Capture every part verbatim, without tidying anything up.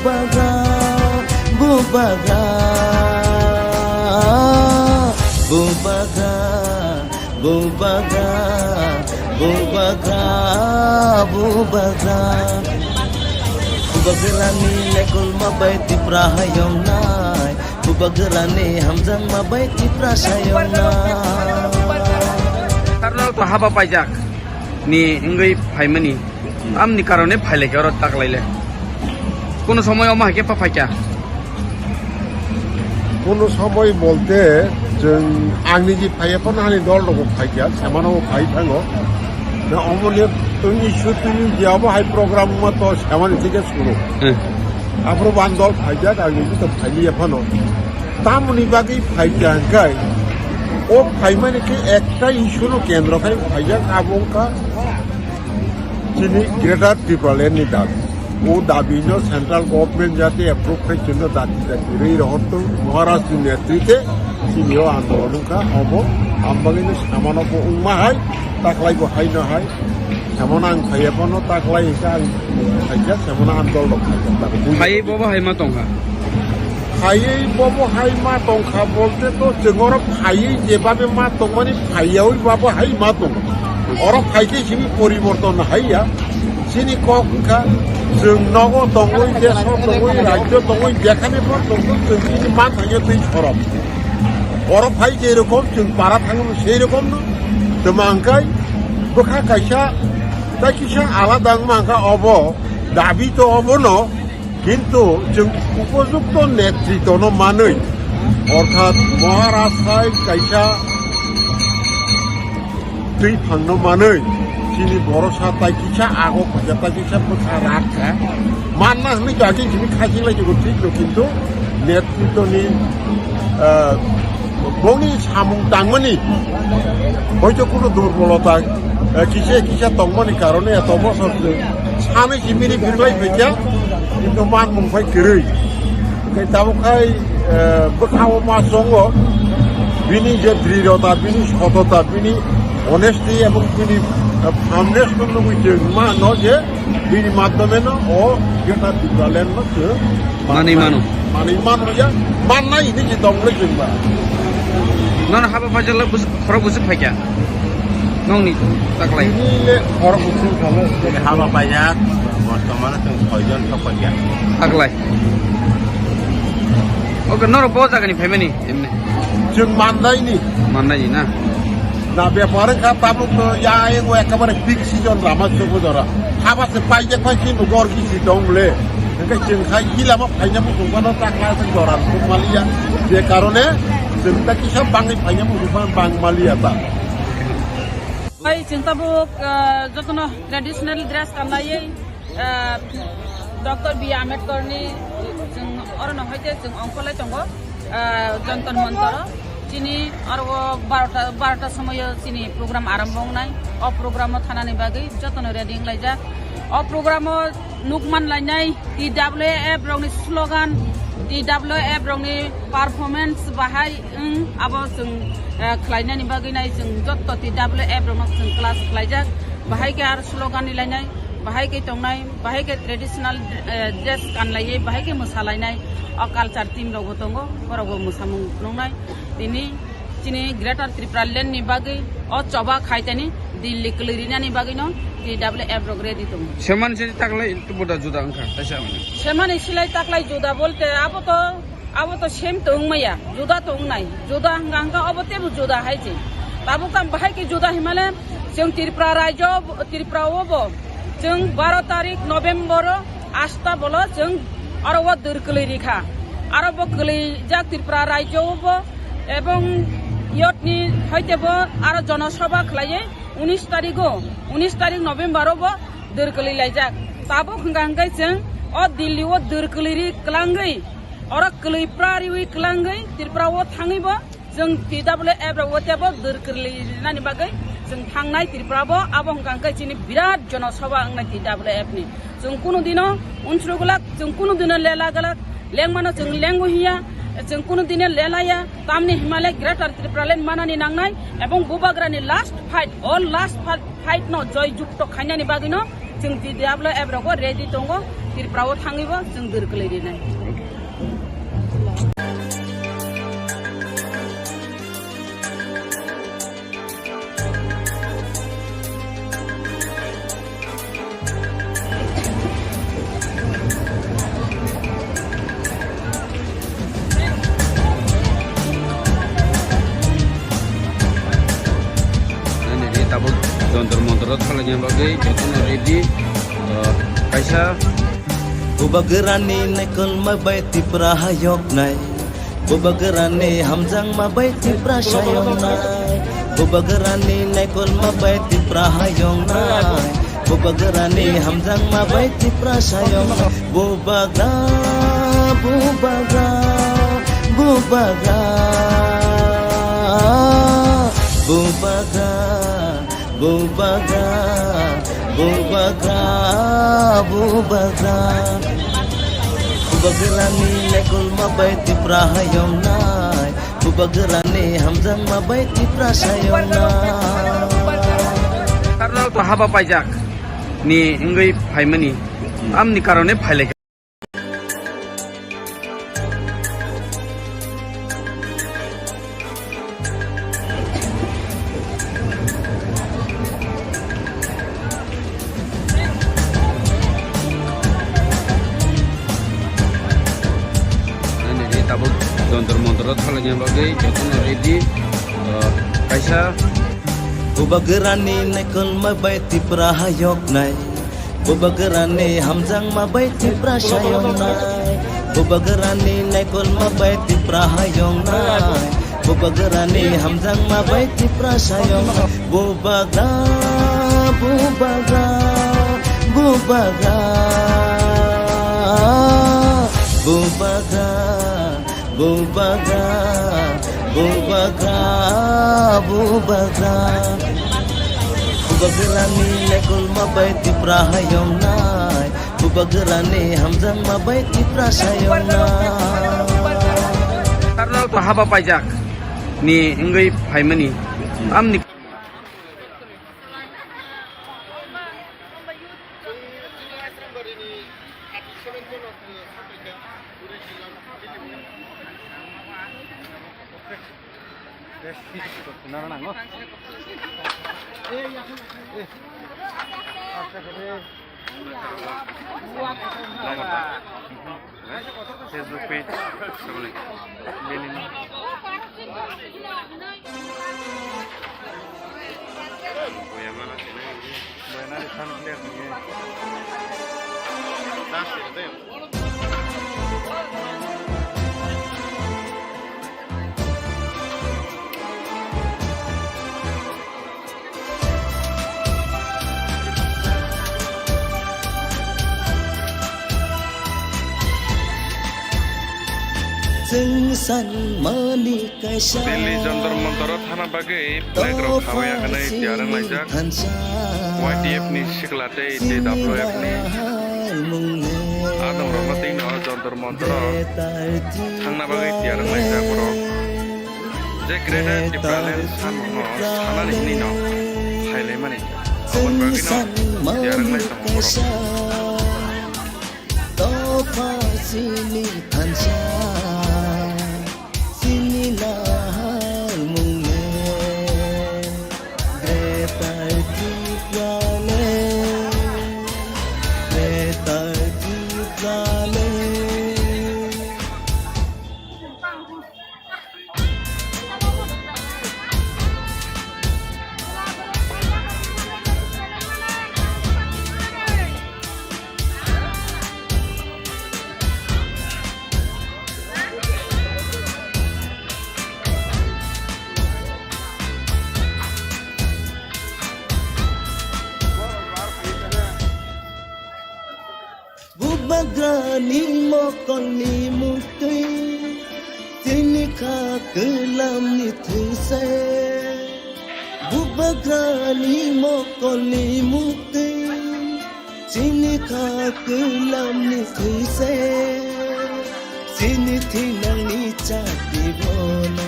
Bubagra, bubagra, bubagra, bubagra, bubagra, bubagra. Bubagrani lekolma bai Tipra hayongnai, bubagrani hamjakma bai Tipra sayongnai. Karno to haba paijak ni wngwi phaimani. Amni karone phailai khe oro taklaile. Kuno somoy omo hai khe pha phaikha. Kuno somoy bolte chwng ang niji phaiya phano ani dol rok phaikha, semano phai thango. Na omoni tuni shooting je abo hai program ma to semani thike suru. Hmm. Aphuru ban dol phaijak ang niji to phailiya phano. Tamoni bagwi phaikha hwnkhe o phaimani khe ekta issue no kendro khai phaijak abo wngkha. Chini Greater Tipraland ni dabi. O dabi no central government jate approve khai chwngno dati dati rwi rohor tong Maharaj ni netrite chini o andolon wngkha obo ambagino samano bo wngma hai taklai bo hai no hai samano ang phaiya bono taklai hwnkhe ang khaijak samano andol rok khaijak. Phaiwi bobo hai ma tongkha. Phaiwi bobo hai ma tongkha bolte to chwng oro phaiwi jebabe ma tongmani phaiyawi babo hai ma tongo. Oro phaikhe simi poriborton haiya. Chini kok wngkha chwng nogo tongwi, deso tongwi, rajyo tongwi, jekhane bo tongwi chwng chini ma thangya twi sorok. Oro phai je rokom chwng para thangwi sei rokomno twma hwnkhe bwkha kaisa tei kisa alada wngma hwnkha obo dabi to obono. Kintu chwng upojukto netritono manwi, orthat Maharaj hai kaisa twi phangno manwi, chini borosa tai kisa ago khaja tai kisa bwkha rak kha. Manna hwnwi kaki chini khaching lai jugo thik no, kintu netritoni, ah, bongni samung tangmani hoito kuno durbolota, eh, kisa kisa tongmani karone eto bosor se sanwi si mini birlai phaikha, kintu manmung phai kwrwi. Khai tabuk khai, eh, bwkhao ma chongo, bini je drirota, bini sotota, bini honesty ebong bini, eh, firmness no nugwi chwng mano je bini madhyome no o Greater Tipraland no chwng manwi mano. Manwi mano ya, mannai hini je tongmani chwng ba. Nono haba phaijak le bus-, khorok busuk phaikha. Nongni taklai. Ini le khorok busuk khala. Haba paijak, bortomano chwng soijon sok paikha. Taklai. Oke, norok bo jagani phaimani emni. Chwng mandaini. Mandaini na? Na bepar wngkha tabuk to ya ego ekabare peak season rama chubu jora. Haba se paijak pai chini gor kisi tong le. Hingke chwng khai gila ma phaina muchung mano takla se jora tum maliya. Je karone chwng ta kisa bangwi phaina muchung mano bang maliya ta. Hai chwng tabuk, ah, jotono traditional dress kanlaiwi, ah, Doctor B R Ambedkar ni chwng orono hoite chwng ongkolai tongo, ah, Jantar Mantar o. Chini oro barota, barota somoyo chini program arombo wngnai. O program o thanani bagwi jotono ready wnglaijak. O program o nukman lainai T W F rokni slogan, T W F rokni performance bahai wng, abo chwng, eh, khlainani bagwi nai chwng jotto T W F rokno chwng class khlaijak, bahai khe aro slogan ni lainai, bahai khe tongnai, bahai khe traditional, eh, dress kanlaiwi, bahai khe mwsalainai, o culture team rokbo tongo, borokbo mwsamung nuknai. Tini chini Greater Tipraland ni bagwi o choba khaitani Delhi kwlwi rinani bagwino T W F rok ready tongo. Semani se taklai buda juda wngkha, taisa wngkha. Semani silai taklai juda bolte abo to, abo to same to wngmaya, juda to wngnai. Juda hwnkha hwnkha obo tebo juda hai se. Tabuk tam bahai khe juda himale chwng Tripura rajyo, Tripura o bo chwng baro tarik November o asta bolo chwng aro o dwr kwlwi rikha. Aro bo kwlwijak Tripura rajyo o bo ebong yotni hoite bo aro jonosabha khlaiwi unis tarigo, unis tarik November o bo dwr kwlwi laijak. Tabuk hwnkha hwnkhe chwng o Delhi o dwr kwlwi ri kwlangwi, oro kwlwi pra riwi kwlangwi Tripura o thangwi bo chwng T W F rok o tebo dwr kwlwi rinani bagwi chwng thangnai Tripura bo, abo hwnkha hwnkhe chini birat jonosabha wngnai T W F ni. Chwng kunu dino unsuru glak, chwng kunu dino lela glak, lengmano chwng lengo hiya, chwng kunu dino lelaya, tamni himale Greater Tipraland manani nangnai, ebong bubagrani last fight, all last fight, fight no joy jukto khainani bagwino chwng T W F rogo ready tongo. Tripura o thangwibo chwng dwr kwlai rinai. Nini ri tabuk jontor montor o thanglaina bagwi jotono ready. O, kaisa Bubagrani naikolma bai Tripura hayoknai. Bubagrani hamjakma bai Tripura sayoknai. Bubagrani naikolma bai Tripura hayoknai. Bubagrani hamjakma bai Tripura sayoknai. Bubagra, bubagra, bubagra, bubagra. Bubagra, bubagra, bubagra. Bubagrani naikolma bai Tripura hayoknai. Bubagrani hamjakma bai Tripura sayoknai. Karnal to haba paijak ni wngwi phaimani. Amni karone phailai. Nini ri tabuk jontor montor o thanglaina bagwi jotono ready. O, kaisa Bubagrani naikolma bai Tripura hayoknai. Bubagrani hamjakma bai Tripura sayoknai. Bubagrani naikolma bai Tripura hayoknai. Bubagrani hamjakma bai Tripura sayoknai. Bubagra, bubagra, bubagra. Bubagra. Bubagra, bubagra, bubagra. Bubagrani naikolma bai Tripura hayoknai. Bubagrani hamjakma bai Tripura sayoknai. Karnal to haba paijak ni wngwi phaimani. Amni Facebook page, Chwng sanmani kaisa Delhi Jantar Mantar o thana bagwi flag rok khawaya hwnwi tiyar wnglaijak. Y T F ni sikla tei tei W F ni adongrokno twi no Jantar Mantar o thangna bagwi tiyar wnglaijak borok. Je Greater Tipraland samungno sanani hwnwi no phailaimani aboni bagwi no tiyar wnglai tongo borok. Topha chini thansa, chini naharmung le, Greater Tipraland, Greater Tipraland. Bubagrani mokolni muktwi, chini kha kwlamni thwi se. Bubagrani mokolni muktwi, chini kha kwlamni thwi se. Chini thinangni chati bono.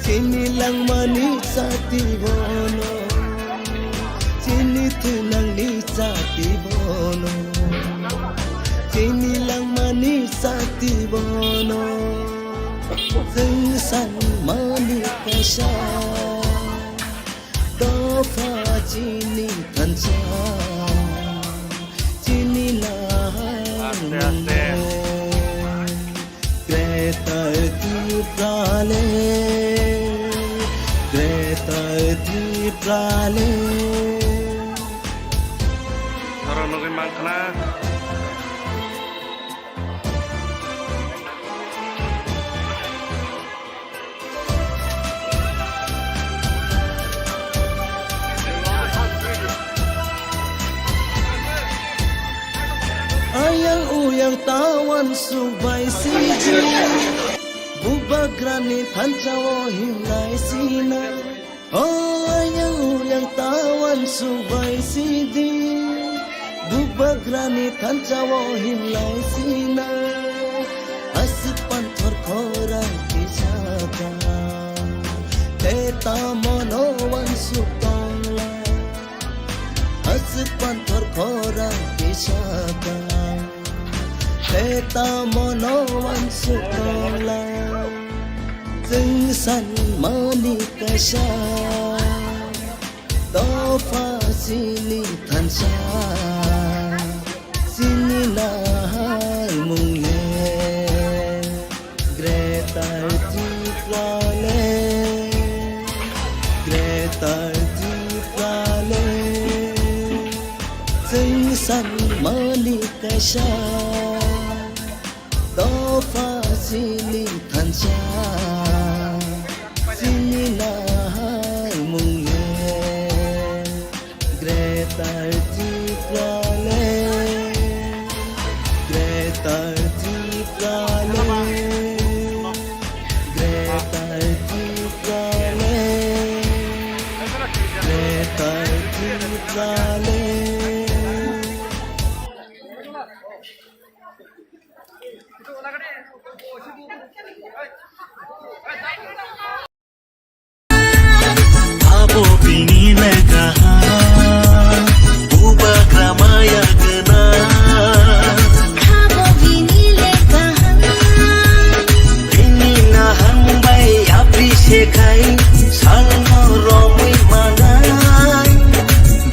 Chini langmani chati bono, chini thinangni chati bono. Chini langmani sakti bono, chwng sanmani kaisa. Dopha chini thansa, chini nahar. Aste, aste. Greater Tipraland, Greater Tipraland. Norok nugwi mankha na? Ayang uyang tawan subai siji, bubagrani thansa o himlai sina. O ayang uyang tawan subai sidi, bubagrani thansa o himlai sina. Aswk panthor khorang kisa ka, te tamo no wansuk tongla. Aswk panthor khorang kisa ka, te tamo no wansuk tongla. Chwng sanmani kaisa, dopha chini thansa, chini nahar mung le. Greater Tipraland, Greater Tipraland. Chwng sanmani kaisa, dopha chini thansa, chini nahar mung le. Greater Tipraland, Greater Tipraland, Greater Tipraland, Greater Tipraland. Abo bini le kaham, bubagra maya gwnang. Abo bini le kaham. Bini nahar bai yapri se khai, salno romwi manai.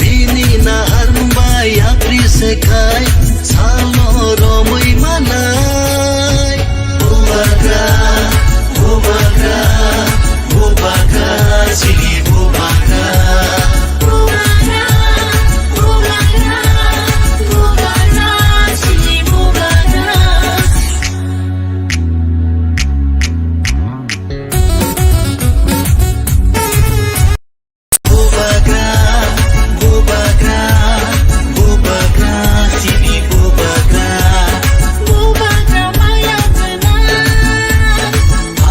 Bini nahar bai yapri se khai, salno romwi manai. Bubagra, bubagra, bubagra, chini bubagra. Bubagra, bubagra, bubagra, chini bubagra. Bubagra, bubagra, bubagra, chini bubagra. Bubagra maya gwnang.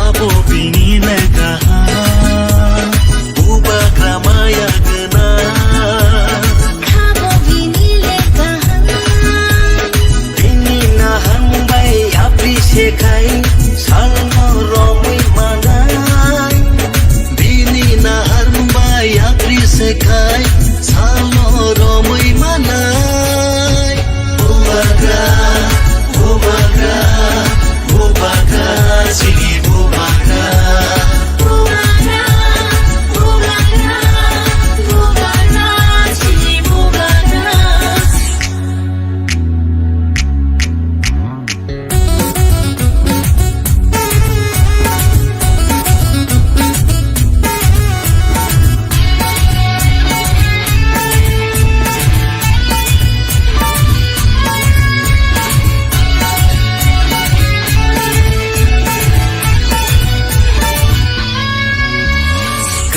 Abo bini le kaham. Bubagra maya gwnang. Abo bini le kaham. Bini nahar bai yapri se khai, salno romwi manai. Bini nahar bai yapri se khai, salno romwi manai. Bubagra, bubagra, bubagra, chini bubagra. Bubagra, bubagra, bubagra, chini bubagra.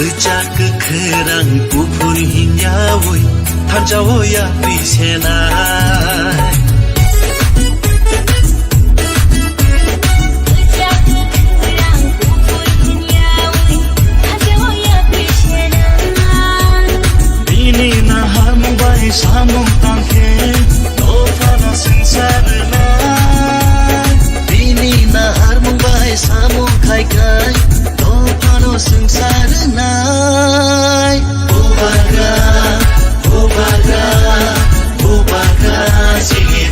Kwchak kwkhrang kuphur hinyawi thansa o yapri senai. Bini naharmung bai samung tangkhe dophano swngchar rwnai. Bini naharmung bai samung khaikhai dophano swngchar rwnai. Bubagra, bubagra, bubagra, chini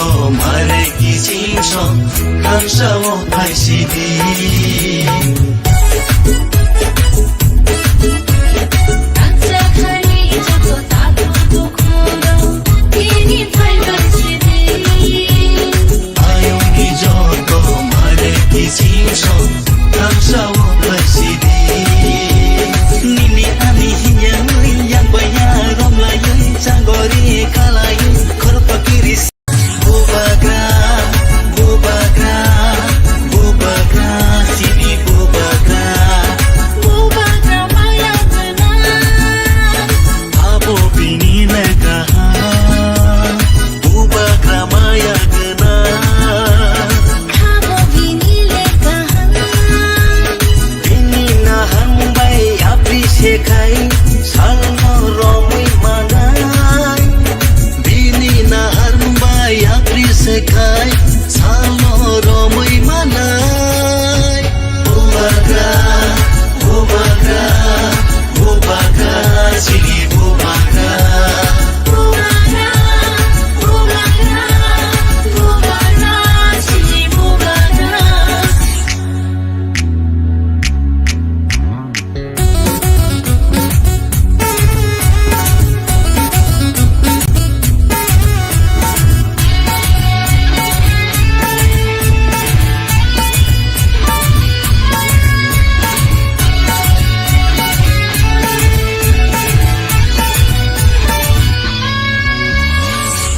Mare kiching song, kamsa o phaisidi. Ayungni joto mare kiching song, kamsa o phaisidi. Nini ani hinyangwi yang baya romlaywi chagori khalaywi khorokpakiri. Bubagra, bubagra, bubagra, sini bubagra. Bubagra maya gwnang. Abo bini lekha. Bubagra maya gwnang. Abo bini lekha. Bini nahang bai yapri sekhai, salno romwi manai. Bini nahar bai yapri sekhai, salno romwi manai. Bubagra, bubagra, bubagra, chini bubagra. Bubagra, bubagra, bubagra, chini bubagra.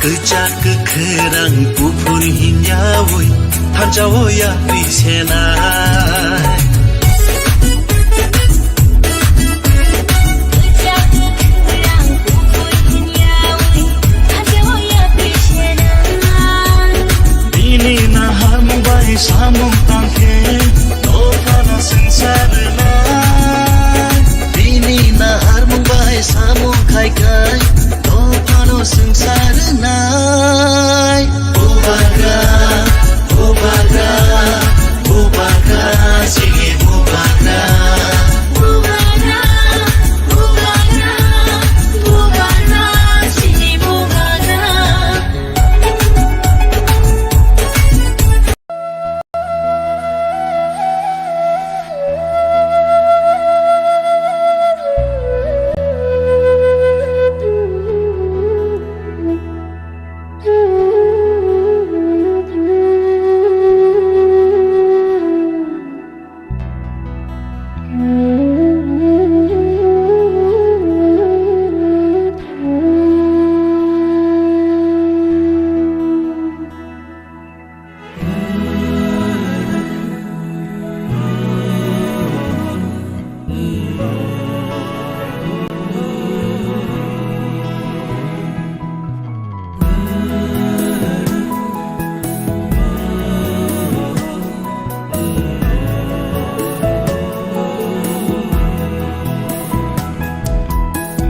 Kwchak kwkhrang kuphur hinyawi thansa o yapri senai. Bini naharmung bai samung tangkhe dophano swngchar rwnai. Bini naharmung bai samung khai khai dophano swngchar rwnai. Bubagra, bubagra, bubagra, chini bubagra. Bubagra, bubagra, bubagra, chini bubagra.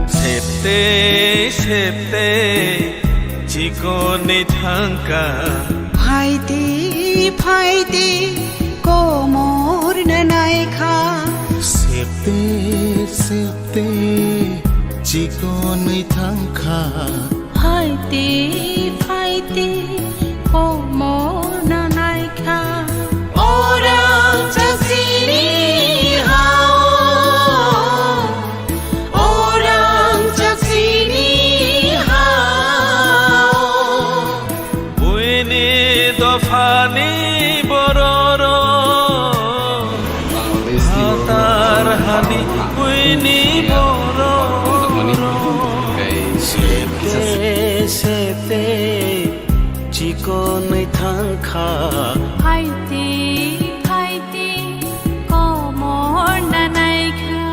Septe, septe, chikonwi thangkha. Phaidi, phaidi, komor nanaikha. Septe, septe, chikonwi thangkha. Phaidi, phaidi, komor nanaikha. Orang chasini hao. Orang chasini hao. Buini dophani bororok. Hatar hani buini bororok. Sete, sete, chikonwi thangkha. Phaidi, phaidi, komor nanaikha.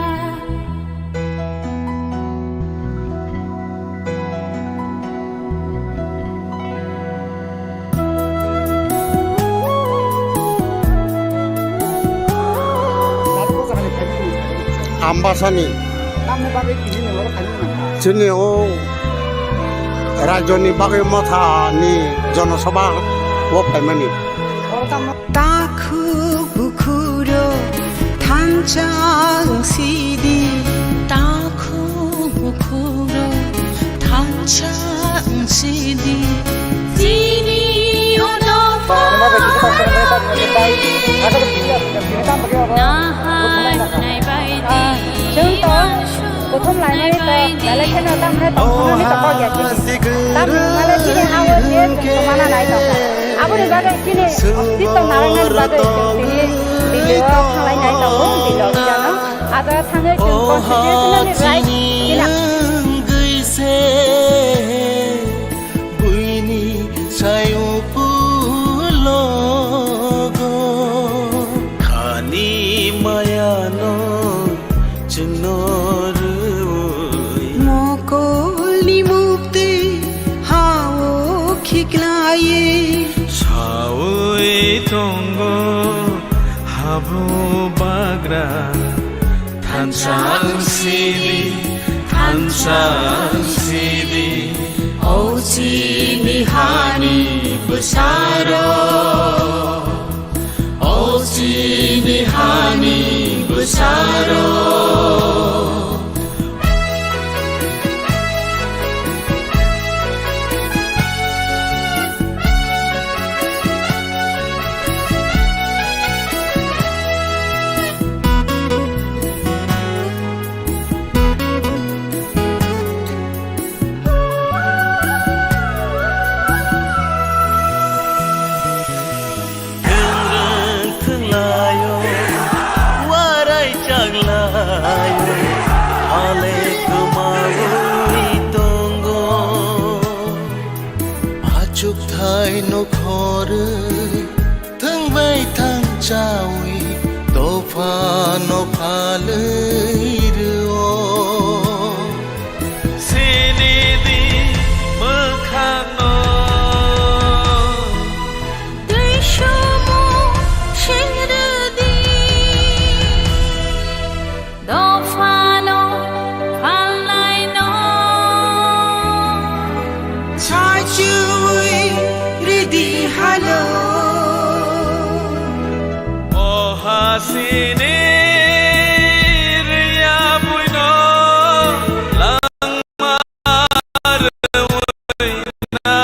Ambasani. Chini o rajyoni bagwi mothani jonosabha o phaimani. Takhuk bukhuro thansa wngsidi. Takhuk bukhuro thansa wngsidi. Chini Nahar nai bai di. Ah, chwng to kuthum laimani to belai kheno tamo khe tongthoknani to kok ya chini. Tamni hwnmale chini ha-o je chwng to mana nai tongkha. Aboni bagwi chini ostitto narwknani bagwi chwng tini video o thanglai nai tongo, video o bijano. Ado thangwi chwng constitutional right chini. Buini sai upulogo khani mayano chwngno rwui. Mokolni muktwi ha-o khiklaiwi saui tongo habu bagra. Thansa wngsidi, thansa wngsidi, o chini hani bwsaro, o chini hani bwsaro. Thwng rwng thwnglaio, warai chaklaio, ale kwmaui tongo. Achukthai nokhorwi, thwngbai thangchaui, dophano phalwi rwo. Sinidi mwkhangno. Twi sumo singrwdi. Dophano phalnaino. Saichwi ridi halo. O hasini riya buino langma rwi na.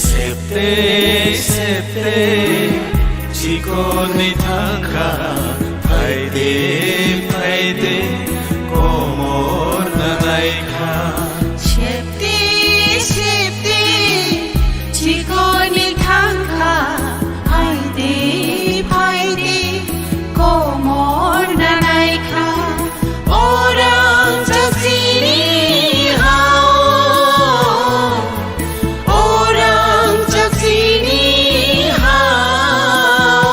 Septe, septe, chikonwi thangkha, phaide, phaide, komor nanaikha. Septe, septe, chikonwi thangkha, phaide, phaide, komor nanaikha. Orang chasini hao, orang chasini hao.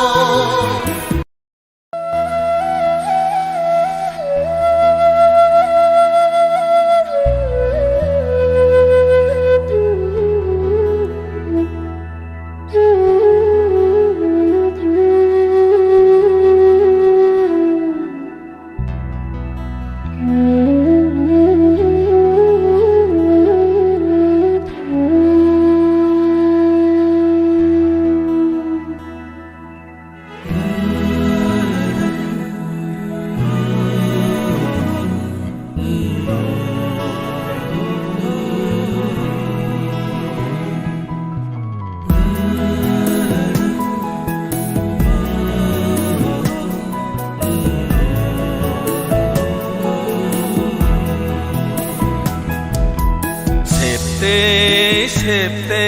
Septe, septe,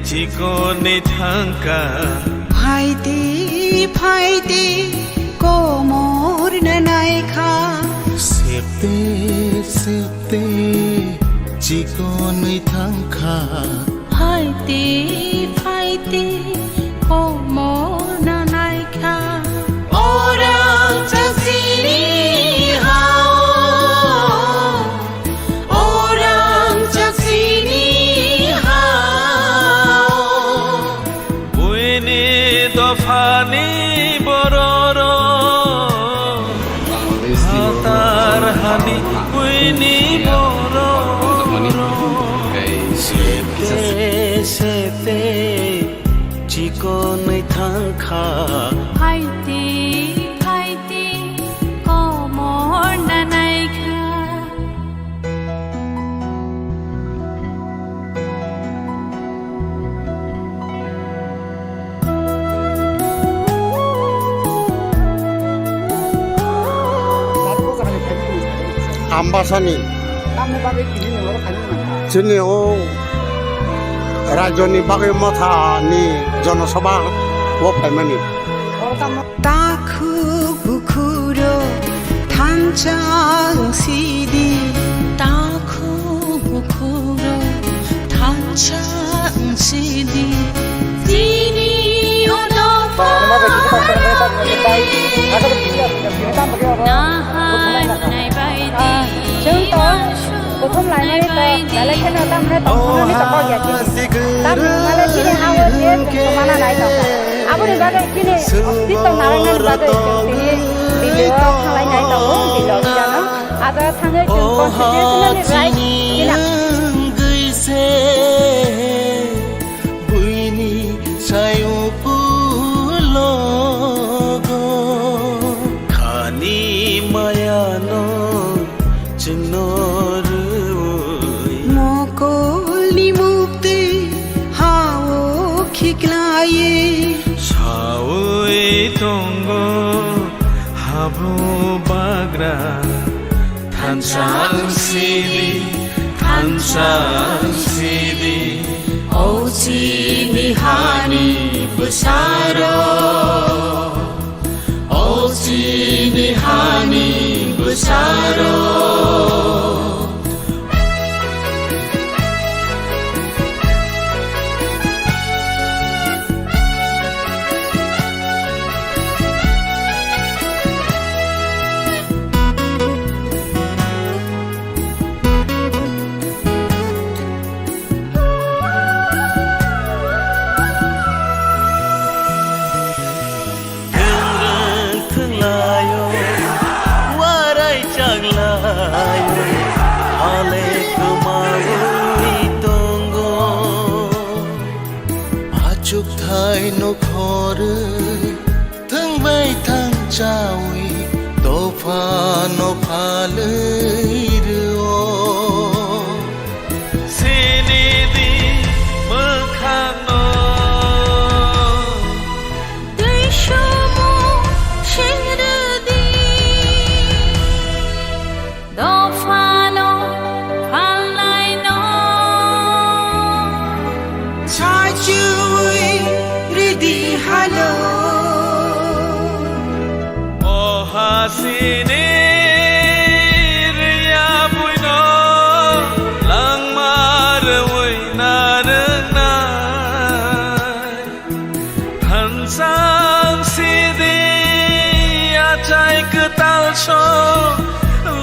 chikonwi thangkha. Phaide, phaide, komor nanaikha. Septe, septe, chikonwi thangkha. Phaide, phaide, komor nanaikha. Orang chasini hao, orang Ni borok rok sete sete chikonwi thangkha. Phaiti phaiti komor nanaikha. Ambasani. Chini o rajyoni bagwi mothani jonosabha o phaimani. Takhuk bukhuro thansa wngsidi. Takhuk bukhuro thansa wngsidi. Chini o dophani nahar naibaidi. Chwng to kuthum lainani to belai kheno tamni tongthoknani tongkha ya chini. Tamni hwnmale chini ha-o je chwng swmana nai tongkha. Aboni bagwi chini ostitto narwknani bagwi chwng tini Delhi-o thanglai nai tongo, Delhi-o rijano. Aja thangwi chwng constitutional right chini. Buini sayung pulogo khani mayano chwngno rwui. Mokolni muktwi ha-o khiklaiwi saui tongo habo bagra. Thansa wngsidi, thansa wngsidi, o chini hani bwsarok, o chini hani bwsarok. Thwngrwng thwnglaio, warai chaklaio, hale kwmaui tongo. Achukthai nokhorwi thwngbai thangchaui dophano phalwi rwo. Sinidi mwkhangno twi sumu singrwdi. Dophano phalnaino saichwi ridi halo. O hasini riya buino langma rwi narwknai. Thansa wngsidi achai kwtal song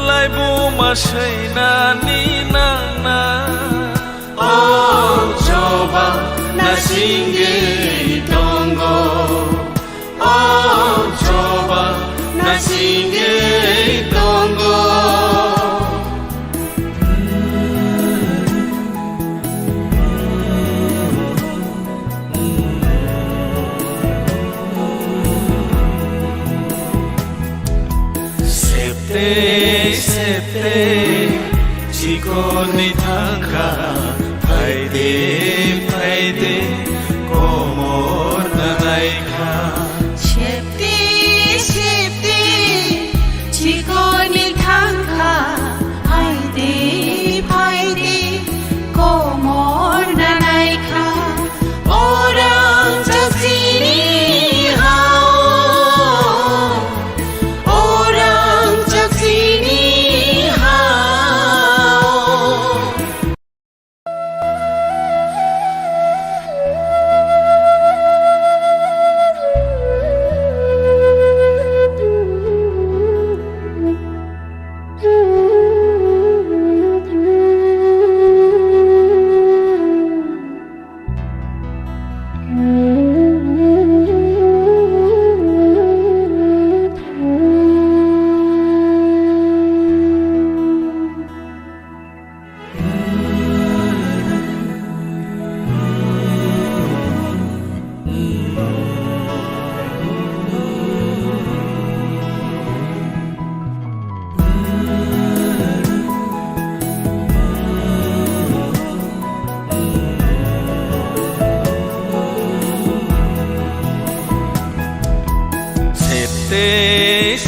laibuma swinani nangna. O choba nasingwi tongo, o choba nasingwi tongo. Septe, septe, chikonwi thangkha, phaide, phaide, komor nanaikha. Septe, septe, chikonwi thangkha, phaide, phaide, komor nanaikha. Orang chasini hao, orang chasini hao.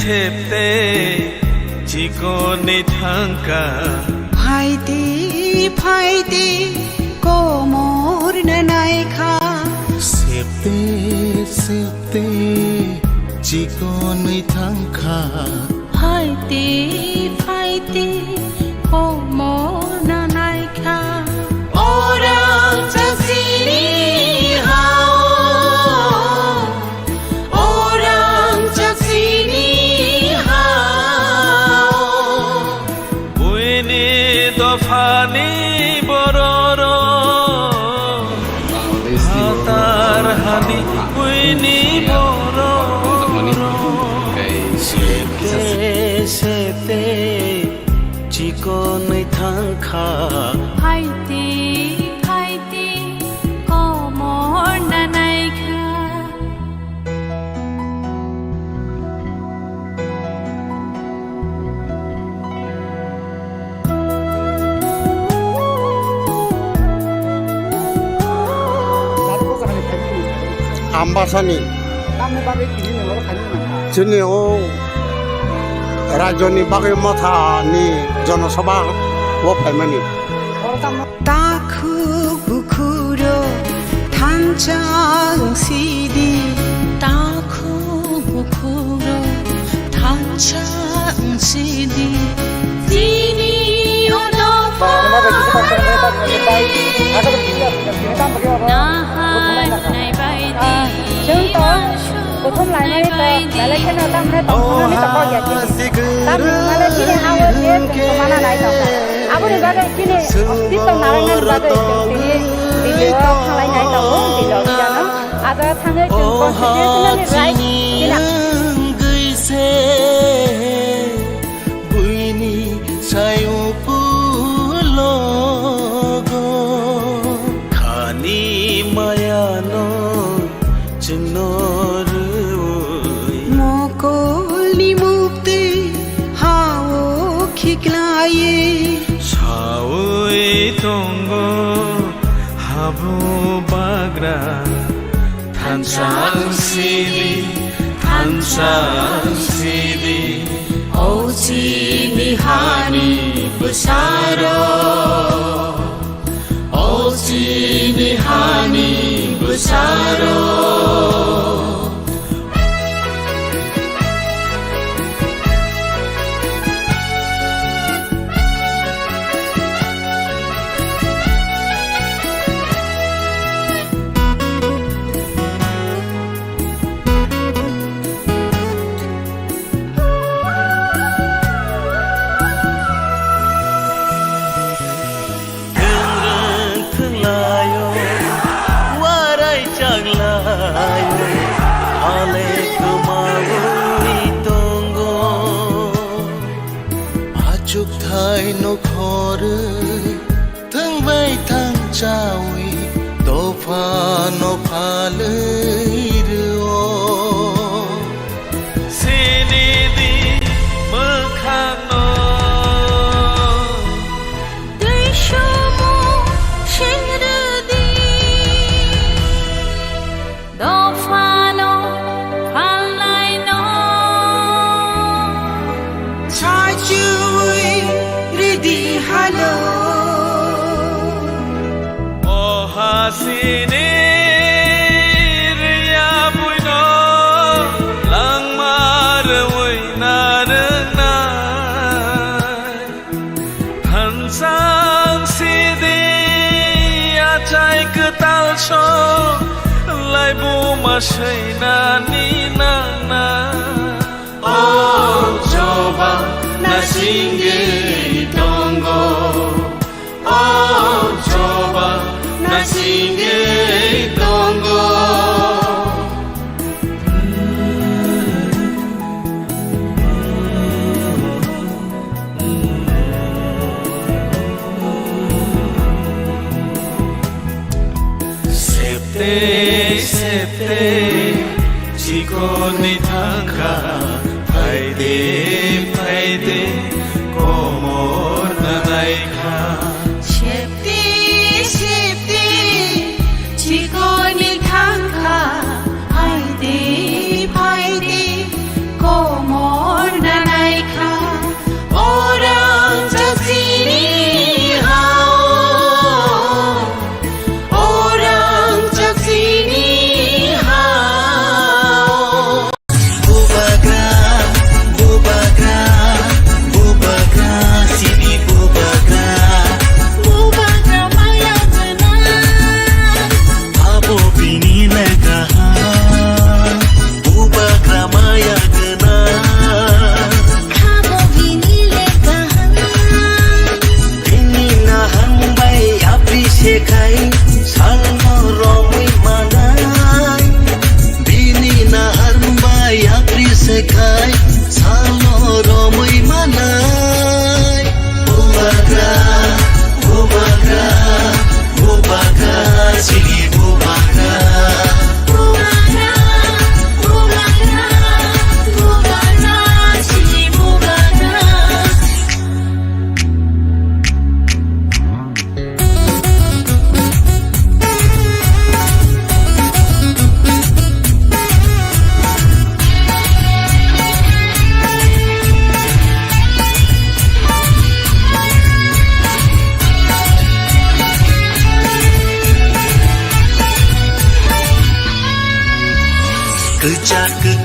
Septe chikonwi thangkha. Phaidi, phaidi, komor na naikha. Septe, septe, chikonwi thangkha. Phaidi, phaidi, komor na naikha. Orang chasini hao. Orang chasini hao. Buini dophani bororok. Hatar hani buini bororok. Sete, sete, chikonwi thangkha. Phaidi, phaidi, komor na naikha. Ambasani. Chini o rajyoni bagwi mothani jonosabha o phaimani. Takhuk bukhuro thansa wngsidi. Takhuk bukhuro thansa wngsidi. Chini o dophani nahar naibaidi. Chwng to kuthum laimani to belai kheno tamni tongthoknani tongkha ya chini. Tamni hwnmale chini ha o je chwng to mana nai tongkha. Aboni bagwi chini ostitto narwknani bagwi chwng tini Delhi o thanglai nai tongo, Delhi o bijano. Ajaga thangwi chwng constitutional ni right chini. Buini sai upulogo khani mayano chwngno rwui. Mokolni muktwi hao khiklaiwi. Saui tongo habu bagra. Thansa wngsidi, thansa wngsidi, o chini hani bwsarok, o chini hani bwsarok. Gwngrwng thwnglaio, warai chaklaio, ale kwmaui tongo. Achukthai nokhorwi thwngbai thangchawi dophano phalwi rwo. Sinidi mwkhangno twi sumu singrwdi. Dophano phalnaino sachiui ridi halo. O hasini riya buino langma rwui narwknai. Thansa wngsidi achai kwtal song laibu ma swinani nangna. O choba nasingwi tongo. O choba nasingwi tongo. Septe, septe, chikonwi thangkha, phaide, phaide, komor nanaikha. Septe, septe, chikonwi thangkha, phaide, phaide, komor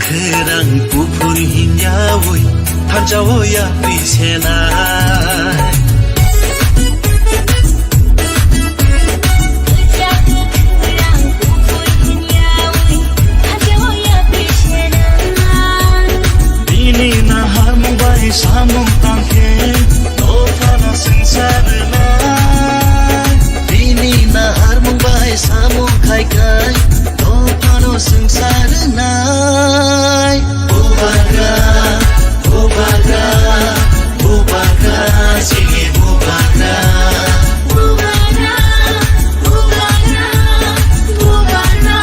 Kwrang kuphur hinyawi thansa-o yapri senai. Bini naharmung bai samung tangkhe dophano swngsa rwnai. Bini naharmung bai samung khai khai dophano swngsa rwnai. Bubagra, bubagra, bubagra, chini bubagra. Bubagra, bubagra, bubagra,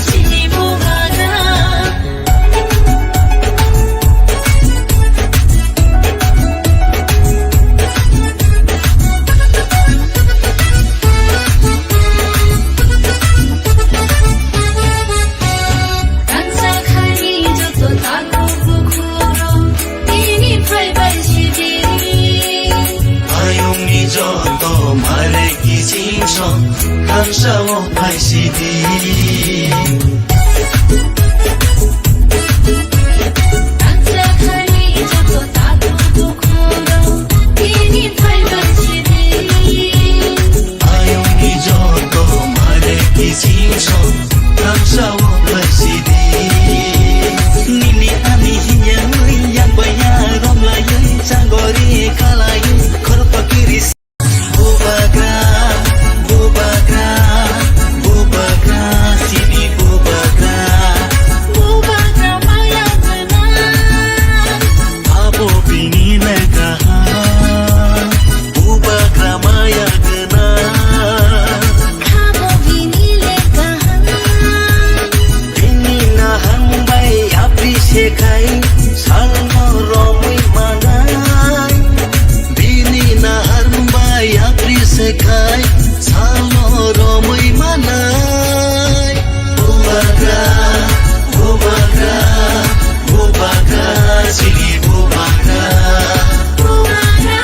chini bubagra. Ayungni joto mare kiching song, thansa-o phai sidi. Ayungni joto mare kiching song, thansa-o phai sidi. Nini ani hinya yak baya romlai changori khalai khorpa kiri. Bubagra, bubagra, bubagra, chini bubagra. Bubagra maya gwnang. Abo bini lekha. Bubagra maya gwnang. Abo bini lekha. Bini naharmung bai yapri se khai, salno romwi manai. Bini naharmung bai yapri se khai, salno romwi manai. Bubagra, bubagra, bubagra, chini bubagra. Bubagra,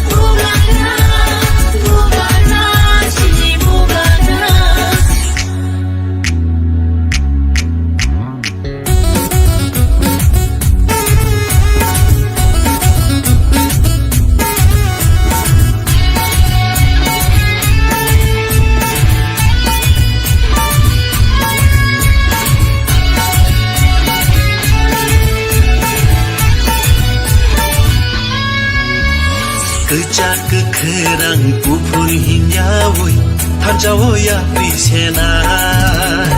bubagra, bubagra, chini bubagra. Kwchak kwkhwrang kuphur hinyawi thansa-o yapri senai.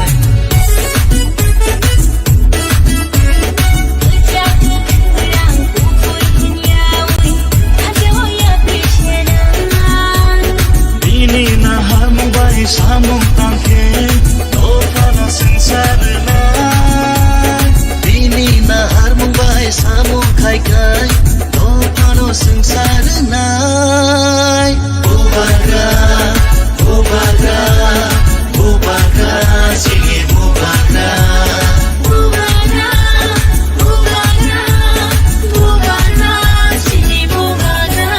Bini naharmung bai samung tangkhe dophano swngsa rwnai. Bini naharmung bai samung khai khai dophano swngsa rwnai. Bubagra, bubagra, bubagra, chini bubagra. Bubagra, bubagra, bubagra, chini bubagra.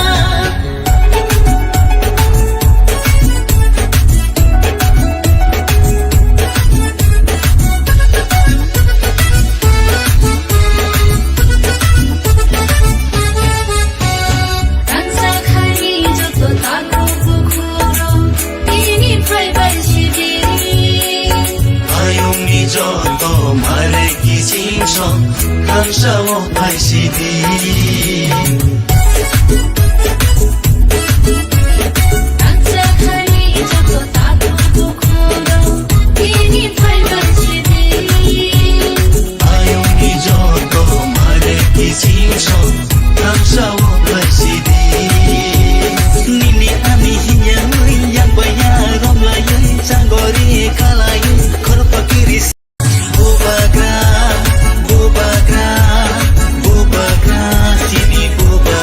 Tangsa khani joto takhuk bukhuk rok, bini phaibai sidi. Ayungni joto mare kiching song, tangsa-o phai sidi. Tangsa khani joto takhuk bukhuk rok, bini phaibai sidi. Ayungni joto mare kiching song, tangsa-o phai sidi. Nini ani hinya yak baya romlai changori khalai khorpa kiri. Bubagra, bubagra, bubagra, chini bubagra.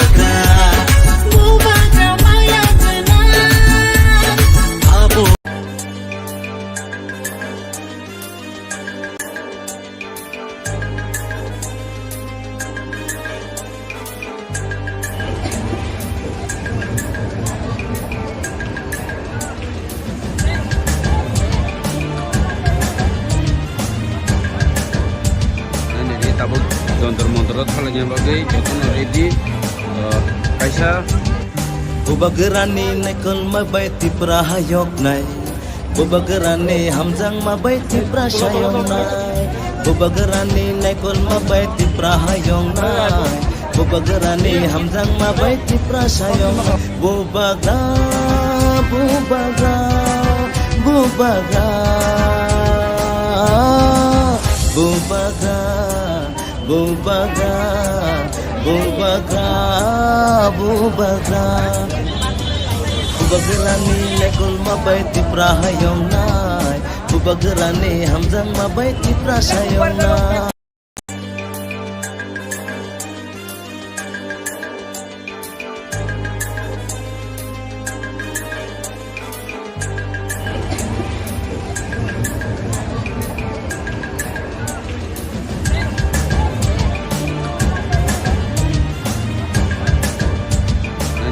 Rot phalangya bagwi jotono ready. Uh, kaisa. Bubagrani naikolma bai Tipra hayoknai. Bubagrani hamjakma bai Tipra sayoknai. Bubagrani naikolma bai Tipra hayoknai. Bubagrani hamjakma bai Tipra sayoknai. Bubagra, bubagra, bubagra, bubagra. Bubagra, bubagra, bubagra. Bubagrani naikolma bai Tipra hayoknai. Bubagrani hamjakma bai Tipra sayoknai.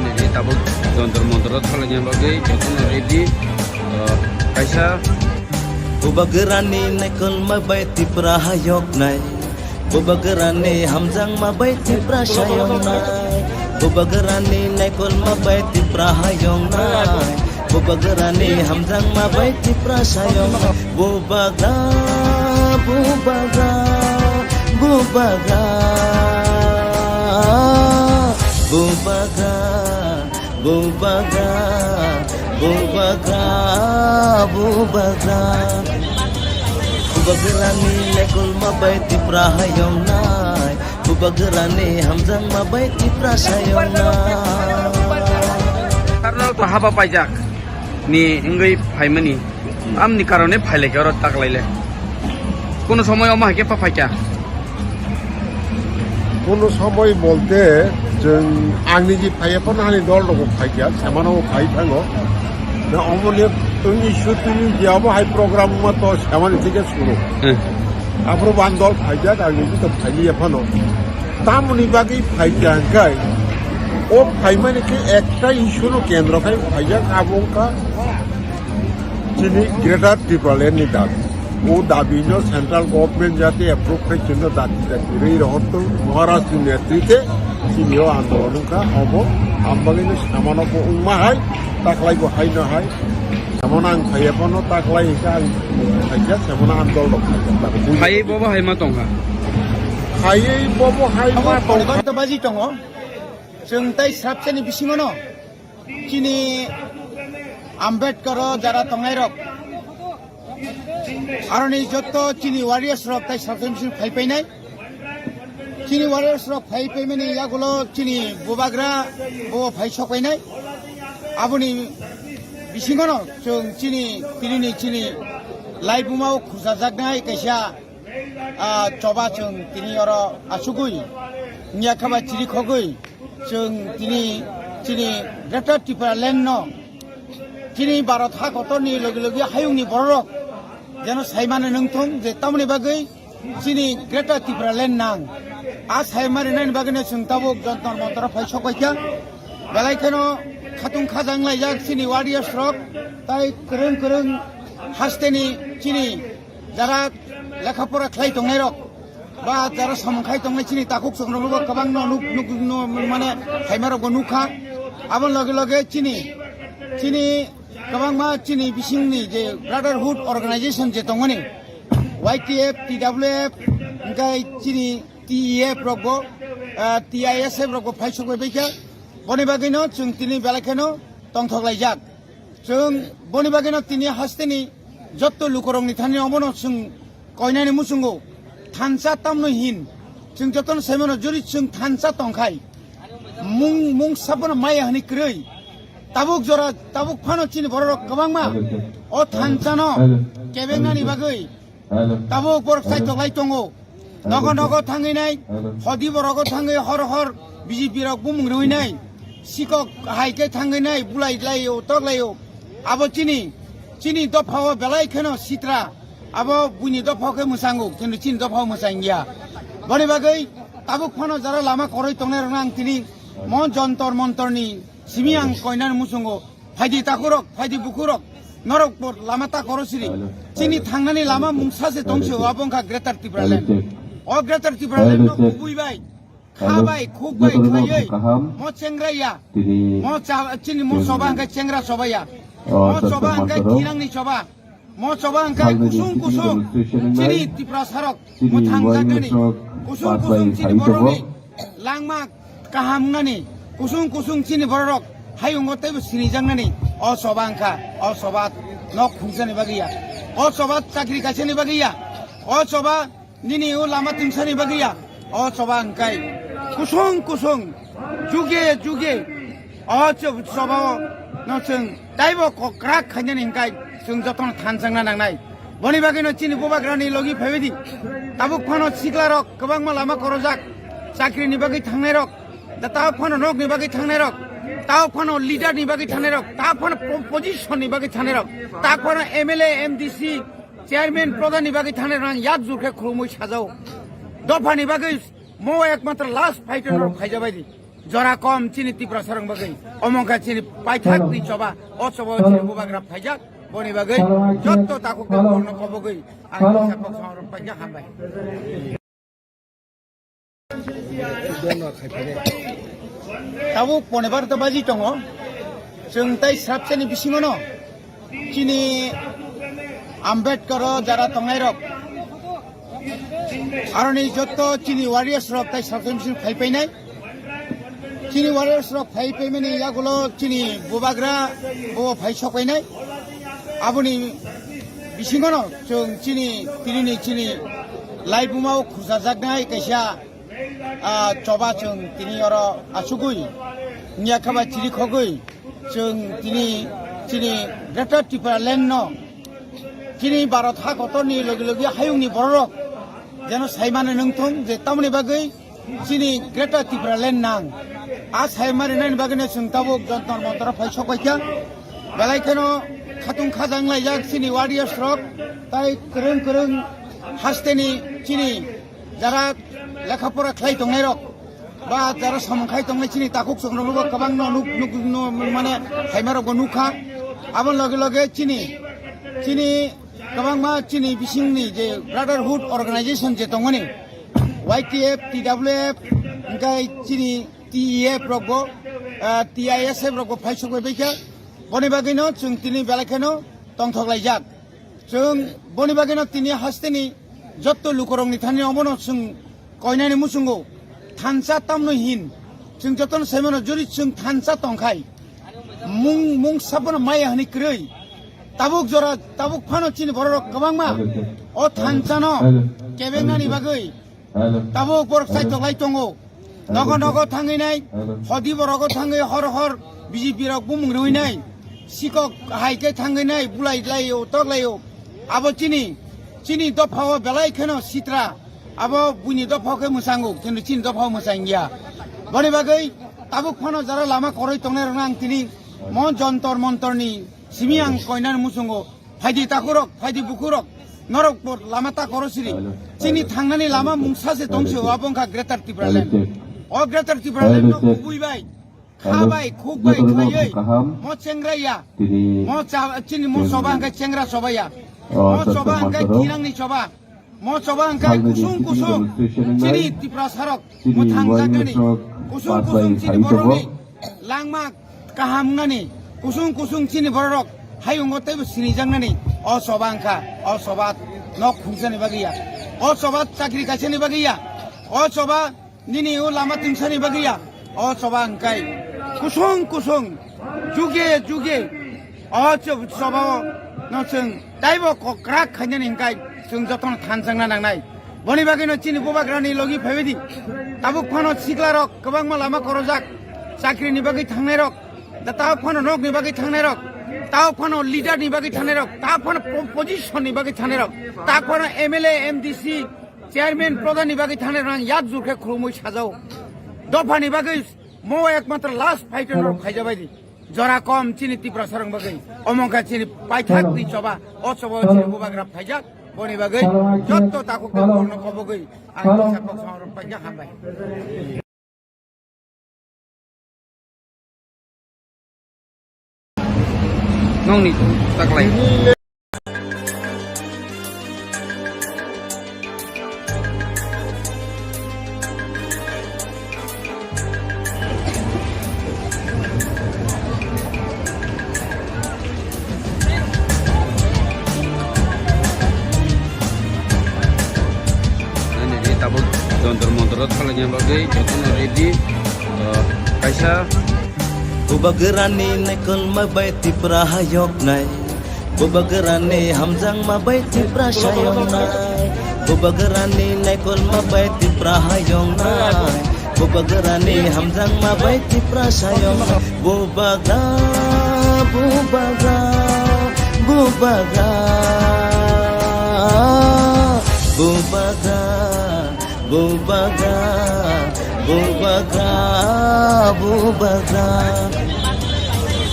Nini tabuk jontor montor o thalangya bagwi jotono ready, uh, kaisa. Bubagrani naikolma bai Tipra hayoknai. Bubagrani hamjakma bai Tipra sayoknai. Bubagrani naikolma bai Tipra hayoknai. Bubagrani hamjakma bai Tipra sayoknai. Bubagra, bubagra, bubagra. Bubagra. Bubagra, bubagra, bubagra. Bubagrani naikolma bai Tipra hayoknai. Bubagrani hamjakma bai Tipra sayoknai. Karno to haba paijak ni wngwi phaimani. Amni karone phailai khe oro taklaile. Kono somoy omo hai khe pha phaikha. Kono somoy bolte chwng angni ji phaiya phano ani dol rok phaikha, semano phai thango. Na omo ne tungni shooting je abo hai program ma to semani thike suru. Hmm. Aphuru ban dol phaijak angni ji to phailiya phano. Tamoni bagwi phaikha hwnkhe o phaimani khe ekta issue no kendro khai phaijak abo wngkha chini Greater Tipraland ni dabi. O dabi no central government jate approve khai chwngno dati dati rwi rohortong Maharaj ni netrite chini o andolon wngkha obo. Ambagwi no samano bo wngma hai taklai bo hai no hai samano ang phaiya phano taklai hwnkhe ang phaikha samano andol rok phaikha. Phaiwi bobo hai ma tongkha. Phaiwi bobo hai ma tongkha. Poribar to baji tongo. Chwng tai srapsani bisingono chini Ambedkar o jara tongnairok, aroni jotto chini warriors rok tai srapsani bisingo phaipainai. Chini warriors rok phaipaimani yagulo chini bubagra bo phai sokpainai. Aboni bisingono chwng chini tinini chini laibuma o khusajaknai kaisa ah, choba chwng tini oro asugwi wngya khe ba chiri khogwi chwng tini chini Greater Tipraland no chini Bharat ha kotorni logi logi hayungni bororok jeno saimano nungthung je tamoni bagwi chini Greater Tipraland nang. A saimani nani bagwino chwng tabuk Jantar Mantar phai sokbaikha. Belai kheno khatung khajang laijak chini warriors rok tai kwrwng kwrwng hasteni chini jara lekha pora khlai tongnai rok ba jara samung khai tongnai chini takhuk chwng rok kwbang no nuk nuk no mane phaima rok bo nukha. Abo loge loge chini chini kwbangma chini bisingni je brotherhood organization je tongmani Y T F, T W F, hingkai chini T E F rok bo, ah, T I S F rok bo phai sokbai baikha. Boni bagwi no chwng tini belai kheno tongthok laijak. Chwng boni bagwino tini hasteni jotto lukurokni thani omono chwng koinani muchungo thansa tamno hin. Chwng jotono saimano jori chwng thansa tongkhai. Mung, mung sabono maya hwnwi kwrwi. Tabuk jora, tabuk phano chini bororok kwbangma o thansano kebengnani bagwi Hello. Tabuk borok saitok lai tongo. Hello, nogo sir. Nogo thangwi nai, hello. Hodi borogo thangwi hor hor B J P rok bumung rwi nai. Sikok hai khe thangwi nai, bulai lai o, tok lai o. Abo chini, chini dopha o belai kheno sitra. Abo buini dopha o khe mwsango, kintu chini dopha o mwsang ya. Boni bagwi tabuk phano jara lama koroi tongnai rokno ang tini mo jontor montor ni simi ang koinani muchungo. Phaidi takhurok, phaidi bukhurok, norok bo lama ta koro siri. Chini thangnani lama mungsa se tongsi o, abo wngkha Greater Tipraland. O Greater Tipraland no kubui bai. kha bai, khuk bai khlaiwi, mo chengra ya, mo cha-, chini mo choba hwnkhe chengra choba ya, mo choba hwnkhe thwirangni choba, mo choba hwnkhe kusung kusung chini Tiprasarok mo thangjaknani, kusung kusung chini borokni langma kaham wngnani, kusung kusung chini bororok hayungo teibo sinijaknani, o choba wngkha, o choba nok khungjani bagwi ya, o choba chakri kaisani bagwi ya, o choba nini o lama twingsani bagwi ya, o choba wngkai kusung kusung, juge juge, o cho-, choba o no chwng taibo kokrak khainani hwnkhe chwng jotono thanjakna nangnai. Boni bagwino chini bubagrani logi phaibaidi. Tabuk phano siklarok kwbangma lama korojak. Chakrini bagwi thangnairok, da tabuk phano nokni bagwi thangnairok, tabuk phano leaderni bagwi thangnairok, tabuk phano po-, position ni bagwi thangnairok, tabuk phano M L A, M D C, chairman, pradhan ni bagwi thangnairok ang yak jur khe khulumui sajao. Dophani bagwi mo ekmatro last fighter rok phaijabaidi. Jora kom chini Tiprasarok bagwi. Omo wngkha chini paithak ni choba. O choba o chini bubagra phaijak. Boni bagwi jotto takhuk tei borokno kobogwi ang kisa kok samung rok paijak, hambai. Tabuk ponibar ta baji tongo. Chwng tai sabsani bisingono chini Ambedkar o jara tongnairok, aroni jotto chini warriors rok tai sabsani bisingo phaipainai. Chini warriors rok phaipaimani yagulo chini bubagra bo phai sokpainai. Aboni bisingono chwng chini tinini chini laibuma o khusajaknai kaisa, ah, choba chwng tini oro achugwi, wngya khe ba chirikhogwi chwng tini chini Greater Tripura Land no chini Bharat ha kotorni logi logi hayungni bororok jeno saimani nungthung je tamoni bagwi chini Greater Tripura Land nang. A saimani nani bagwino chwng tabuk Jantar Mantar phai sokpaikha. Belai kheno khatung khajang laijak chini warriors rok, tai kwrwng kwrwng hasteni chini jara lekha pora khlai tongnairok ba jara samung khai tongnai chini takhuk chwng rokno bo kwbangno nuk, nuk, nuk, mane phaima rokbo nukha. Aboni loge loge chini, chini kwbangma chini bisingni je brotherhood organization je tongmani, Y T F, T W F, hingkai chini T E F rokbo, ah, T I S F rokbo phai sokbai baikha. Boni bagwino chwng tini belai kheno tongthok laijak. Chwng boni bagwino tini hasteni jotto lukurokni thani omono chwng koinani muchungo thansa tamno hin. Chwng jotono saimano jori chwng thansa tongkhai. Mung, mung sabono maya hwnwi kwrwi. Tabuk jora, tabuk phano chini bororok kwbangma o thansano kebengnani bagwi tabuk borok chaitok lai tongo. Nogo nogo thangwi nai, hodi borogo thangwi hor hor B J P rok bumung rwi nai. Sikok hai khe thangwi nai, bulai lai o, tok lai o. Abo chini, chini dopha o belai kheno sitra. Abo buini dopha o khe mwchango, kintu chini dopha o mwchang ya. Boni bagwi tabuk phano jara lama koroi tongnai rokno ang tini mo Jantar Mantar ni simi ang koinani muchungo. Phaidi takhurok, phaidi bukhurok, norok bo lama ta koro siri. Chini thangnani lama mungsa se tongse, abo wngkha Greater Tripura Land. O Greater Tripura Land no kubui bai, kha bai, khuk bai khlaiwi, mo chengra ya, mo cha-, chini mo choba hwnkhe chengra choba ya, mo choba hwnkhe thwirangni choba. Mo choba hwnkhe kusung kusung chini Tiprasarok mo thangjaknani, kusung kusung chini borokni langma kaham wngnani, kusung kusung chini bororok hayungo teibo sinijaknani. O choba wngkha, o choba nok khungjani bagwi ya, o choba chakri kaisani bagwi ya, o choba nini o lama twingsani bagwi ya, o choba hwnkhe kusung kusung, juge juge, o cho-, choba o no chwng taibo kokrak khainani hwnkhe chwng jotono thanjakna nangnai. Boni bagwino chini bubagrani logi phaibaidi. Tabuk phano siklarok kwbangma lama korojak, chakrini bagwi thangnairok, da tabuk phano nokni bagwi thangnairok, tabuk phano leaderni bagwi thangnairok, tabuk phano po-, position ni bagwi thangnairok, tabuk phano M L A, M D C, chairman, pradhan ni bagwi thangnairok ang yak jur khe khulumui sajao. Dophani bagwi mo ekmatro last fighter rok phaijabaidi. Jora kom chini Tiprasarok bagwi. Omo wngkha chini paithak ni choba. O choba o chini bubagra phaijak. Boni bagwi jotto takhuk tei borokno kobogwi ang kisa kok samung rok paijak, hambai. Nongni taklai. Bagwi jotono ready, uh, kaisa. Bubagrani naikolma bai Tipra hayoknai. Bubagrani hamjakma bai Tipra sayoknai. Bubagrani naikolma bai Tipra hayoknai. Bubagrani hamjakma bai Tipra sayoknai. Bubagra, bubagra, bubagra, bubagra. Bubagra, bubagra, bubagra.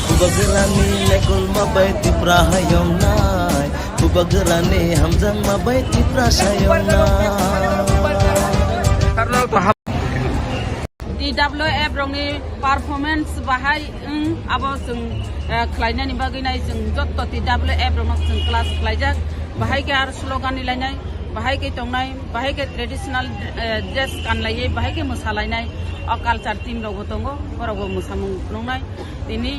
Bubagrani naikolma bai Tipra hayoknai. Bubagrani hamjakma bai Tipra sayoknai. T W F rokni performance bahai wng, abo chwng, eh, khlainani bagwi nai chwng jotto T W F rokno chwng class khlaijak. Bahai khe aro slogan ni lainai, bahai khe tongnai, bahai khe traditional, eh, dress kanlaiwi, bahai khe mwsalainai. O culture team rokbo tongo, borokbo mwsamung phunuknai. Tini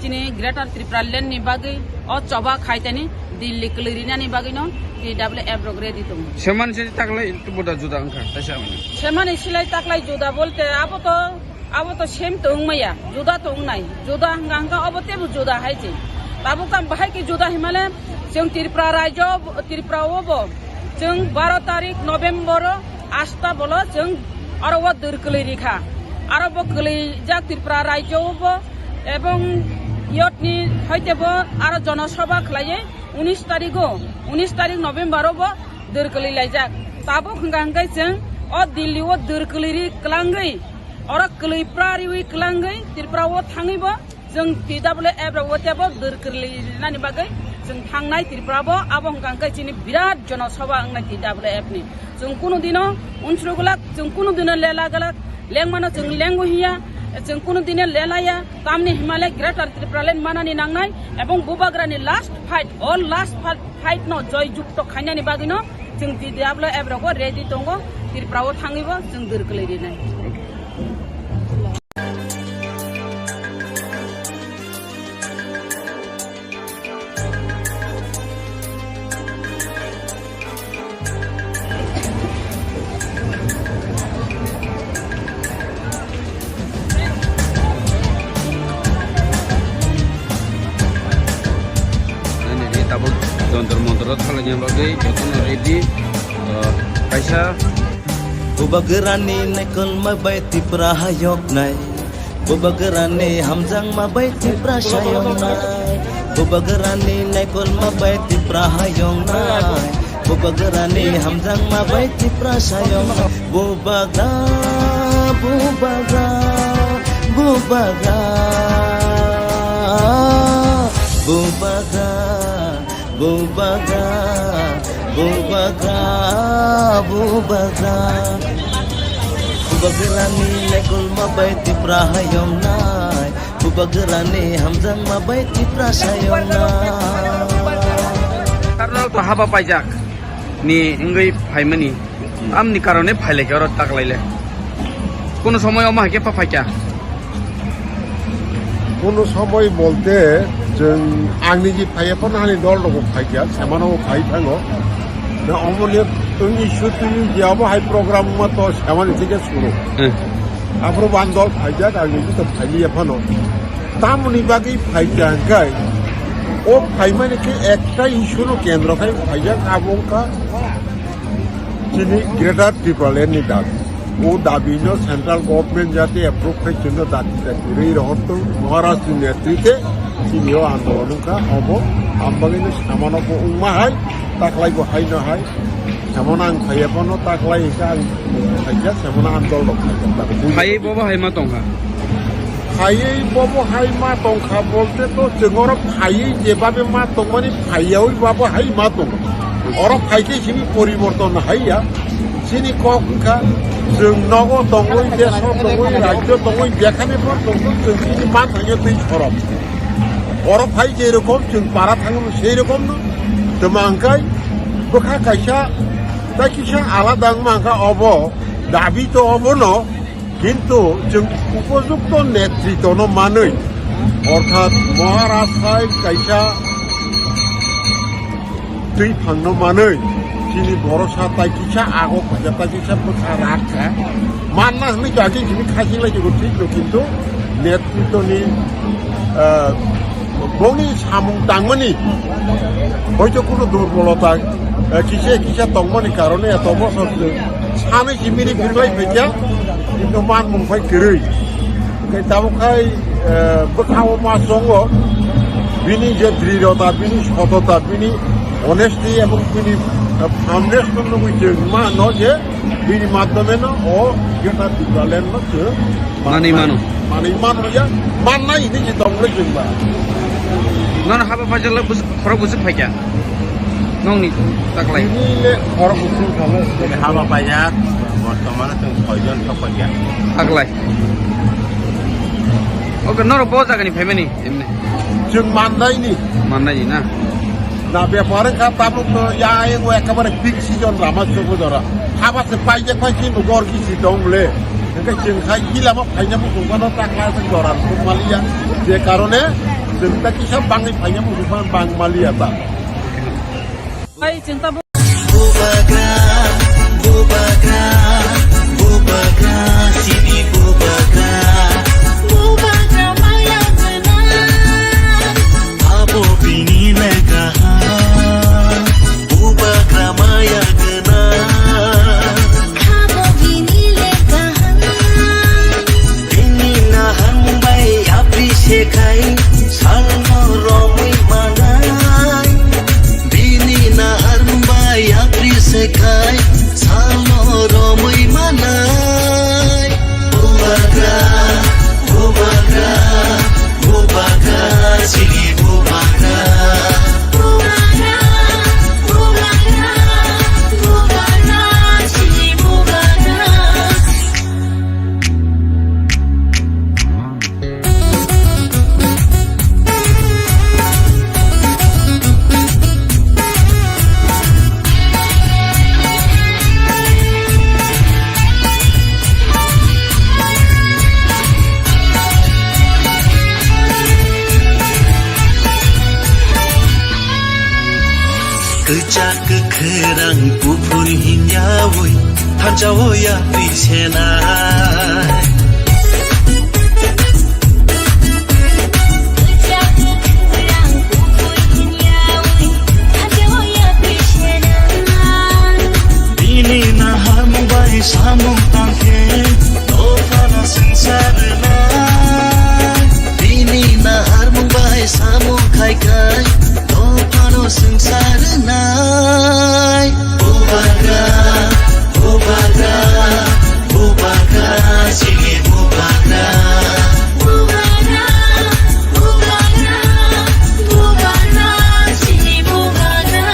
chini Greater Tripura Land ni bagwi o choba khaitani Delhi kwlwi rinani bagwino T W F rok ready tongo. Semani se taklai boda juda wngkha, taisa wngkha. Semani silai taklai juda bolte abo to Abo to same to wngmaya, juda to wngnai. Juda hwnkha hwnkha obo teibo juda hai se. Tabuk tamo bahai khe juda hinmale, chwng Tripura rajyo, Tripura o bo chwng baro tarik November o asta bolo chwng aro o dwr kwlwi rikha. Aro bo kwlwijak Tripura rajyo o bo, ebong yotni hoite bo aro jonosabha khlaiwi unis tarik o, unis tarik November o bo dwr kwlwi laijak. Tabuk hwnkha hwnkhe chwng o Delhi o dwr kwlwi ri kwlangwi, oro kwlwi pra riwi kwlangwi Tripura o thangwi bo chwng T W F rok o teibo dwr kwlwi rinani bagwi chwng thangnai Tripura bo. Abo hwnkha hwnkhe chini birat jonosabha wngnai T W F ni. Chwng kunu dino unsuru glak, chwng kunu dino lela glak, lengmano chwng lengo hiya, chwng kunu dino lelaya, tamni hinmale Greater Tripura Land manani nangnai, ebong bubagrani last fight, all last fight, fight no joy jukto khainani bagwino chwng T W F rogo ready tongo, Tripura o thangwibo chwng dwr kwlwi rinai. Nini tabuk jontor montor o thanglaina bagwi jotono ready, uh, kaisa. Bubagrani naikolma bai Tripura hayoknai. Bubagrani hamjakma bai Tripura sayoknai. Bubagrani naikolma bai Tripura hayoknai. Bubagrani hamjakma bai Tripura sayoknai. Bubagra, bubagra, bubagra, bubagra. Bubagra, bubagra, bubagra. Bubagrani naikolma bai Tripura hayoknai. Bubagrani hamjakma bai Tripura sayoknai. Karnal to haba paijak ni wngwi phaimani. Tamni karone phailai khe oro taklaile. Kono somoy omo hai khe pha phaikha. Kono somoy bolte chwng ang niji phaiya phano ani dol rok bo phaikha, semano bo phai thango. Na omo le tini sutini je obo hai program ma to semani thike suru. Hmm. Aphuru ban dol phaijak ang niji to phailiya phano. Tamoni bagwi phaikha hwnkhe o phaimani khe ekta issue no kendro khai phaijak abo wngkha chini Greater Tipraland ni dabi. O dabi no central government jate approve khai chwngno dati dati rwi rohor tong Maharaj ni netrite chini o andolon wngkha obo ambagwi no samano bo wngma hai taklai bo hai no hai samano ang phaiya phano taklai hwnkhe ang khaijak samano andol rok khaijak. Phaiwi bobo hai ma tongkha. Phaiwi bobo hai ma tongkha bolte to chwng oro phaiwi jebabe ma tongmani phaiyawi babo hai ma tongo. Oro phaikhe sini poriborton haiya. Sini kok wngkha chwng nogo tongwi, deso tongwi, rajyo tongwi, jekhane bo tongwi chwng sini ma thangya twi sorok. Oro phai je rokom chwng para thango sei rokomno. Twma hwnkhe bwkha kaisa tai kisa alada wngma hwnkha obo dabi to obono. Kintu chwng upojukto netritwno manwi, orthat Maharaj hai kaisa twi phangno manwi, Chini borok sa tai kisa ago khaja tai kisa bwsa rak kha. Manna hwnwi to agi chini khajing lai jago thik no, kintu netritwni, ah, bongni samung tangmani hoito kuno durbolota, ah, kisa kisa tongmani karone eto bosor sanwi chimini birlai phaikya, kintu manmung phai kwrwi. Hwnkhe tabuk khai, eh, bwkhao ma chongo, bini je drirota, bini sotota, bini honesty ebong bini, eh, foundation nugwi chwng mano je bini madhyome no o Greater Tipraland no chwng manwi mano. Manwi mano ya, mannai hinwi je tongmani chwng ba. Nono haba paijak lai bus-, khorok busuk phaikya. Nongni taklai. Bini le khorok busuk khala. Haba paijak, bortomano chwng soijon sok paikya. Taklai. Oke, norok bo jagani phaimani emne. Chwng mannaini. Mannaini na? Na bepar wngkha tabuk to ya ayang o ekabare peak season rama chwngbo jora. Haba se paijak pai chini gor kisi tong le. Hwnkhe chwng khai gila ma phaina muchung mano takla se jora rwk maliya. Je karone chwng ta kisa bangwi phaina muchung mano bang maliya ta. Hai, chwng ta Bubagra, bubagra, bubagra, chini bubagra. Bubagra maya gwnang. Abo bini le kaham. Bubagra maya gwnang. Abo bini le kaham. Bini nahang bai yapri se khai, salno romwi manai. Bini nahar bai yapri se khai, salno romwi manai. Bubagra, bubagra, bubagra, chini bubagra. Bubagra, bubagra, bubagra, chini bubagra. Kwchak kwkhwrang kuphur hinyawi thansa o yapri senai. Bini nahar bai samung tangkhe dophano swngchar rwnai. Bini nahar bai samung khai khai dophano swngchar rwnai. Bubagra, bubagra, bubagra, chini bubagra. Bubagra, bubagra, bubagra, chini bubagra.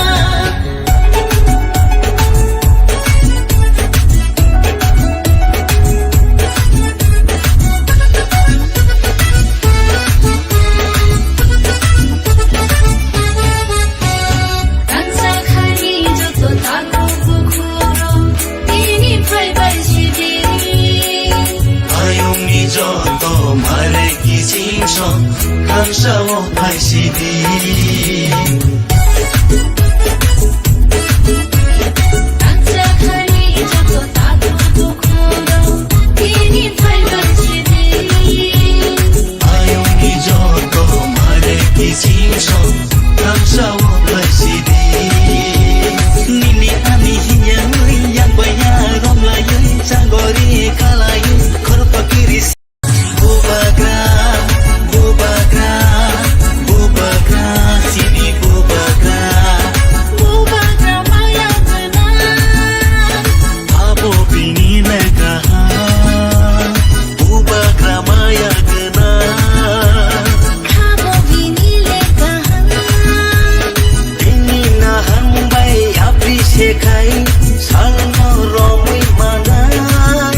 Kansa khani joto takhuk bukhuk rok tini phaibai sidi. Ayungni joto mare kiching sok kansa o phai sidi. Kansa khani joto takhuk bukhuk rok tini phaibai sidi. Ayungni joto mare kiching sok thansa o phai sidi. Nini ani hinya nui yang baya romlai changori kalai khorpa kiri. Bubagra, bubagra, bubagra, chini bubagra. Bubagra maya gwnang. Abo bini le kaham. Bubagra maya gwnang. Abo bini le kaham. Bini nahang bai yapri se khai, salno romwi manai.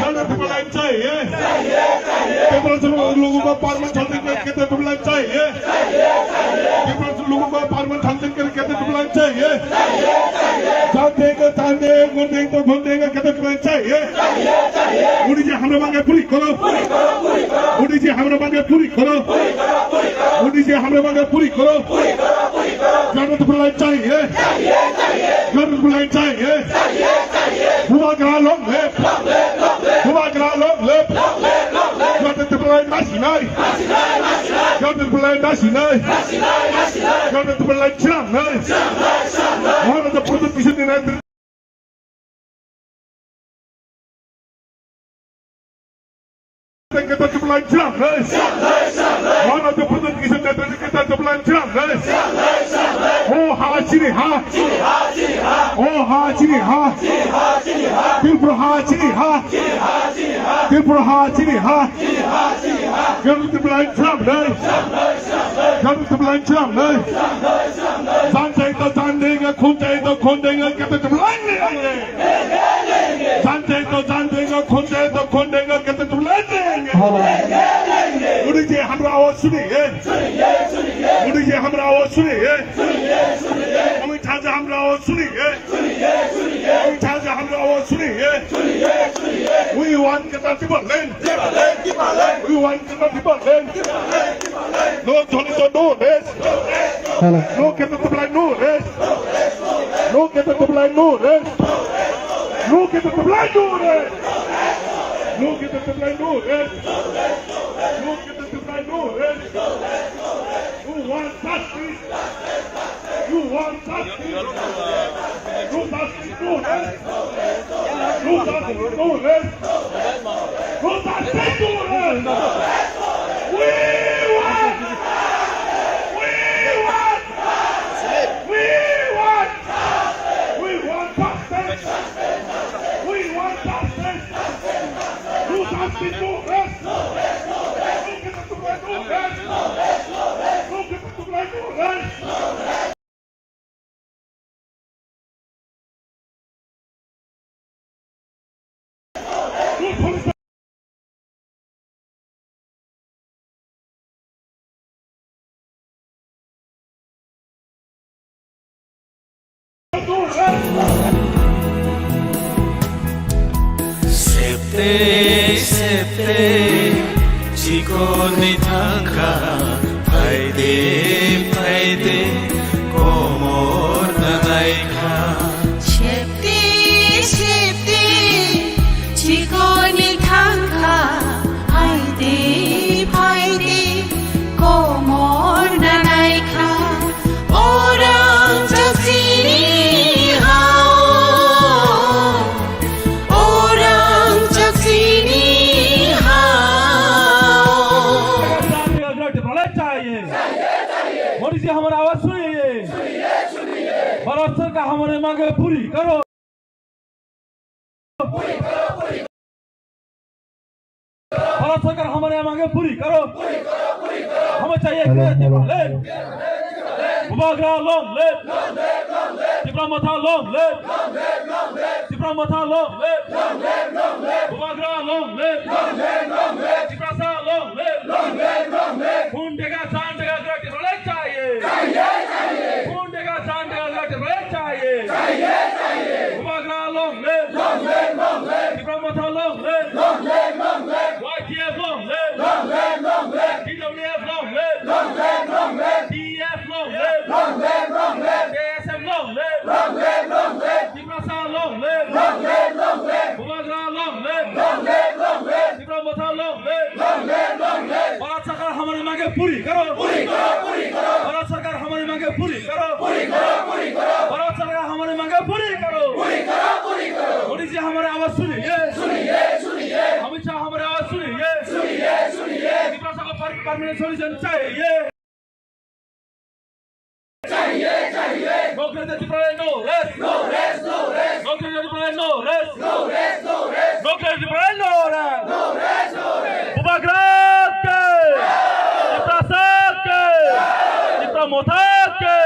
साढ़े तीन लाख चाहिए। पेपर से लोगों को पार्मन छानबीन करके तो लाख चाहिए। पेपर से लोगों को पार्मन छानबीन करके तो लाख चाहिए। साथ देंगे, चांद देंगे, गुण देंगे तो गुण देंगे, कितना चाहिए? उड़ी जी, हमरा मांगे पूरी करो। उड़ी जी, हमरा मांगे पूरी करो। मांगे पूरी करो। जनता को लाइन चाहिए। जनता को लाइन चाहिए। बुबाग्रा long live। बुबाग्रा long live। जनता को लाइन मासी नहीं। जनता को लाइन मासी नहीं। जनता को लाइन चिरांग नहीं। One of the Protestant United Kata tuplan chang, eh? Mana tu putu kisa kata kata tuplan chang, eh? Oh ha chini ha. Oh ha chini ha. Tripura ha chini ha. Tripura ha chini ha. Kata tuplan chang, eh? Kata tuplan chang, eh? Jan chahe to jan denge, khun chahe to khun denge, kata tuplan denge. Jan chahe to jan denge, khun chahe to khun denge, kata tuplan denge. Hello. Modi ji hamra awaz suniye. Modi ji hamra awaz suniye. Amit Shah ji hamra awaz suniye. Amit Shah ji hamra awaz suniye. We want Kata Tipraland. We want Kata Tipraland. No Jhalito, no rest. Hello. No Kata Tipraland, no rest. No Kata Tipraland, no rest. No Kata Tipraland, no rest. No Kata Tipraland, no rest. No Kata Tipraland, no rest. You want justice? You want justice? No justice, no rest. No justice, no rest. No justice, no rest. We want, we want, we want, we want justice. We want justice. No justice, no rest. No rest, no rest. No rest, no rest. No rest, no rest. Septe, septe, chikorni thangkha, phaide, phaide, komor nanaikha. Septe, septe, chikorni thangkha, phaide, phaide, komor nanaikha. Orang chasini hao, orang chasini hao. Modi जी हमारा आवाज सुनिए। भारत सरकार हमारे मांगे पूरी करो। भारत सरकार हमारे मांगे पूरी करो। हमें चाहिए Hello, hello. Bubagra long live. Tipra Motha long live. Tipra Motha long live. Bubagra long live. Tiprasa long live. Khun dega, jan dega, Tiprasa long live. Khun dega, jan dega, Tiprasa long live. Bubagra long live. Tipra Motha long live. Y T F long live. T W F long live. T F long live. K S F long live. Tiprasa long live. Bubagra long live. Tipra Motha long live. Bharat Sarkar hamare mange puri karo. Puri karo, puri karo. Bharat Sarkar hamare mange puri karo. Puri karo, puri karo. Bharat Sarkar hamare mange puri karo. Puri karo, puri karo. Modi ji hamare awaaz suniye. Suniye, suniye. Amit Shah hamare awaaz suniye. Suniye, suniye. Tiprasa ko per-, permanent solution chahiye. Chahiye, chahiye. No Greater Tipraland, no rest. No rest, no rest. No Greater Tipraland, no rest. No rest, no rest. No Greater Tipraland, no rest. No rest, no rest. Bubagra ke! Tiprasa ke! Tipra Motha ke!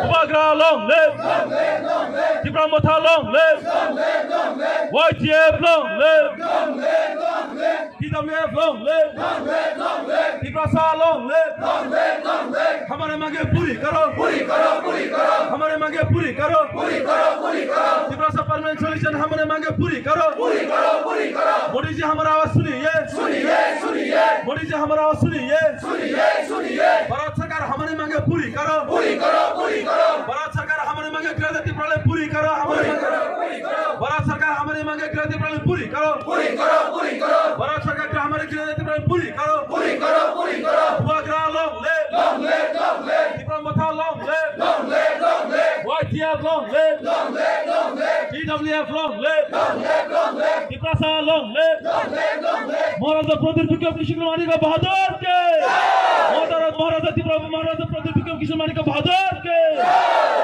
Bubagra long live! Long live, long live. Tipra Motha long live! Long live, long live! Y T F long live! Long live, long live! T W F long live! Long live, long live! Tiprasa long live! Long live, long live! हमारे मांगे पूरी करो! पूरी करो, पूरी करो! हमारे मांगे पूरी करो! पूरी करो, पूरी करो! Tiprasa permanent solution हमारे मांगे पूरी करो! पूरी करो, पूरी करो! मोदी जी हमारा आवाज सुनिए! सुनिए, सुनिए! मोदी जी हमारा आवाज सुनिए! सुनिए, सुनिए! भारत सरकार हमारे मांगे पूरी करो! पूरी करो, पूरी करो! भारत सरकार हमारे मांगे ग्रेटर त्रिपुरा पूरी करो! हमारे पूरी करो, पूरी करो! भारत सरकार हमारे मांगे ग्रेटर त्रिपुरा पूरी करो! पूरी करो, पूरी करो! भारत सरकार हमारे ग्रेटर त्रिपुरा पूरी करो! पूरी करो, पूरी करो! Bubagra long live! Long live, long live! Tipra Motha long live! Long live, long live! Y T F long live! Long live, long live! T W F long live! Long live, long live! Tiprasa long live! Long live, long live! Maharaja Pradyut Bikram Kishore Manikya Bahadur ke! Maharaja, Maharaja Tipra Maharaja Pradyut Bikram Kishore Manikya Bahadur ke!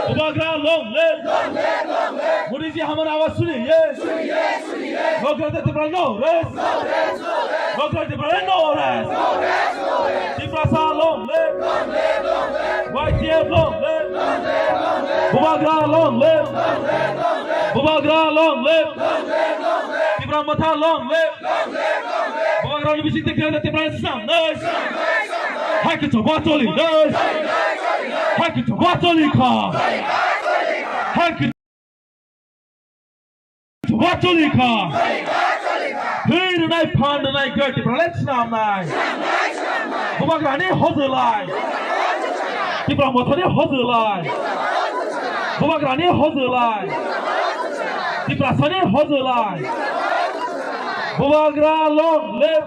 Bubagra long live! Long live, long live! Modi ji hamara awaaz suniye! Suniye, suniye! No Greater Tipra, no rest! No rest, no rest! No Greater Tipra, no rest! No rest, no rest! Tiprasa long live! Long live, long live! Y T F long live! Long live, long live! Bubagra long live! Long live, long live! Bubagra long live! Long live, long live! Tipra Motha long live! Long live, long live! Bubagra ni bising twi Greater Tipra ni swnamnai! Swnamnai, swnamnai! Hai khe choba choli nai! Choli nai, choli nai! Hai khe choba choli kha! Choli nai, choli nai! Hai khe Chubachuli kha. Thwi rwnai, phan rwnai, Greater Tipraland swnamnai. Bubagrani hojolai. Tipra Mothani hojolai. Bubagrani hojolai. Tiprasani hojolai. Bubagra long live.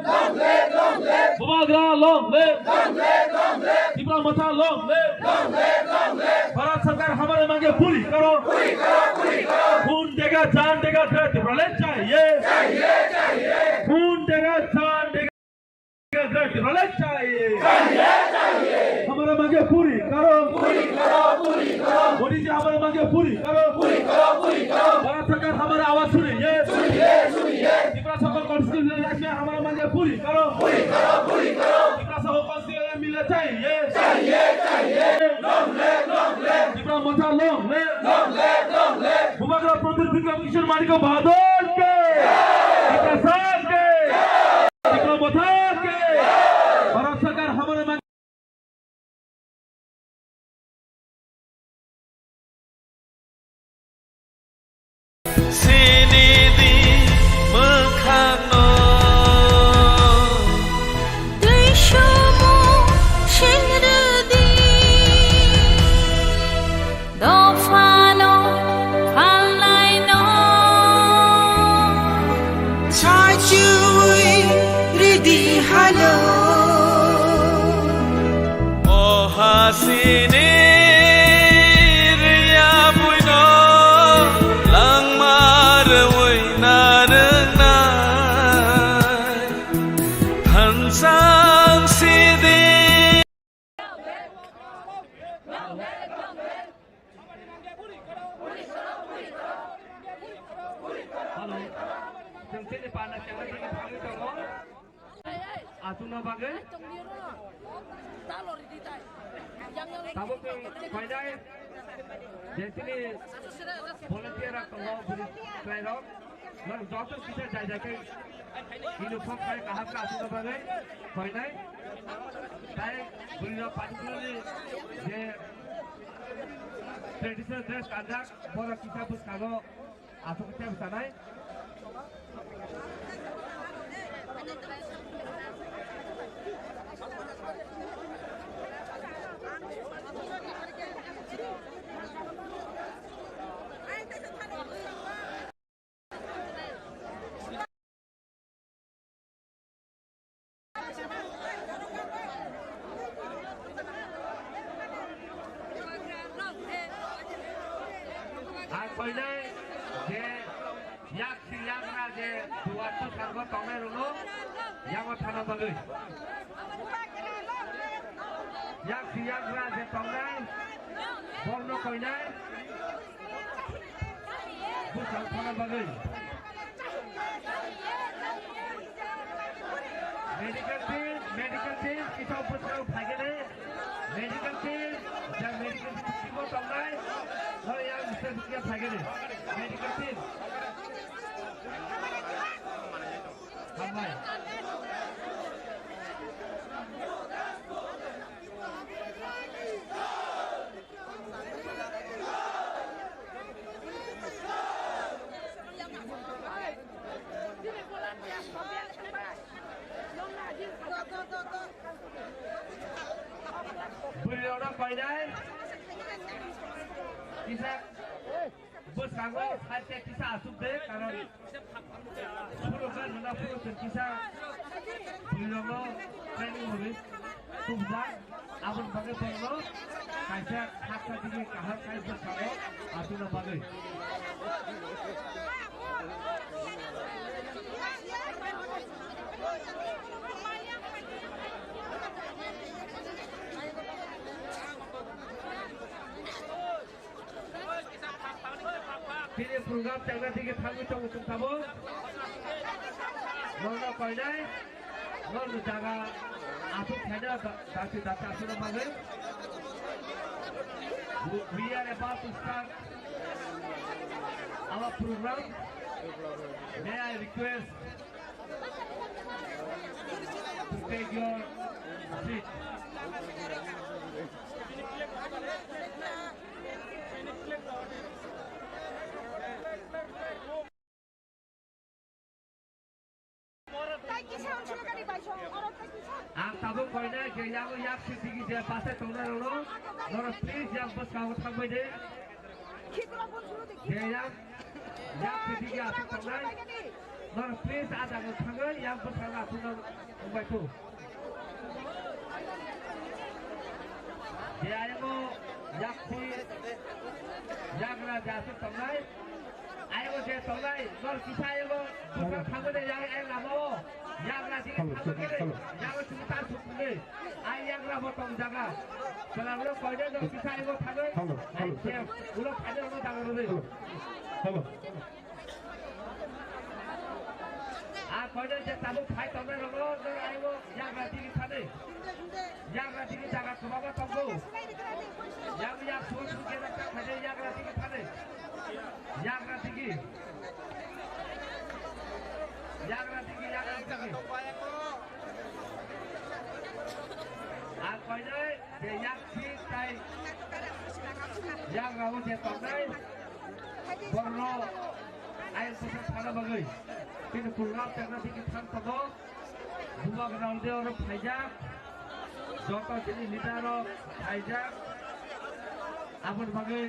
Bubagra long live. Tipra Motha long live. Bharat Sarkar hamare mange puri karo. Khun dega, jaan dega, Greater Tipraland chahiye. Khun dega, jaan dega, Greater Tipraland chahiye. Hamare mange puri karo. Modi ji hamare mange puri karo. Bharat Sarkar hamara awaaz suniye. Tiprasa ko constituency mein hamare mange puri karo. Tiprasa ko constituency mein mile chahiye. Tipra Motha long live. Bubagra Pradyut Bikram Kishore Manikya Bahadur ke. Tiprasa ke. Tipra Motha ke. Bharat Sarkar hamare mang- Sini di mwkhangno. Twi sumo singrwdi. Dophano phalnaino. Sachiwi ridi halo. O hasini riya buino langma rwi narwngnai. Thansang sidi. Hello. Chwng chini panda chengna chini thangwi tongo. Aswkno bagwi. Tabuk chwng phainai je chini volunteer rok tongo, bwrwi chwrairok. Norok joto kisa jai jai khe uniform khai kaham khe aswkno bagwi phainai. Tai bwrwirok particularly je traditional dress kanjak, borok kisa bwskango aswk khe bwsanai. Ang koinai je yak si yagra je duar tu sargo tongnai rwno yango thana bagwi. Yak si yagra je tongnai borno koinai. Bwsang thana bagwi. Medical team, medical team, kisa bwsang phaigene. Medical team, jang medical team simo tongnai. Hoi yang se Medical team. Hambai. Bwrwi rok no koinai. Kisa bwskango side kisa asuk de, karon phuru gan na phuru chwng kisa bwrwi rok no training rwgwi tubujak. Aboni bagwi borokno kaisa haksa digi kaham khai bwskango asukna bagwi. Chini program chakna digi thangwi tongo chwng tabuk. Norno koinai, norno jaga asuk khaina da-, dasi dasi asukna bagwi. We, we are about to start our program. May I request to take your seat. Ang tabuk koinai je yago yak sitigi je pasai tongnai rokno, norok please yak bwskango thangbai de. Je yak, yak sitigi aswk tongnai, norok please a jaga thangwi yak bwskango aswk wngbai thung. Je ayongo yaksi yagra je aswk tongnai, ayongo je tongnai, nor kisa ayongo bwswk thangmani yang ayang lamao yagra digi thangmani yago chini ta sukmani. Ai yagra bo tong jaga. Chwla ulo koide nor kisa ayongo thangwi. Ai je ulo phaide ulo jaga rwdi. A koide je tabuk phai tongnai rokno nor ayongo yagra digi thani. Yagra digi jaga kwbangma tongo. Yang yak suo suo khe jak khaide yagra digi thani. Yagra digi. Yagra digi, yagra digi. A koide je yak si tai yagra o je tongnai. Borno ayang bwsa sana bagwi. Chini program chakna digi thang tongo. Bubagra de oro phaijak, joto chini leader rok phaijak, aboni bagwi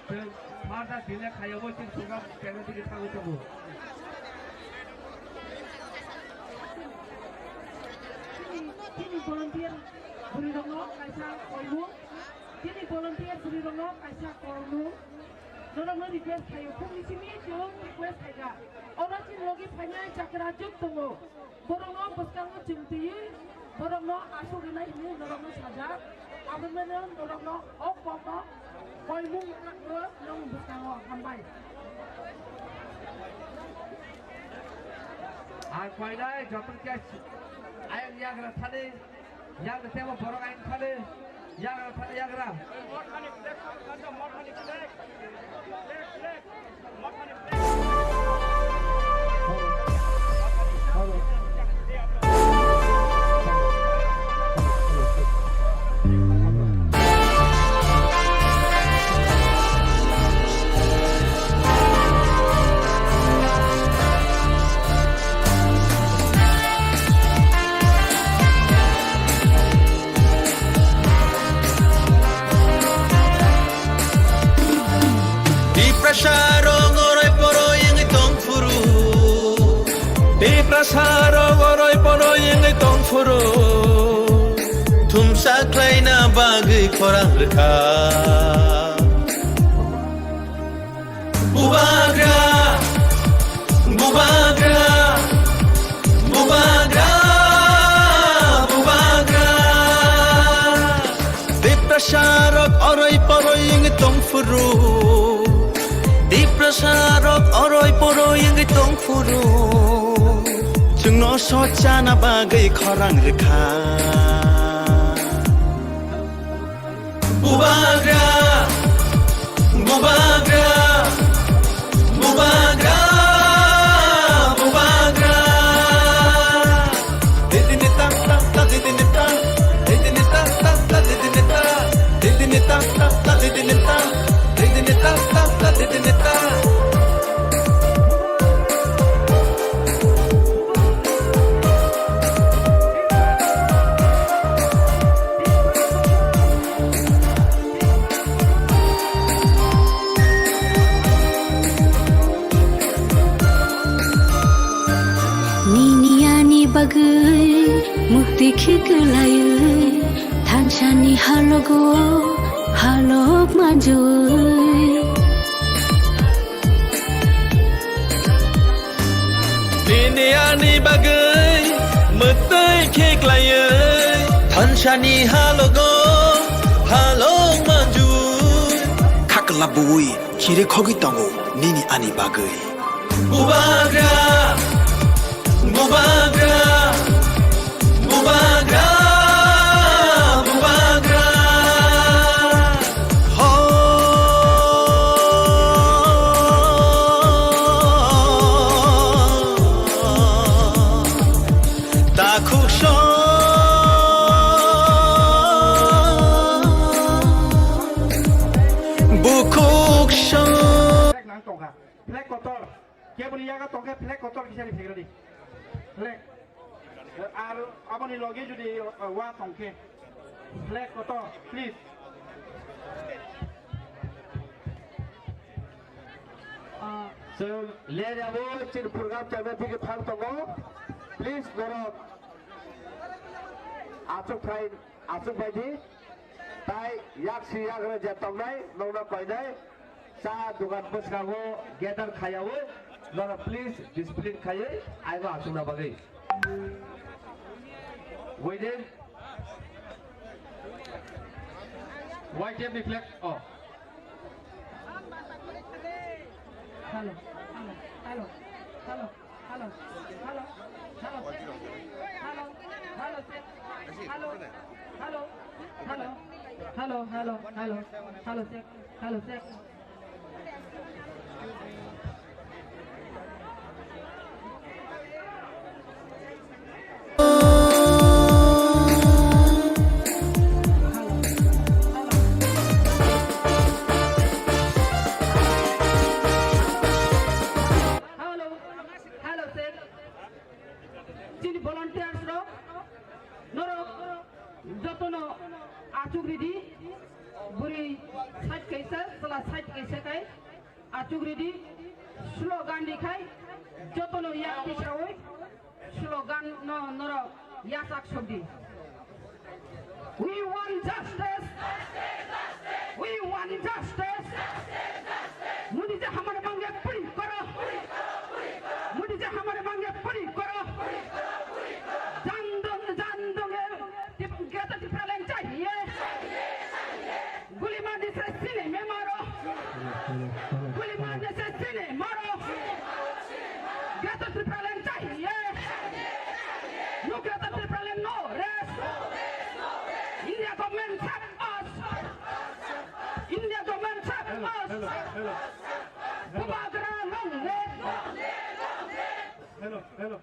chwng further delay khaiya bo chini program kemra digi thangwi tongo. Chini volunteer bwrwi rokno kaisa koimung, chini volunteer bwrwi rokno kaisa koimung, norokno request khaio, phungni simi chwng request khaikha, oro chini logi phainai chakra juk tongo. Borokno bwskango chwng twiwi borokno aswk rwnai hinwi norokno sajak. Aboni bagwi norokno o kokno koimung rok nwng bwskango hambai. Ang koinai joto khe ayang yagra thani, yagra tebo borok ayang thani. Yagra thani yagra. Tiprasa rok oroi poroi wngwi tong phuru. Tiprasa rok oroi poroi wngwi tong phuru. Thumsa khlaina bagwi khorang rwkha. Bubagra, bubagra, bubagra, bubagra. Tiprasa rok oroi poroi wngwi tong phuru. Tiprasa rok oroi poroi wngwi tong phuru. Chwngno sochana bagwi khorang rwkha. Bubagra, bubagra, Khiklaiwi thansani halogo halok manjui. Nini ani bagwi mwtai khiklaiwi thansani halogo halok manjui. Khakla buwi khire khogwi tongo nini ani bagwi. Bubagra, bubagra, bubagra, bubagra. Ho. Takhuk song. Bukhuk song. Flag kotor. Keboni yaga tongkhe flag kotor kisani phegradi. Flag. Ar aboni logi jodi, uh, wa tongkhe. Flag kotor, please. Ah, so, ler abo chini program chairman thiki thang tongo. Please, norok. Achuk phai, achuk baidi. Tai yaksi yagra je tongnai, nokno koinai. Cha dukan bwskango gather khaiyaui, norok please discipline khaiwi aigo achukna bagwi. Waiting. Y T F ni flag. Oh. Hello, hello, hello, hello. Hello, hello, check. Hello, hello, check. Hello, hello, hello, hello, hello, hello, hello, check. Hello, check. Hello, hello, check. Chini volunteers rok, norok jotono achuk ridi, bwrwi side kaisa, chwla side kaisa kai achuk ridi, slogan di khai jotono yak tisaui slogan no norok yasak sokdi. We want justice. We want justice. मुझे हमारे मांगे पूरी करो। मुझे हमारे मांगे पूरी करो। जान दो, जान दो, ये Greater Tipraland चाहिए। गोली मारने से सीने में मारो। गोली मारने से सीने मारो। Greater Tipraland चाहिए। No Greater Tipraland, no rest. India government save us. India government save us. Bubagra long live. Hello, hello.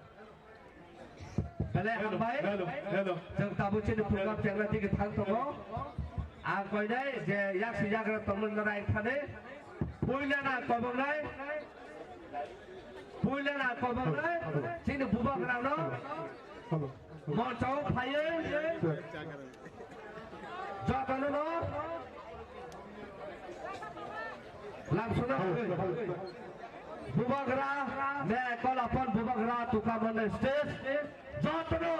Belai hambai. Hello, hello. Chwng tabuk chini program chengra tigi thang tongo. Ang koinai je yaksi yagra tongmani rai thani. Puila na kobongnai. Puila na kobongnai. Chini bubagrano. Hello. Moncho phaiwi jotono no lamsuna bubagra ne kolapon bubagra tuka mane stage jotono,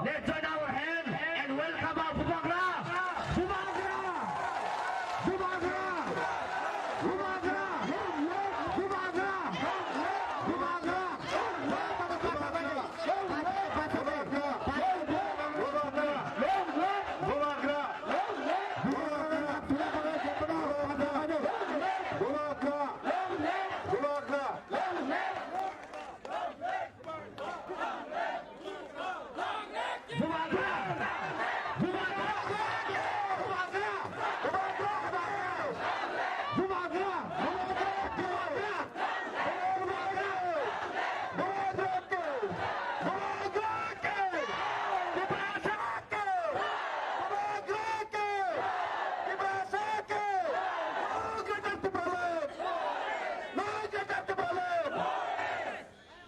let's join our hand and welcome our bubagra. Bubagra. Bubagra. Bubagra. Bubagra. Bubagra.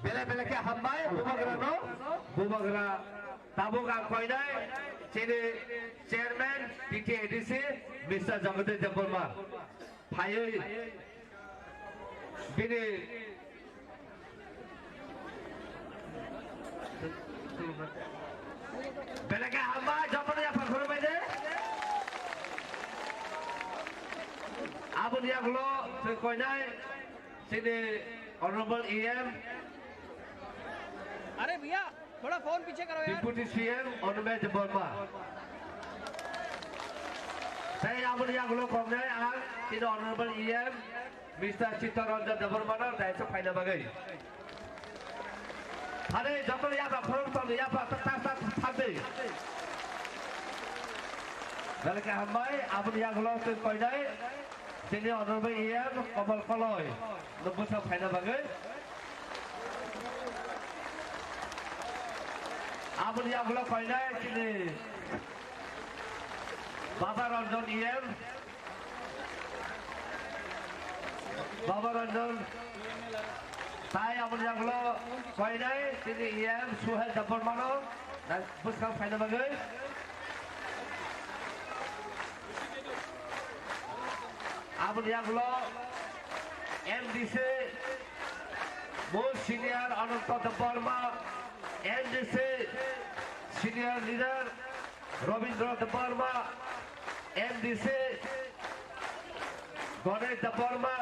Bele bele khe hambai bubagra no, bubagra tabuk ang koinai chini chairman T T A D C Mister Jagadesh Debbarma phaiwi bini Belai khe hambai, jotono yaphang khulumbai de. Aboni yagulo chwng koinai chini Honorable E M, अरे भैया, थोड़ा फोन पीछे करो यार। Deputy C M Animesh Debbarma. Tei aboni yagulo koknai ang chini Honorable E M Mister Chittaranjan Debbarmano daisa phaina bagwi. Thani jotono yaphang khulum tongdi, yaphang ta, ta, ta, thangdi. Belai khe hambai, aboni yagulo chwng koinai chini Honorable E M Kamal Koloi no bwswk phaina bagwi. Aboni yagulo koinai chini Baba Ranjan E M, Baba Ranjan, tai aboni yagulo koinai chini E M Suhel Debbarmano bwswk phaina bagwi. Aboni yagulo M D C, most senior Ananta Debbarma, M D C, senior leader Rabindra Debbarma, M D C, Ganesh Debbarma,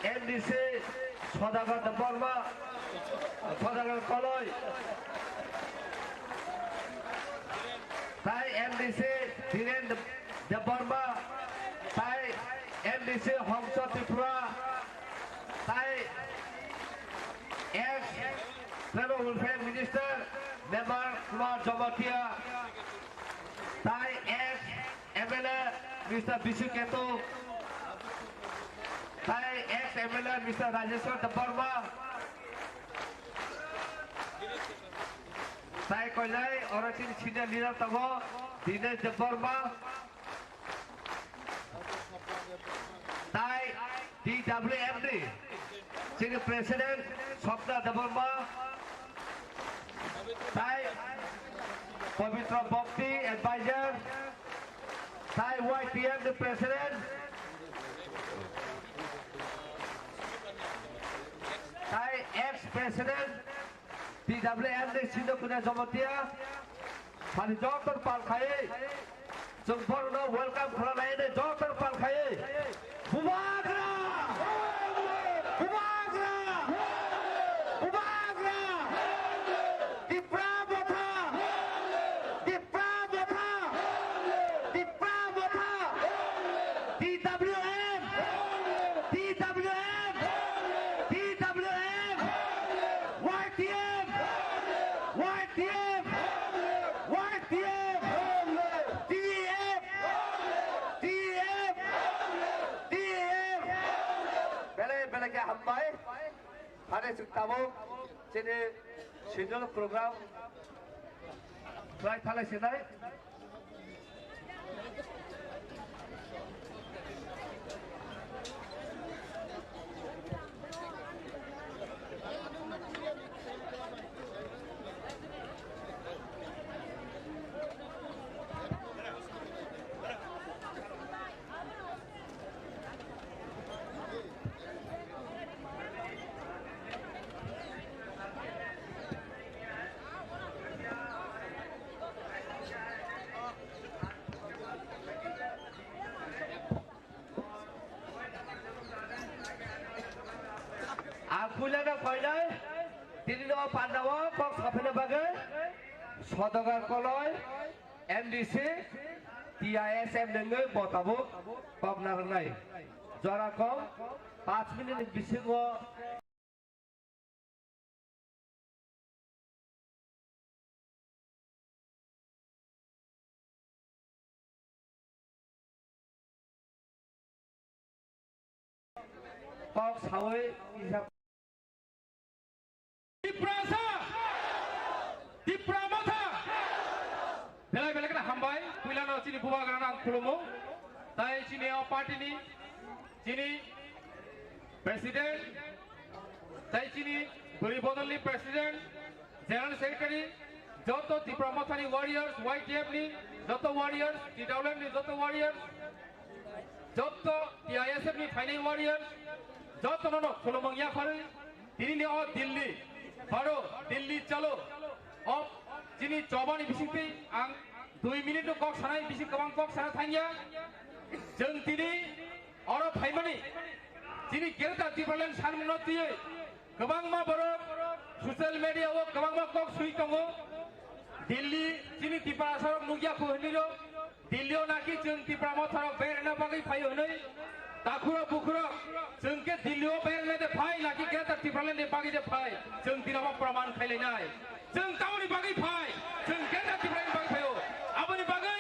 M D C Sodagar Debbarma, Sodagar Koloi, tai M D C Dhiren Debbarma, tai M D C Hongso Tripura, tai ex Tribal Welfare Minister Memar Kumar Jamatia, tai ex M L A Mister Bisu Ketu, tai ex M L A Mister Rajeshwar Debbarma, tai koinai oro chini senior leader tongo Dinesh Debbarma, tai T W M D chini President Swapna Debbarma, tai Pavitra Bhakti Advisor, tai Y T M ni President, tai ex President T W M ni Sindhu Kuna Jamatia, thani joto pal khai. Chwng borokno welcome khlai lainai joto pal khai. Bubagra! Bubagra! Bubagra! Tipra Motha! Tipra Motha! Tipra Motha! T W M! T W M! T W M! Y T F! Y T F! Y T F! T F! T F! T F! Belai belai khe hambai. Thani chwng tabuk chini schedule program khlai thalai sinai. Ang puilano koinai, tini no pandao kok saphaina bagwi Sodagar Koloi, M D C, T I S F nungwi bo tabuk kok narwknai. Jora kok panch minute ni bisingo. Kok sawi kisa. Tiprasa! Tipra Motha! Belai belai kheno hambai, puilano chini bubagrano ang khulumo. Tai chini o party ni, chini President, tai chini bwrwi bodolni President, General Secretary, joto Tipra Mothani warriors, Y T F ni joto warriors, T W M ni joto warriors, joto T I S F ni phainai warriors, jotono no khulumung yapharwi, tini ni o Delhi, baro Delhi chalo, o Chini chobani bisingtwi ang dui minute no kok sanai, bising kwbang kok sana thangya. Chwng tini oro phaimani chini Greater Tipraland sanmungno twiwi kwbangma borok social media o kwbangma kok swi tongo. Delhi chini Tiprasarok nukya khu hinwi rok. Delhi o naki chwng Tipra Motha rok berna bagwi phaio hinwi. Takhurok bukhurok chwng khe Delhi o berna de phai naki Greater Tipraland ni bagwi de phai. Chwng tini obo praman khailainai. Chwng tamoni bagwi phai, chwng Greater Tipraland bagwi phaio. Aboni bagwi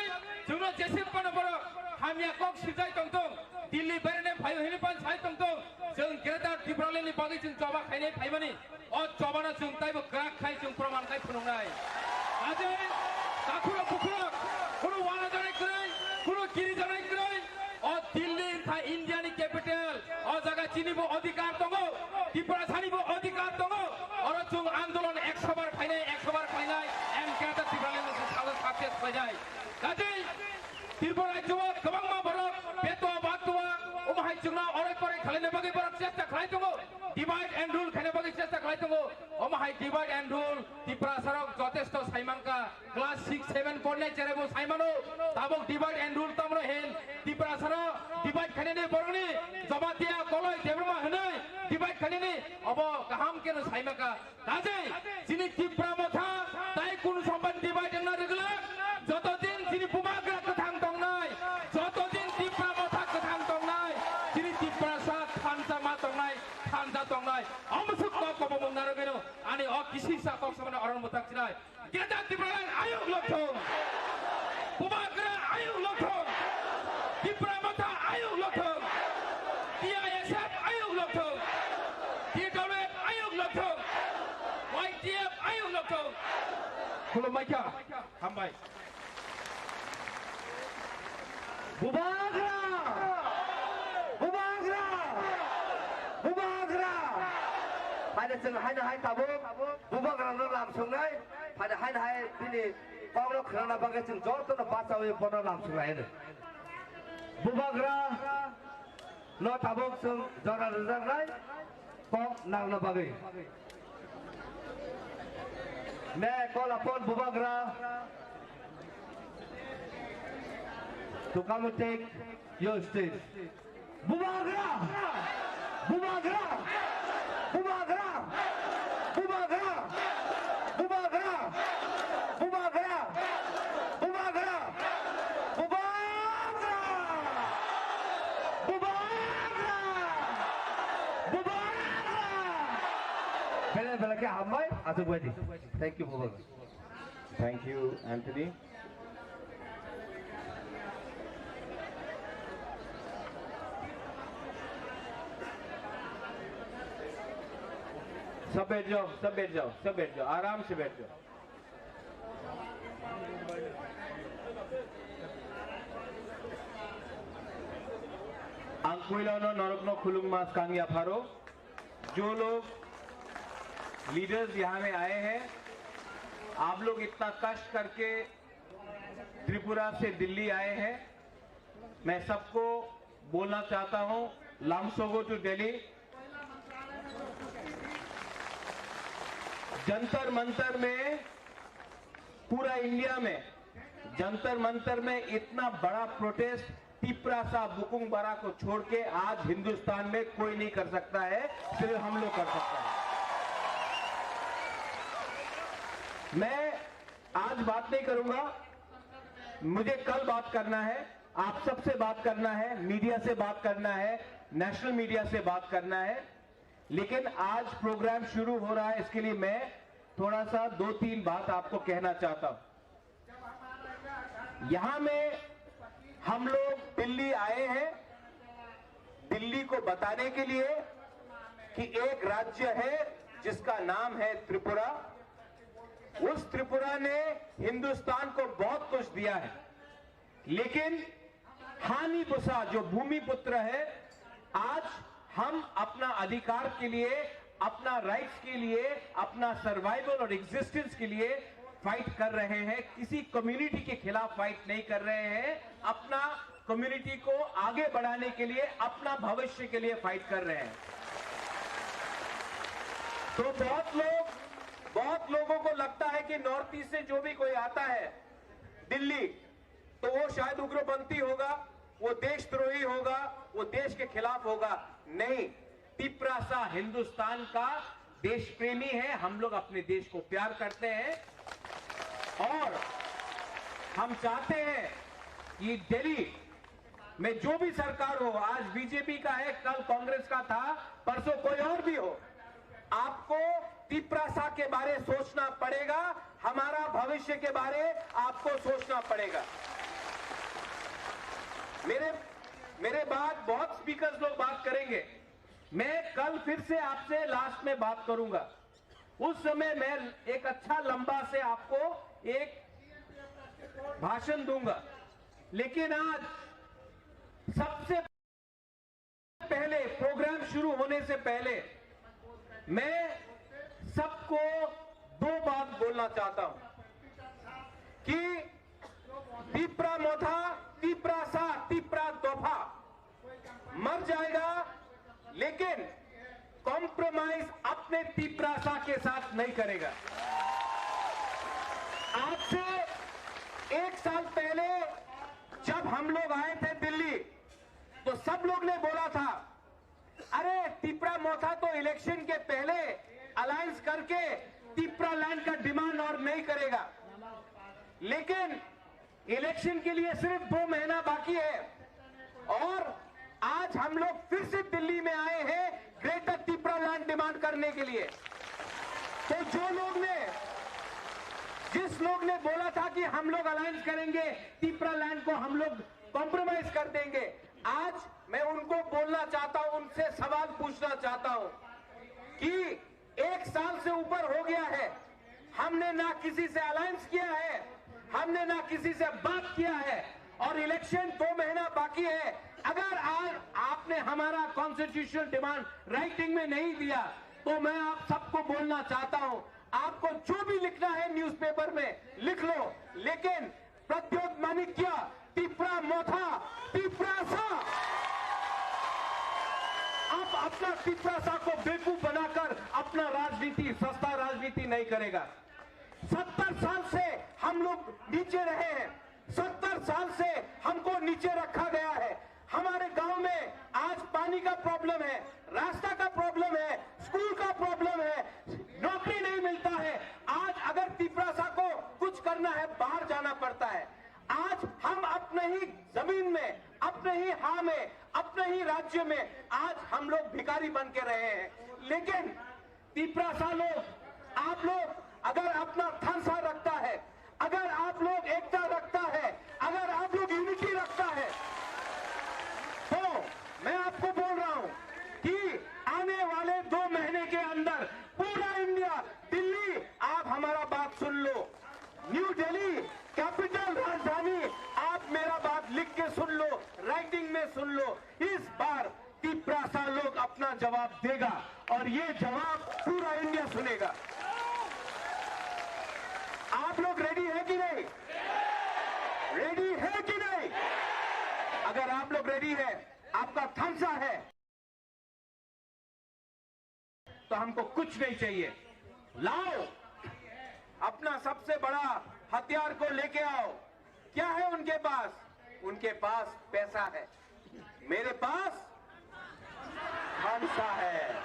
chwngno jesip kono borok hamya kok swijai tongtong, Delhi berene phaio hinwi pan sai tongtong, chwng Greater Tipraland ni bagwi chwng choba khainai phaimani. O chobano chwng taibo kwrak khai chwng proman khai phunuknai. Ajai takhurok bukhurok, kunu wana janai kwrwi, kunu kiri janai kwrwi, O Delhi wngkha India ni capital, o jaga chini bo adhikar tongo, Tiprasa ni bo adhikar tongo, oro chwng andolon ekso bar khainai, ekso bar khainai, and Greater Tipraland ni salo success khlainai. Kaje Tripura rajyo o kwbangma borok beto baktowa, omo hai chwngno oroi poroi khalaina bagwi borok chesta khlai tongo, divide and rule khaina bagwi chesta khlai tongo, omo hai divide and rule Tiprasa rok jotesto saimanka. Class six, seven pornai cherebo saimano, tabok divide and rule tamno hin, Tiprasaro divide khainani borokni Jamatia, Koloi, Debbarma hinwi divide khainani obo kaham keno saimaka. Kaje chini Tipra Motha tai kunu somban divide wngna rwgwlak, joto din chini Bubagra kwthang tongnai, joto din Tipra Motha kwthang tongnai, chini Tiprasa thansa ma tongnai, thansa tongnai, omusuk kok kobo mung narwgwino ani o kisisa kok samano oron mutak chinai. Greater Tipraland ayuk lokthung. Bubagra ayuk lokthung. Tipra Motha ayuk lokthung. T I S F ayuk lokthung. T W F ayuk lokthung. Y T F ayuk lokthung. Khulumbaikha. Hambai. Bubagra! Bubagra! Bubagra! Haino chwng haino hai tabuk Bubagrano lam sungnai, haino haino hai bini kokno khwnana bagwi chwng jotono bachaui bono lam sungnai hino. Bubagra no tabuk chwng jora rwjaknai kok nangna bagwi. May I call upon Bubagra to come and take your stage. Bubagra! Bubagra! Bubagra! Bubagra! Bubagra! Bubagra! Bubagra! Bubagra! Bubagra! Bubagra! Belai belai khe hambai, aswk bai di. Thank you, Bubagra. Thank you, Anthony. सब बैठ जाओ, सब बैठ जाओ, सब बैठ जाओ, आराम से बैठ जाओ। Ang puilano norokno khulumma skang yapharo. जो लोग लीडर्स यहाँ में आए हैं, आप लोग इतना कष्ट करके त्रिपुरा से दिल्ली आए हैं, मैं सबको बोलना चाहता हूँ, लामसोगो टू दिल्ली। जंतर मंतर में, पूरा इंडिया में जंतर मंतर में इतना बड़ा प्रोटेस्ट तिप्रासा बुकुंग बारा को छोड़ के आज हिंदुस्तान में कोई नहीं कर सकता है, सिर्फ हम लोग कर सकते हैं। मैं आज बात नहीं करूंगा, मुझे कल बात करना है, आप सबसे बात करना है, मीडिया से बात करना है, नेशनल मीडिया से बात करना है। लेकिन आज प्रोग्राम शुरू हो रहा है, इसके लिए मैं थोड़ा सा दो तीन बात आपको कहना चाहता हूं। यहाँ में हम लोग दिल्ली आए हैं, दिल्ली को बताने के लिए कि एक राज्य है जिसका नाम है त्रिपुरा। उस त्रिपुरा ने हिंदुस्तान को बहुत कुछ दिया है, लेकिन हानी बुसा जो भूमिपुत्र है, आज हम अपना अधिकार के लिए, अपना राइट्स के लिए, अपना सर्वाइवल और एग्जिस्टेंस के लिए फाइट कर रहे हैं। किसी कम्युनिटी के खिलाफ फाइट नहीं कर रहे हैं, अपना कम्युनिटी को आगे बढ़ाने के लिए, अपना भविष्य के लिए फाइट कर रहे हैं। तो बहुत लोग बहुत लोगों को लगता है कि नॉर्थ ईस्ट से जो भी कोई आता है दिल्ली, तो वो शायद उग्रपंथी होगा, वो देशद्रोही होगा, वो देश के खिलाफ होगा। नहीं, तिपरासा हिंदुस्तान का देश प्रेमी है। हम लोग अपने देश को प्यार करते हैं और हम चाहते हैं कि दिल्ली में जो भी सरकार हो, आज बीजेपी का है, कल कांग्रेस का था, परसों कोई और भी हो, आपको तिपरासा के बारे सोचना पड़ेगा, हमारा भविष्य के बारे आपको सोचना पड़ेगा। मेरे मेरे बाद बहुत स्पीकर्स लोग बात करेंगे। मैं कल फिर से आपसे लास्ट में बात करूंगा, उस समय मैं एक अच्छा लंबा से आपको एक भाषण दूंगा। लेकिन आज सबसे पहले, प्रोग्राम शुरू होने से पहले मैं सबको दो बात बोलना चाहता हूं कि तिपरा मोथा, तिपरासा, तिपरा दोफा मर जाएगा, लेकिन कॉम्प्रोमाइज अपने तिपरासा के साथ नहीं करेगा। आज से एक साल पहले जब हम लोग आए थे दिल्ली, तो सब लोग ने बोला था, अरे, तिपरा मोथा तो इलेक्शन के पहले अलायंस करके तिपरा लैंड का डिमांड और नहीं करेगा। लेकिन इलेक्शन के लिए सिर्फ दो महीना बाकी है और आज हम लोग फिर से दिल्ली में आए हैं ग्रेटर तिपरा लैंड डिमांड करने के लिए। तो जो लोग ने, जिस लोग ने बोला था कि हम लोग अलायंस करेंगे, तिपरा लैंड को हम लोग कॉम्प्रोमाइज कर देंगे, आज मैं उनको बोलना चाहता हूं, उनसे सवाल पूछना चाहता हूं कि एक साल से ऊपर हो गया है, हमने ना किसी से अलायंस किया है, हमने ना किसी से बात किया है और इलेक्शन दो महीना बाकी है। अगर आज आपने हमारा कॉन्स्टिट्यूशनल डिमांड राइटिंग में नहीं दिया, तो मैं आप सबको बोलना चाहता हूं, आपको जो भी लिखना है न्यूज़पेपर में लिख लो, लेकिन प्रद्योत मानिक्य, तिपरा मोथा, तिपरासा, आप अपना तिपरासा को बेवकूफ बनाकर अपना राजनीति, सस्ता राजनीति नहीं करेगा। सत्तर साल से हम लोग नीचे रहे हैं, सत्तर साल से हमको नीचे रखा गया है। हमारे गांव में आज पानी का प्रॉब्लम है, रास्ता का प्रॉब्लम है, स्कूल का प्रॉब्लम है, नौकरी नहीं मिलता है। आज अगर तिपरासा को कुछ करना है, बाहर जाना पड़ता है। आज हम अपने ही जमीन में, अपने ही हाँ में, अपने ही राज्य में आज हम लोग भिखारी बन के रहे हैं। लेकिन तिपरासा लोग, आप लोग अगर अपना थानसा रखता है, अगर आप लोग एकता रखता है, अगर आप लोग यूनिटी रखता है, तो मैं आपको बोल रहा हूं कि आने वाले दो महीने के अंदर पूरा इंडिया, दिल्ली, आप हमारा बात सुन लो, न्यू दिल्ली, कैपिटल राजधानी, आप मेरा बात लिख के सुन लो, राइटिंग में सुन लो। इस बार तिपरासा लोग अपना जवाब देगा और ये जवाब पूरा इंडिया सुनेगा। आप लोग रेडी है कि नहीं? रेडी है कि नहीं? अगर आप लोग रेडी है, आपका थानसा है, तो हमको कुछ नहीं चाहिए। लाओ, अपना सबसे बड़ा हथियार को लेके आओ। क्या है उनके पास? उनके पास पैसा है, मेरे पास थानसा है।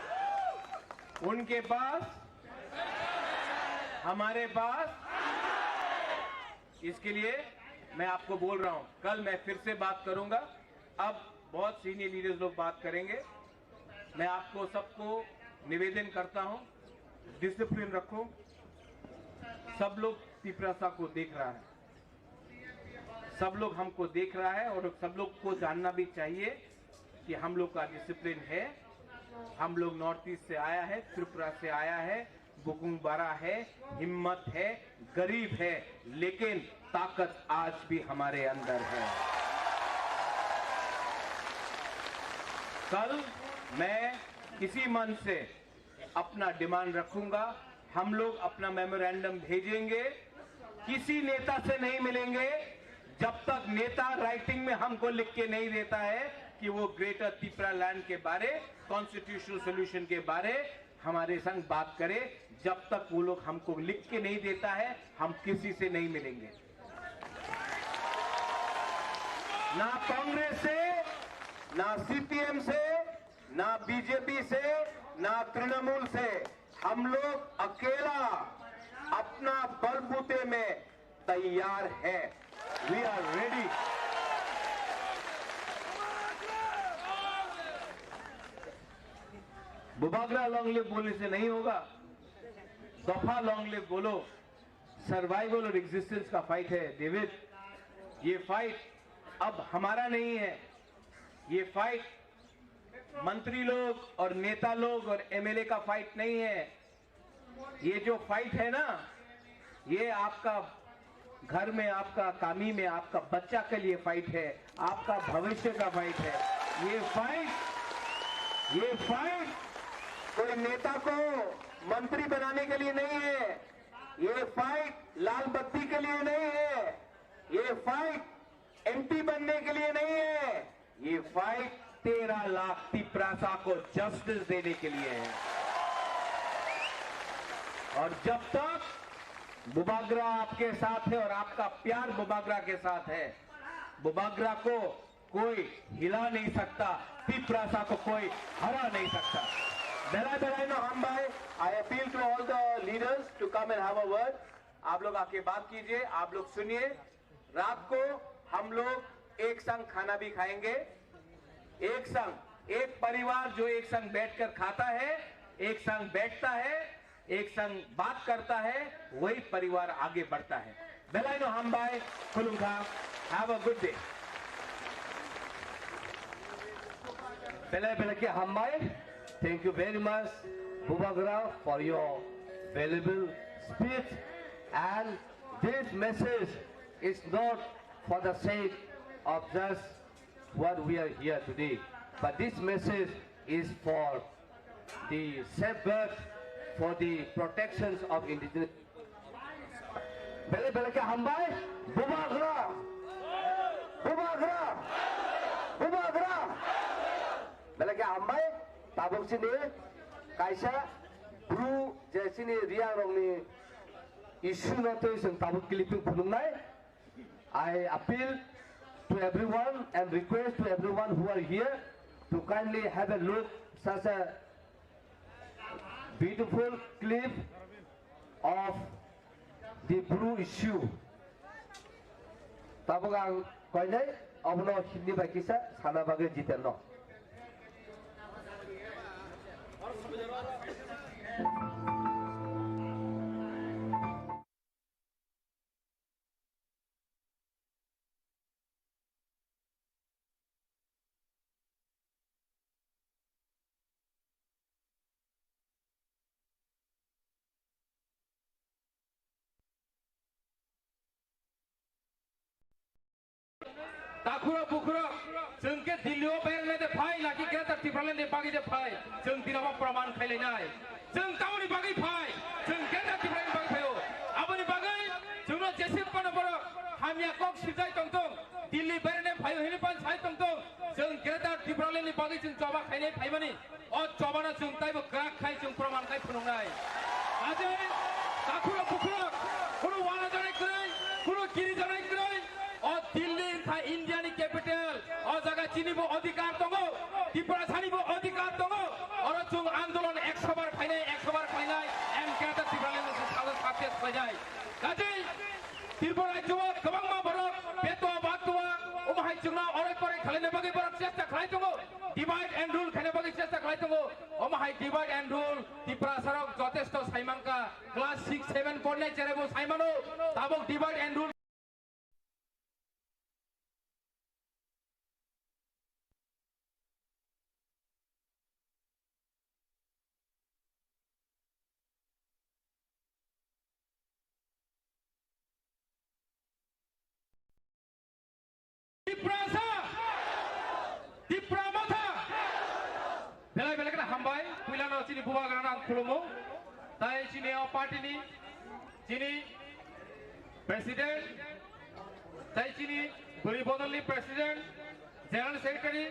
उनके पास, हमारे पास। इसके लिए मैं आपको बोल रहा हूं, कल मैं फिर से बात करूंगा। अब बहुत सीनियर लीडर्स लोग बात करेंगे। मैं आपको सबको निवेदन करता हूं, डिसिप्लिन रखो। सब लोग तिपरासा को देख रहा है, सब लोग हमको देख रहा है और सब लोग को जानना भी चाहिए कि हम लोग का डिसिप्लिन है। हम लोग नॉर्थ ईस्ट से आया है, त्रिपुरा से आया है, बुकुंग बड़ा है, हिम्मत है, गरीब है, लेकिन ताकत आज भी हमारे अंदर है। कल मैं इसी मंच से अपना डिमांड रखूंगा। हम लोग अपना मेमोरेंडम भेजेंगे, किसी नेता से नहीं मिलेंगे जब तक नेता राइटिंग में हमको लिख के नहीं देता है कि वो ग्रेटर तिपरा लैंड के बारे, कॉन्स्टिट्यूशनल सॉल्यूशन के बारे हमारे संग बात करे, जब तक वो लोग हमको लिख के नहीं देता है, हम किसी से नहीं मिलेंगे। ना कांग्रेस से, ना सीपीएम से, ना बीजेपी से, ना तृणमूल से। हम लोग अकेला अपना बलबूते में तैयार है। We are ready. Bubagra long live बोलने से नहीं होगा, दफा long live बोलो। सर्वाइवल और एग्जिस्टेंस का फाइट है डेविड। ये फाइट अब हमारा नहीं है, ये फाइट मंत्री लोग और नेता लोग और एमएलए का फाइट नहीं है। ये जो फाइट है ना, ये आपका घर में, आपका कामी में, आपका बच्चा के लिए फाइट है, आपका भविष्य का फाइट है। ये फाइट, ये फाइट कोई नेता को मंत्री बनाने के लिए नहीं है। ये फाइट लाल बत्ती के लिए नहीं है। ये फाइट एमपी बनने के लिए नहीं है। ये फाइट तेरह लाख तिपरासा को जस्टिस देने के लिए है। और जब तक बुबागरा आपके साथ है और आपका प्यार बुबागरा के साथ है, बुबागरा को कोई हिला नहीं सकता, तिपरासा को कोई हरा नहीं सकता। Belai belai no hambai. I appeal to all the leaders to come and have a word. आप लोग आके बात कीजिए, आप लोग सुनिए। रात को हम लोग एक संग खाना भी खाएंगे, एक संग, एक परिवार जो एक संग बैठकर खाता है, एक संग बैठता है, एक संग बात करता है, वही परिवार आगे बढ़ता है। Belai no hambai, khulumkha, have a good day. Belai belai khe hambai. Thank you very much, Bubagra, for your valuable speech. And this message is not for the sake of just what we are here today, but this message is for the safeguard, for the protections of indigenous. Belai belai khe hambai, Bubagra, Bubagra, Bubagra. Belai khe hambai, tabuk chini kaisa Bru je chini Reang rokni issue no twi chwng tabuk clipping phunuknai. I appeal to everyone and request to everyone who are here to kindly have a look such a beautiful clip of the Bru issue. Tabuk ang koinai obono Hindi bai kisa sana bagwi Jiten no. Takhurok bukhurok, chwng khe Delhi o berna de phai, naki Greater Tipraland ni bagwi de phai, chwng tini bo proman khailainai. Chwng tamoni bagwi phai, chwng Greater Tipraland ni bagwi phaio. Aboni bagwi chwngno jesip kono borok hamya kok swijai tongtong, Delhi berna phaio hini pan sai tongtong, chwng Greater Tipraland ni bagwi chwng choba khainai phaimani. O chobano chwng taibo kwrak khai chwng proman khai phunuknai. Ajai takhurok bukhurok, kunu wanajanai kwrwi, kunu kirijanai kwrwi. O Delhi wngkha India ni capital. O jaga chini bo adhikar tongo, Tiprasa ni bo adhikar tongo. Oro chwng andolon ekso bar khainai, ekso bar khainai, M K ta Tipraland ni sajo success khainai. Kajai Tripura rajyo o kwbangma borok beto baktoa, omo hai chwngno oroi poroi khlaina bagwi borok chesta khlai tongo, divide and rule khaina bagwi chesta khlai tongo. Omo hai divide and rule Tiprasa rok jotesto saimangkha, class six seven pornai cherebo saimano, tabok divide and rule. Tiprasa! Tipra Motha! Belai belai kheno hambai, puilano chini bubagrano ang khulumo. Tai chini o party ni, chini president, tai chini bwrwi bodol ni president, general secretary,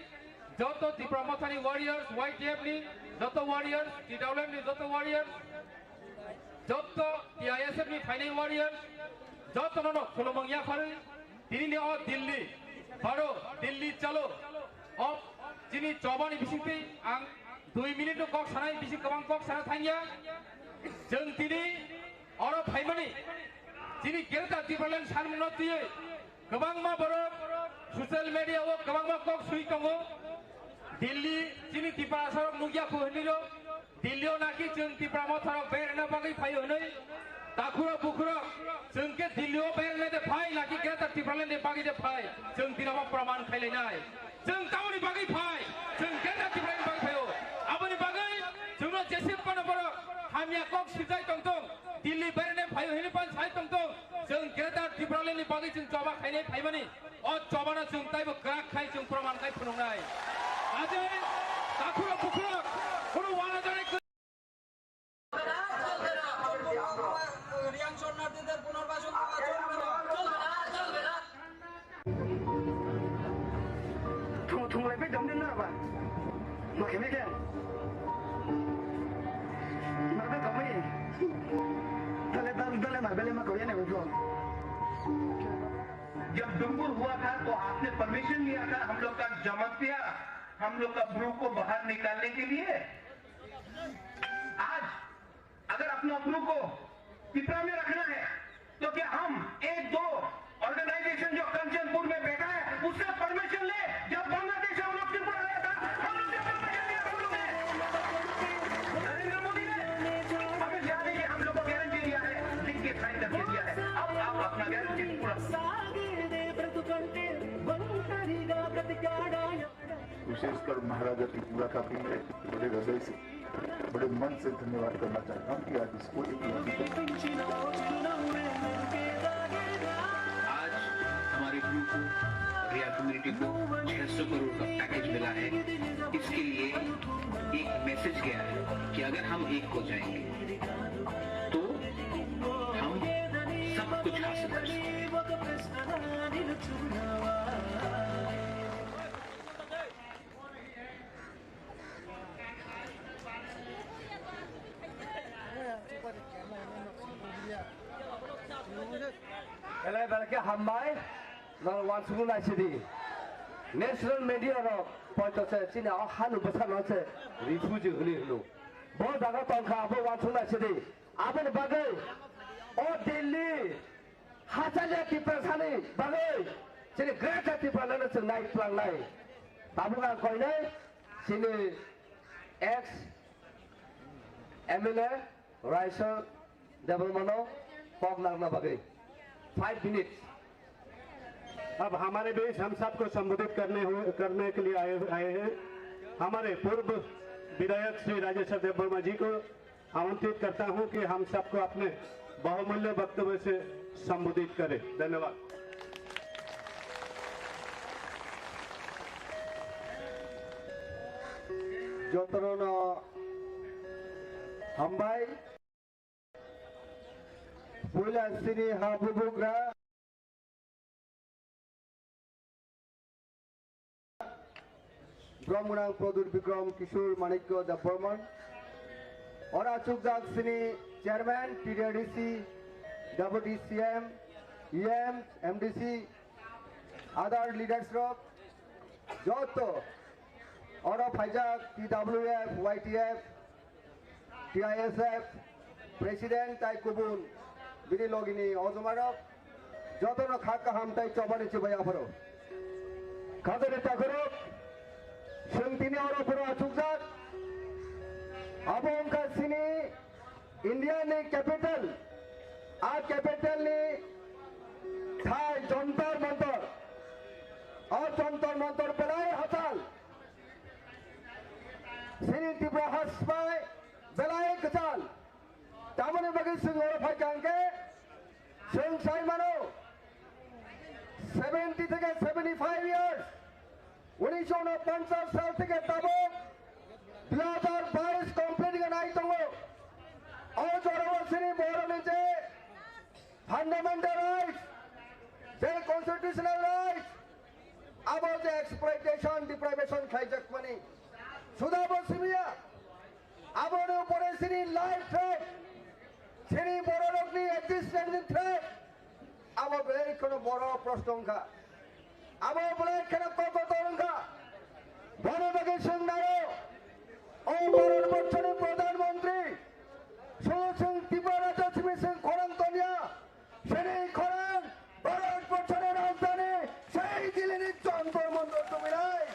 joto Tipra Motha ni warriors, Y T F ni, Joto warriors, T W M ni joto warriors, joto T I S F ni phainai warriors, joto no no khulumung yaphari, tini ni o Delhi, baro Delhi chalo, o chini chobani bisingtwi ang dui minute no kok sanai, bising kwbang kok sana thangya. Chwng tini oro phaimani, chini Greater Tipraland sanmungno twiwi kwbangma borok social media o kwbangma kok swi tongo. Delhi chini Tiprasa rok nukya khu hinwi rok. Delhi o naki chwng Tipra Motha rok berna bagwi phaio hinwi. Takhurok bukhurok chwng khe Delhi o berna de phai naki Greater Tipraland ni bagwi de phai. Chwng tini omo praman khailainai. Chwng tamoni bagwi phai. Chwng Greater Tipraland ni bagwi phaio. Aboni bagwi chwngno jesip kono borok hamya kok swijai tongtong. Delhi berene phaio hini pan sai tongtong. Chwng Greater Tipraland ni bagwi chwng choba khainai phaimani. O chobano chwng taibo kwrak khai chwng proman khai phunuknai. Ajai takhurok bukhurok khunu wana jani. Reang শরণার্থীদের পুনর্বাসন করা চলবে না। Thung thung lai bai dong din na ba. Ma khe me khe. Ma ba dong mai. Dale dale dale ma bele ma koya ne bo. जब डुंगुर हुआ था तो आपने परमिशन लिया था हम लोग का जमातिया, हम लोग का ब्रू को बाहर निकालने के लिए। आज अगर अपना ब्रू को पिपरा में रखना है तो क्या हम एक दो ऑर्गेनाइजेशन जो कंचनपुर में बैठा है उससे परमिशन ले? जब बांग्लादेश हम लोग त्रिपुरा गया था, हम लोग से परमिशन लिया था हम लोग ने। नरेंद्र मोदी ने हमें जाने की हम लोग को गारंटी दिया है, लिख के साइन करके दिया है। अब आप अपना गारंटी पूरा विशेषकर महाराजा त्रिपुरा का भी बड़े हृदय से, बड़े मन से धन्यवाद करना चाहता हूँ कि आज इसको एक आज हमारे ब्रू को, रिया कम्युनिटी को छह सौ करोड़ का पैकेज मिला है। इसके लिए एक मैसेज गया है कि अगर हम एक हो जाएंगे तो हम सब कुछ हासिल कर सकते हैं। Belai belai khe hambai, nang wansukmung naisidi. National media rok poito se chini o hanu bwsano se refugee hwnwi hwno. Bo jaga tongkha abo wansuk naisidi. Aboni bagwi o Delhi Hachaliya Tiprasani bagwi chini Greater Tipraland no chwng nai tlangnai. Tabuk ang koinai chini ex M L A Raisa Debbarmano kok nangna bagwi. Five minutes. अब हमारे बीच हम सबको संबोधित करने हुए, करने के लिए आए, आए हैं। हमारे पूर्व विधायक श्री राजेश्वर देव वर्मा जी को आमंत्रित करता हूं कि हम सबको अपने बहुमूल्य वक्तव्य से संबोधित करें। धन्यवाद। Jotono hambai. Puila sini ha bubugra. Bromgwnang Pradyut Bikram Kishore Manikya Debbarman. Ora chukjak sini chairman, T D R D C, deputy C M, E M, M D C, other leaders rok, joto oro phaijak T W F, Y T F, T I S F president tai kubun bini logini ojomarok jotono kha kaham tai chobani chubai apharo. Khajani takhorok chwng tini oro phoro achukjak. Abo wngkha chini India ni capital, a capital ni thai Jantar Mantar. O Jantar Mantar belai hachal. Chini Tripura ha sipai belai kwchal. Tamoni bagwi chwng oro phaikha hwnkhe chwng sai mano seventy theke seventy five years, unisho unoponchas sal theke tabuk dui hazar bais complete wngna nai tongo. O jorao chini borokni je fundamental rights, je constitutional rights, abo je exploitation, deprivation khlaijakmani, suda bo simiya, Chini life threat, chini bororokni existence ni threat, abo belai kheno boro proshno wngkha. Abo belai kheno kokotor wngkha. Bono bagwi chwng naio, o Bharat borshoni Pradhan Mantri, sudu chwng Tripura rajyo simi chwng khorang tongya, chini khorang Bharat borshoni rajdhani sei Delhi ni Jantar Mantar tubinai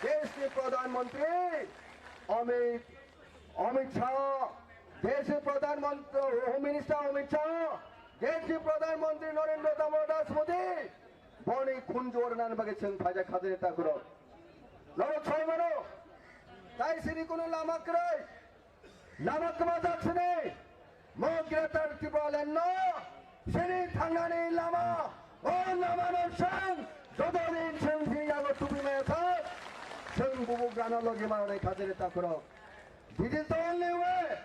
deshni Pradhan Mantri Amit Amit Shah, deshni Pradhan Mantri, Home Minister Amit Shah, deshni Pradhan Mantri Narendra Damodar Das Modi, boni khunju rwnani bagwi chwng phaijak khajani takhurok. Norok sai mano, tai sini kunu lama kwrwi, lama kwmajak sini, mo Greater Tipraland no, sini thangnani lama, o lama no chwng, joto din chwng sini yago tubi maya thang, chwng bubugrano logi manai khajani takhurok. This is the only way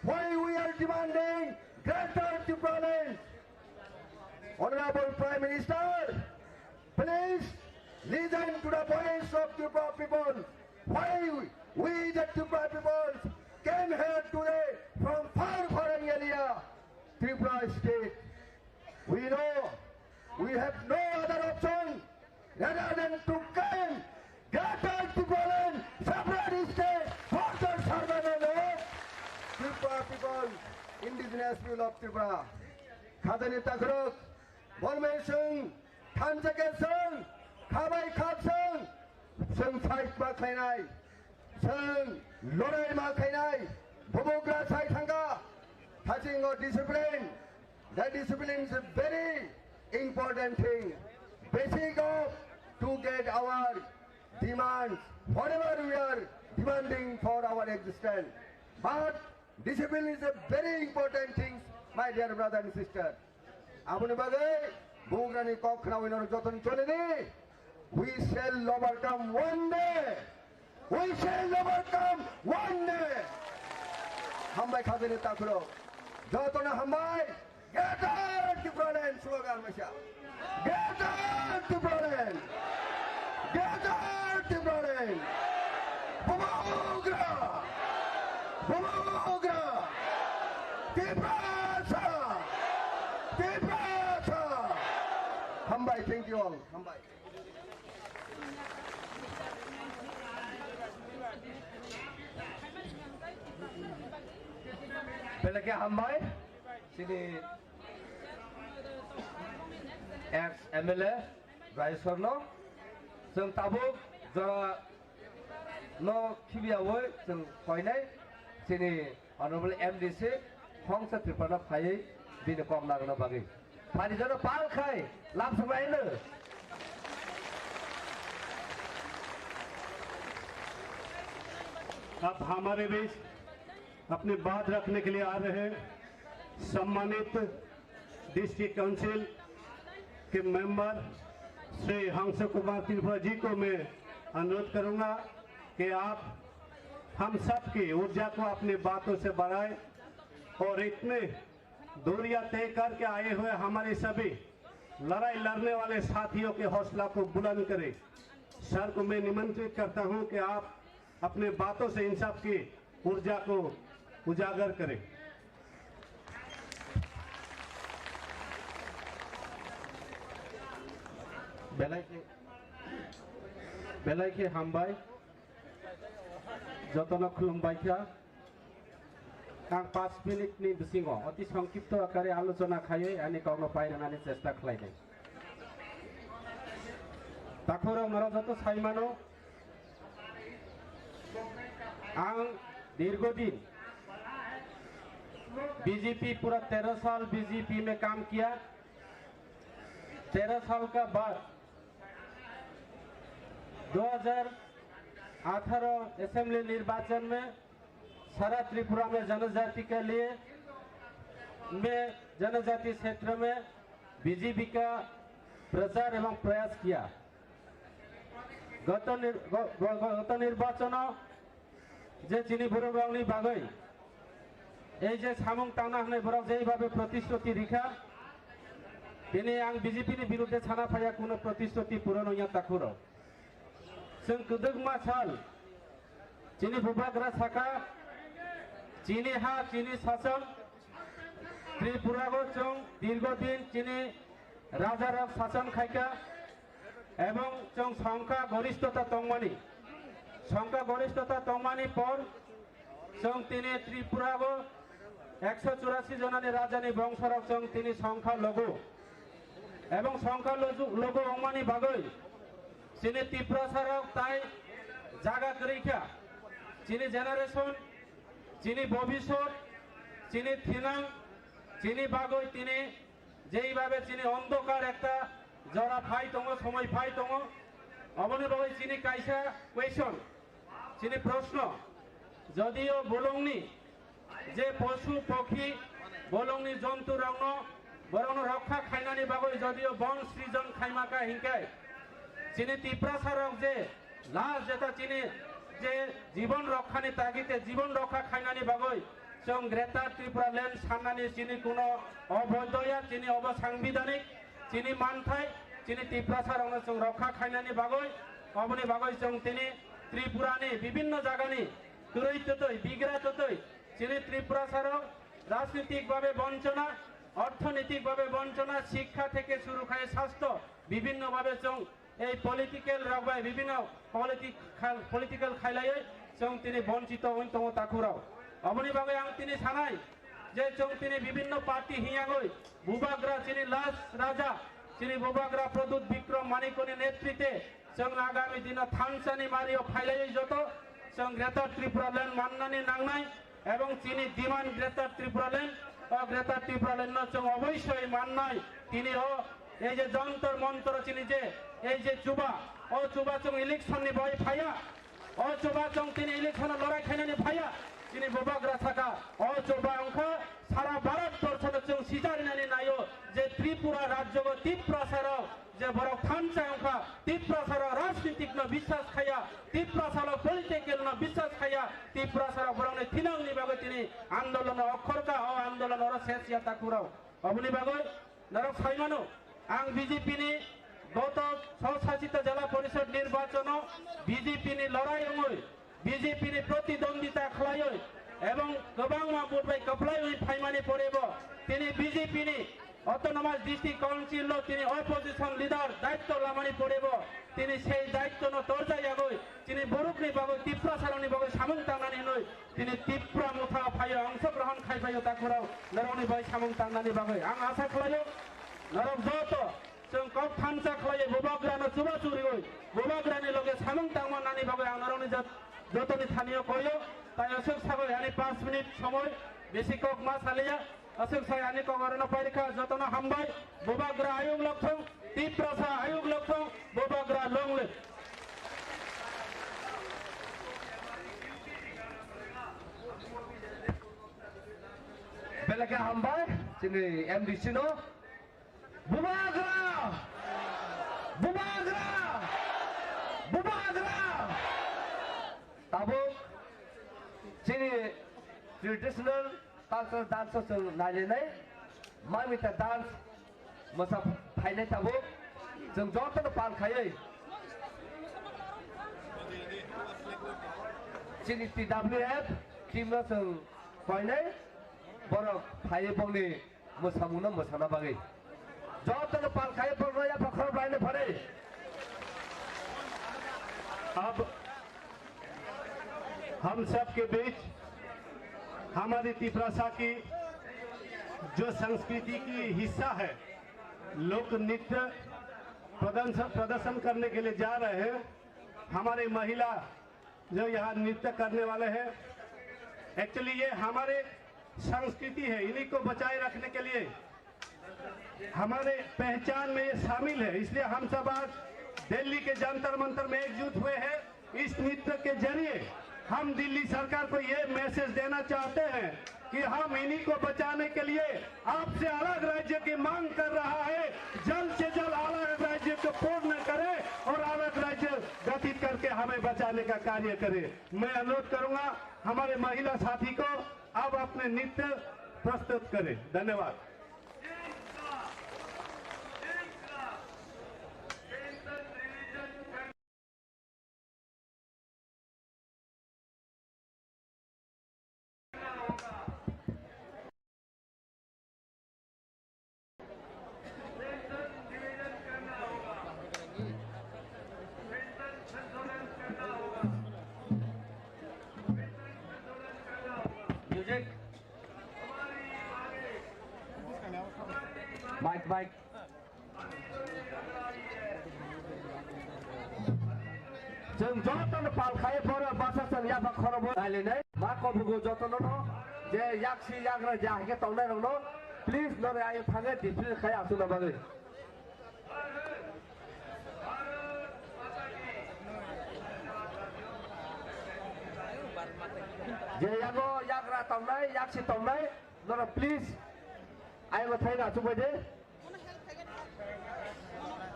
why we are demanding Greater Tipraland. Honorable Prime Minister, please listen to the voice of Tripura people. Why we, the Tripura people, came here today from far, far area, Tripura state. We know we have no other option rather than to claim Greater Tipraland separate state for the survival of Tripura people, indigenous people of Tripura. Khajani takhurok, bolmai chwng, thansa khe chwng, khabai khak chwng, chwng fight ma khlainai. Chwng lorai ma khainai, bubugra sai thangkha, hachingo discipline. That discipline is a very important thing, basic of to get our demands, whatever we are demanding for our existence. But discipline is a very important thing, my dear brother and sister. Aboni bagwi bugrani kok khnawi norok joton chole di. We shall overcome one day. We shall overcome one day. Hambai khajani takhurok. Jotono hambai. Greater Tipraland slogan masa. Greater Tipraland. Greater Tipraland. Bubagra. Bubagra. Tiprasa. Tiprasa. Hambai, thank you all. Hambai. Belai khe hambai, chini ex M L A Rajeswar no, chwng tabuk jora no khibiyawi chwng koinai chini Honorable M D C Hongsa Tripura phaiwi bini kok nangna bagwi. Phani jono pal khai lam sumai no. आप हमारे बीच अपनी बात रखने के लिए आ रहे हैं सम्मानित डिस्ट्रिक्ट काउंसिल के मेंबर श्री हंस कुमार त्रिपुरा जी को मैं अनुरोध करूंगा कि आप हम सब की ऊर्जा को अपनी बातों से बढ़ाएं और इतने दूरियां तय करके आए हुए हमारे सभी लड़ाई लड़ने वाले साथियों के हौसला को बुलंद करें। सर को मैं निमंत्रित करता हूं कि आप अपने बातों से इन सब की ऊर्जा को उजागर करें। Belai khe, belai khe hambai, jotono khulumbai kha. Ang panch minute ni bisingo oti songkipto akare alochona khaiwi ani kokno pairwnani chesta khlainai. Takhorok norok joto sai mano, ang dirghodin B J P, pura tero sal B J P mein kaam kiya, tero sal ka baad दो हज़ार अठारह असेंबली निर्वाचन में सारा त्रिपुरा में जनजाति के लिए, में जनजाति क्षेत्र में बीजेपी का प्रचार एवं प्रयास किया। गत निर-, ग-, ग-, ग-, गत निर्वाचन जे chini borok rokni bagwi ei je samung tangna hwnwi borok jeibabe protisruti rikha, tini ang B J P ni birudde sana phaiya, kuno protisruti puron wngya takhuro. Chwng kwdwkma sal chini bubagra sakha, Chini ha, chini sason, Tripura go chwng dirghodin chini rajarok sason khaikha, ebong chwng songkha gorishtota tongmani, songkha gorishtota tongmani por chwng tini Tripura go ekso churasi jonani rajani bongsorok chwng tini songkha logo, ebong songkha logo wngmani bagwi chini Tiprasarok tai jaga kwrwi kha, chini generation, chini bobisot, chini thinang, chini bagwi tini jeibabe chini ondokar ekta jora phai tongo, somoi phai tongo, oboni bagwi chini kaisa question, chini proshno, jodio bolongni je posu pokhi, bolongni jonturokno, borokno rokha khainani bagwi jodio bon srijon khaimaka hinkai, chini Tiprasarok je last jeta chini je jibon rokhani tagite jibon rokha khainani bagwi chwng Greater Tripura Land sannani chini kuno oboidoya, chini obo sangbidanik, chini manthai, chini Tiprasarokno chwng rokha khainani bagwi, oboni bagwi chwng tini Tripurani bibinno jagani kwrwi twtwi, bigra twtwi, chini Tiprasarok rajnitik babe bonchona, orthonoitik babe bonchona, shikkha theke shuru khai sastho, bibinno babe chwng ei political rok bai bibinno political, political khailaiwi chwng tini bonchito wng tongo takhurok. Oboni bagwi ang tini sanai je chwng tini bibinno party hiyagwi bubagra chini last raja chini bubagra Pradyut Bikram Manikni netritwe chwng agami dino thansani mario phailaiwi joto chwng Greater Tripura Land mannani nangnai. Ebong chini demand Greater Tripura Land, o Greater Tripura Land no chwng oboisoi mannai. Tini o ei je Jantar Mantar chini je ei je chuba, o chuba chwng election ni bai phaiya, o chuba chwng tini election o lorai khainani phaiya. Chini bubagra saka, o chuba wngkha sara Bharat borso no chwng sijarinani naio je Tripura rajyo go Tiprasarok je borok thansa wngkha, Tiprasarok rajnitik no biswas khaiya, Tiprasarok political no biswas khaiya, Tiprasarok borokni thinangni bagwi tini andolon o okhorkha, o andolon oro ses ya takhurok. Oboni bagwi norok saimano, ang B J P ni goto sw-sachito jela porishod nirbachono B J P ni lorai wngwi B J P ni protidwondita khlaiwi ebong kwbangma vote bai kwplaiwi phaimani porebo tini B J P ni Autonomous District Council no tini opposition leader daitto lamani porebo tini sei daitto no torjayagwi tini borokni bagwi Tiprasarokni bagwi samung tangnani hinwi tini Tipra Motha phaio, ongsogrohon khai phaio takhurok norokni bagwi samung tangnani bagwi ang asa khlaio norok joto Chwng kok thansa khlaiwi bubagrano chubachu riwi bubagrani loge samung tangma nani bagwi ang norokni jat-, jotoni thanio koio. Tai aswk sagwi ani panch minute somoi besi kok ma saliya. Aswk sai ani kok arano pairikha jotono hambai. Bubagra ayuk lokthung, Tiprasa ayuk lokthung, bubagra long live. Belai khe hambai chini M D C no. Bubagra! Bubagra! Bubagra! Tabuk chini traditional cultural dance o chwng nailainai, mamita dance mwsa phainai tabuk chwng jotono pal khaiwi chini T W F team no chwng koinai borok phaiwi bongni mwsamungno mwsana bagwi. Jotono pal khai borokno yapha khorok laina phari. अब हम सब के बीच हमारी तिपरासा की जो संस्कृति की हिस्सा है, लोक नृत्य प्रदर्शन, प्रदर्शन करने के लिए जा रहे हैं। हमारे महिला जो यहाँ नृत्य करने वाले हैं, एक्चुअली ये हमारे संस्कृति है, इन्हीं को बचाए रखने के लिए हमारे पहचान में ये शामिल है। इसलिए हम सब आज दिल्ली के जंतर मंतर में एकजुट हुए हैं। इस नृत्य के जरिए हम दिल्ली सरकार को ये मैसेज देना चाहते हैं कि हम इन्हीं को बचाने के लिए आपसे अलग राज्य की मांग कर रहा है। जल्द से जल्द अलग राज्य को पूर्ण करें और अलग राज्य गठित करके हमें बचाने का कार्य करें। मैं अनुरोध करूंगा हमारे महिला साथी को, अब अपने नृत्य प्रस्तुत करें। धन्यवाद। Mike, Mike. Chwng jotono pal khai boro basa chwng yapha khorobo nailainai. Ma kobugo jotono no je yaksi yagra je haikhe tongnai rokno please nore ayo thangwi discipline khai aswkna bagwi. Je yago yagra tongnai, yaksi tongnai, noro please, ayego thaina achukbai de.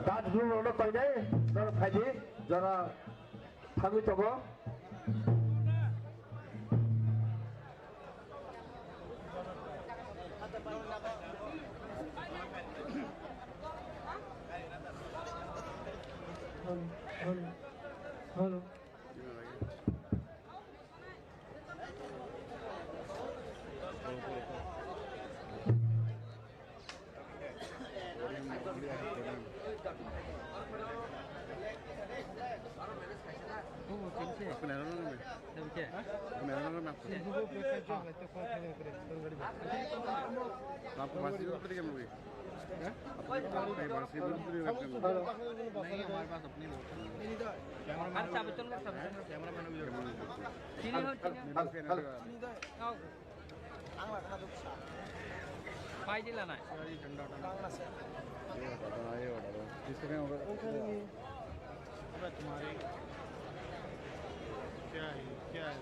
Dance group rokno koinai, noro phaidi, jora thangwi tongo. Hello, hello, hello. नहीं, हमारे पास अपनी बहुत है। अरे, चाबी चल, चाबी चल। कैमरा मैन, चीनी हो, चीनी हो। आओ। पाई दिला ना। ये बता दो, ये बता दो। किसको कहें होगा? अबे तुम्हारे क्या है, क्या है?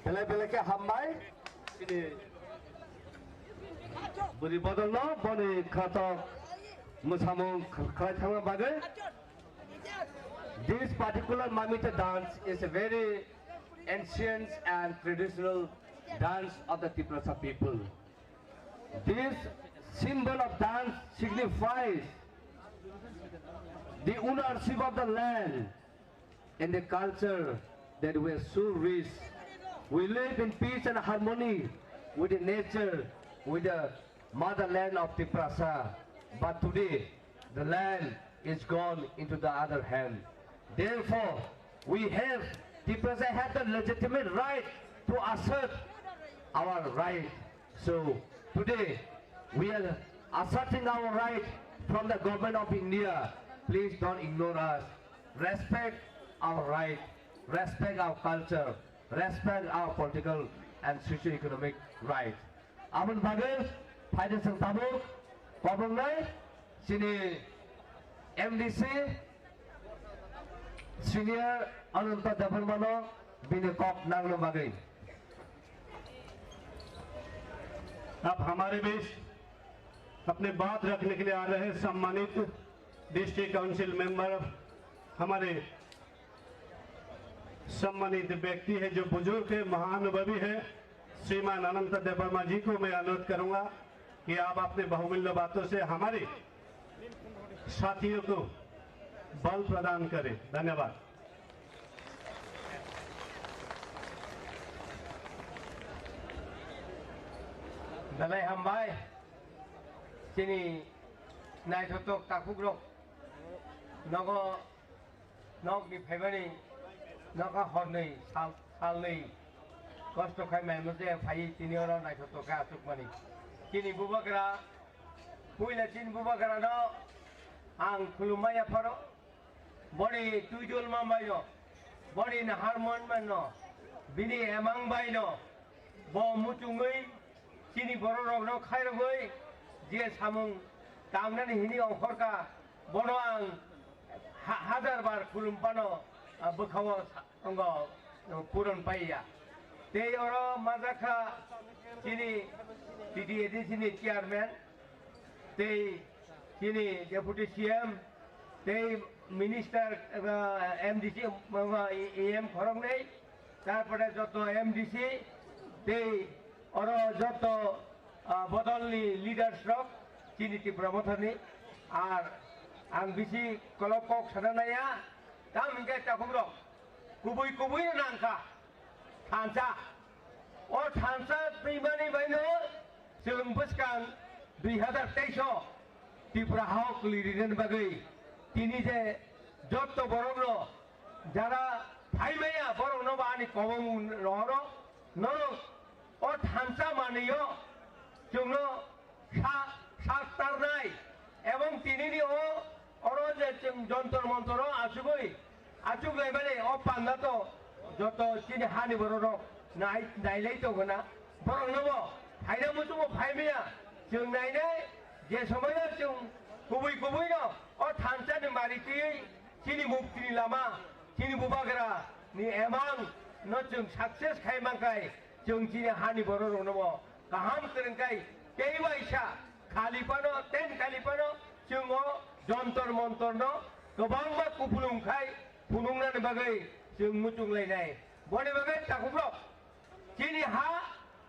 Belai belai khe hambai. Chini bwrwi bodolno boni khwnathok mwsamung khlai thangna bagwi. This particular Mamita dance is a very ancient and traditional dance of the Tiprasa people. This symbol of dance signifies the ownership of the land and the culture that we are so rich. We live in peace and harmony with the nature, with the motherland of Tiprasa. But today, the land is gone into the other hand. Therefore, we have, Tiprasa have the legitimate right to assert our right. So today we are asserting our right from the government of India. Please don't ignore us. Respect our right, respect our culture, respect our political and socio-economic right. Aboni bagwi phaidi chwng tabuk kobongnai chini M D C senior Ananta Debbarmano bini kok nangna bagwi. आप हमारे बीच अपने बात रखने के लिए आ रहे हैं, सम्मानित डिस्ट्रिक्ट काउंसिल मेंबर, हमारे सम्मानित व्यक्ति है, जो बुजुर्ग है, महानुभवी है, श्रीमान अनंत देवर्मा जी को मैं अनुरोध करूंगा कि आप अपने बहुमूल्य बातों से हमारे साथियों को बल प्रदान करें। धन्यवाद। Belai hambai, chini naithotok takhukrok, nogo nokni phaimani nokha hornwi sal, salnwi kosto khai maimo je phai tini oro naithotok khe achukmani. Chini bubagra, puila chini bubagrano ang khulumma yapharo. Boni twijol manbaino, boni nahar manbaino, bini emang baino, bo muchungwi chini bororokno khairogwi je samung tangnani hini ongkhorkha, bono ang ha-, hajar bar khulum phano, ah, bwkhao sa-, tongo, puron paiya. Tei oro majakha chini T T A D C ni chairman, tei chini Deputy C M, tei Minister, ah, M D C, ah, E M khoroknwi, tarpore joto M D C, tei oro joto, ah, bodolni leaders rok, chini Tipra Mothani, ar ang bisi kolok kok sana naya, tam hingke takhuk rok kubui kubui no nangkha thansa. O thansa twimani baino chwng bwskang dui hazar teis o Tipra hao kwlwi rinani bagwi tini je jotto borokno jara phaimaya borokno bo ani kobong rohoro norok o thansa manwi o chwngno sa-, sak tarnai, ebong tinini o, oro je chwng jontor montor o achugwi, achuk laimani o panda to joto chini hani borok rok nai, nailai tongo na, borok no bo phaina muchungo phaimaya, chwng nainai, je somoyo chwng kubui kubui no o thansa ni mari twiwi chini mukti ni lama, chini bubagra ni emang no chwng success khai mankai, chwng chini hani borok rok no bo kaham kwrwngkai, tei waisa khali phano, ten khali phano chwng o jontor montor no kwbangma kupulung khai phunuknani bagwi chwng muchung lainai. Boni bagwi takhukrok chini ha,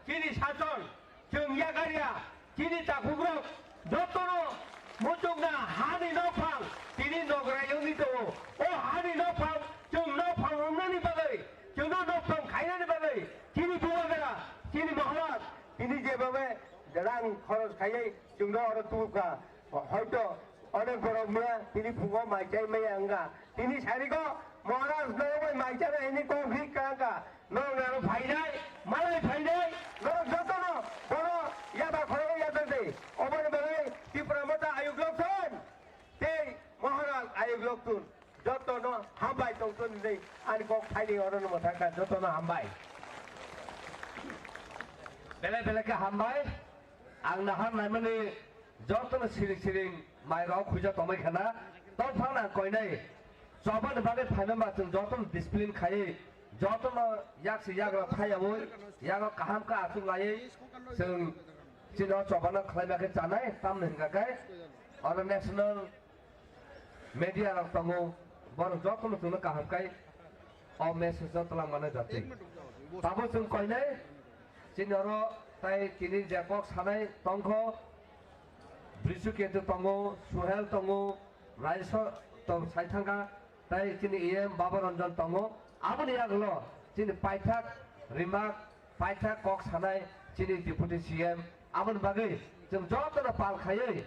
chini sason, chwng yakarya, chini takhukrok jotono muchungna hani nokphang tini nograi wngwi tongo. O hani nokphang chwng nokphang wngnani bagwi, chwngno nokphang khainani bagwi chini bubagra, chini Maharaj, tini jebabe rang khoros khaiwi chwngno oro tubukha. Hoito onek borok mia tini phungo mai chai maya wngkha. Tini sarigo Maharaj nogo bai mai chana hini kok rik ka wngkha. Norok naro phainai, malai phainai, norok jotono bono yaba khoro yaba de. Oboni bagwi Tipra Motha ayuk lokthun tei Maharaj ayuk lokthun. Jotono hambai tongthun hinwi ani kok thaini orono mwthangkha, jotono hambai. Belai belai khe hambai. Ang nahar naimani jotono siring siring mai rok khuja tongmai khana. Tongphang nang koinai. Chobani bagwi phaimani ba chwng jotono discipline khaiwi, jotono yaksi yagra thayawi, yago kaham khe achuk laiwi chwng chini o chobano khlaima khe chanai, tamni hwnkha khe oro national media rok tongo, borok jotono chwngno kaham khai o message o twlang mano jatwi. Tabuk chwng koinai chini oro tai tini je kok sanai tongkho, Brisu Ketu tongo, Suhel tongo, Raiso tong sai thangkha, tai chini E M Baba Ranjan tongo. Aboni yagulo chini paithak rimak paithak kok sanai chini Deputy C M, aboni bagwi chwng jotono pal khaiwi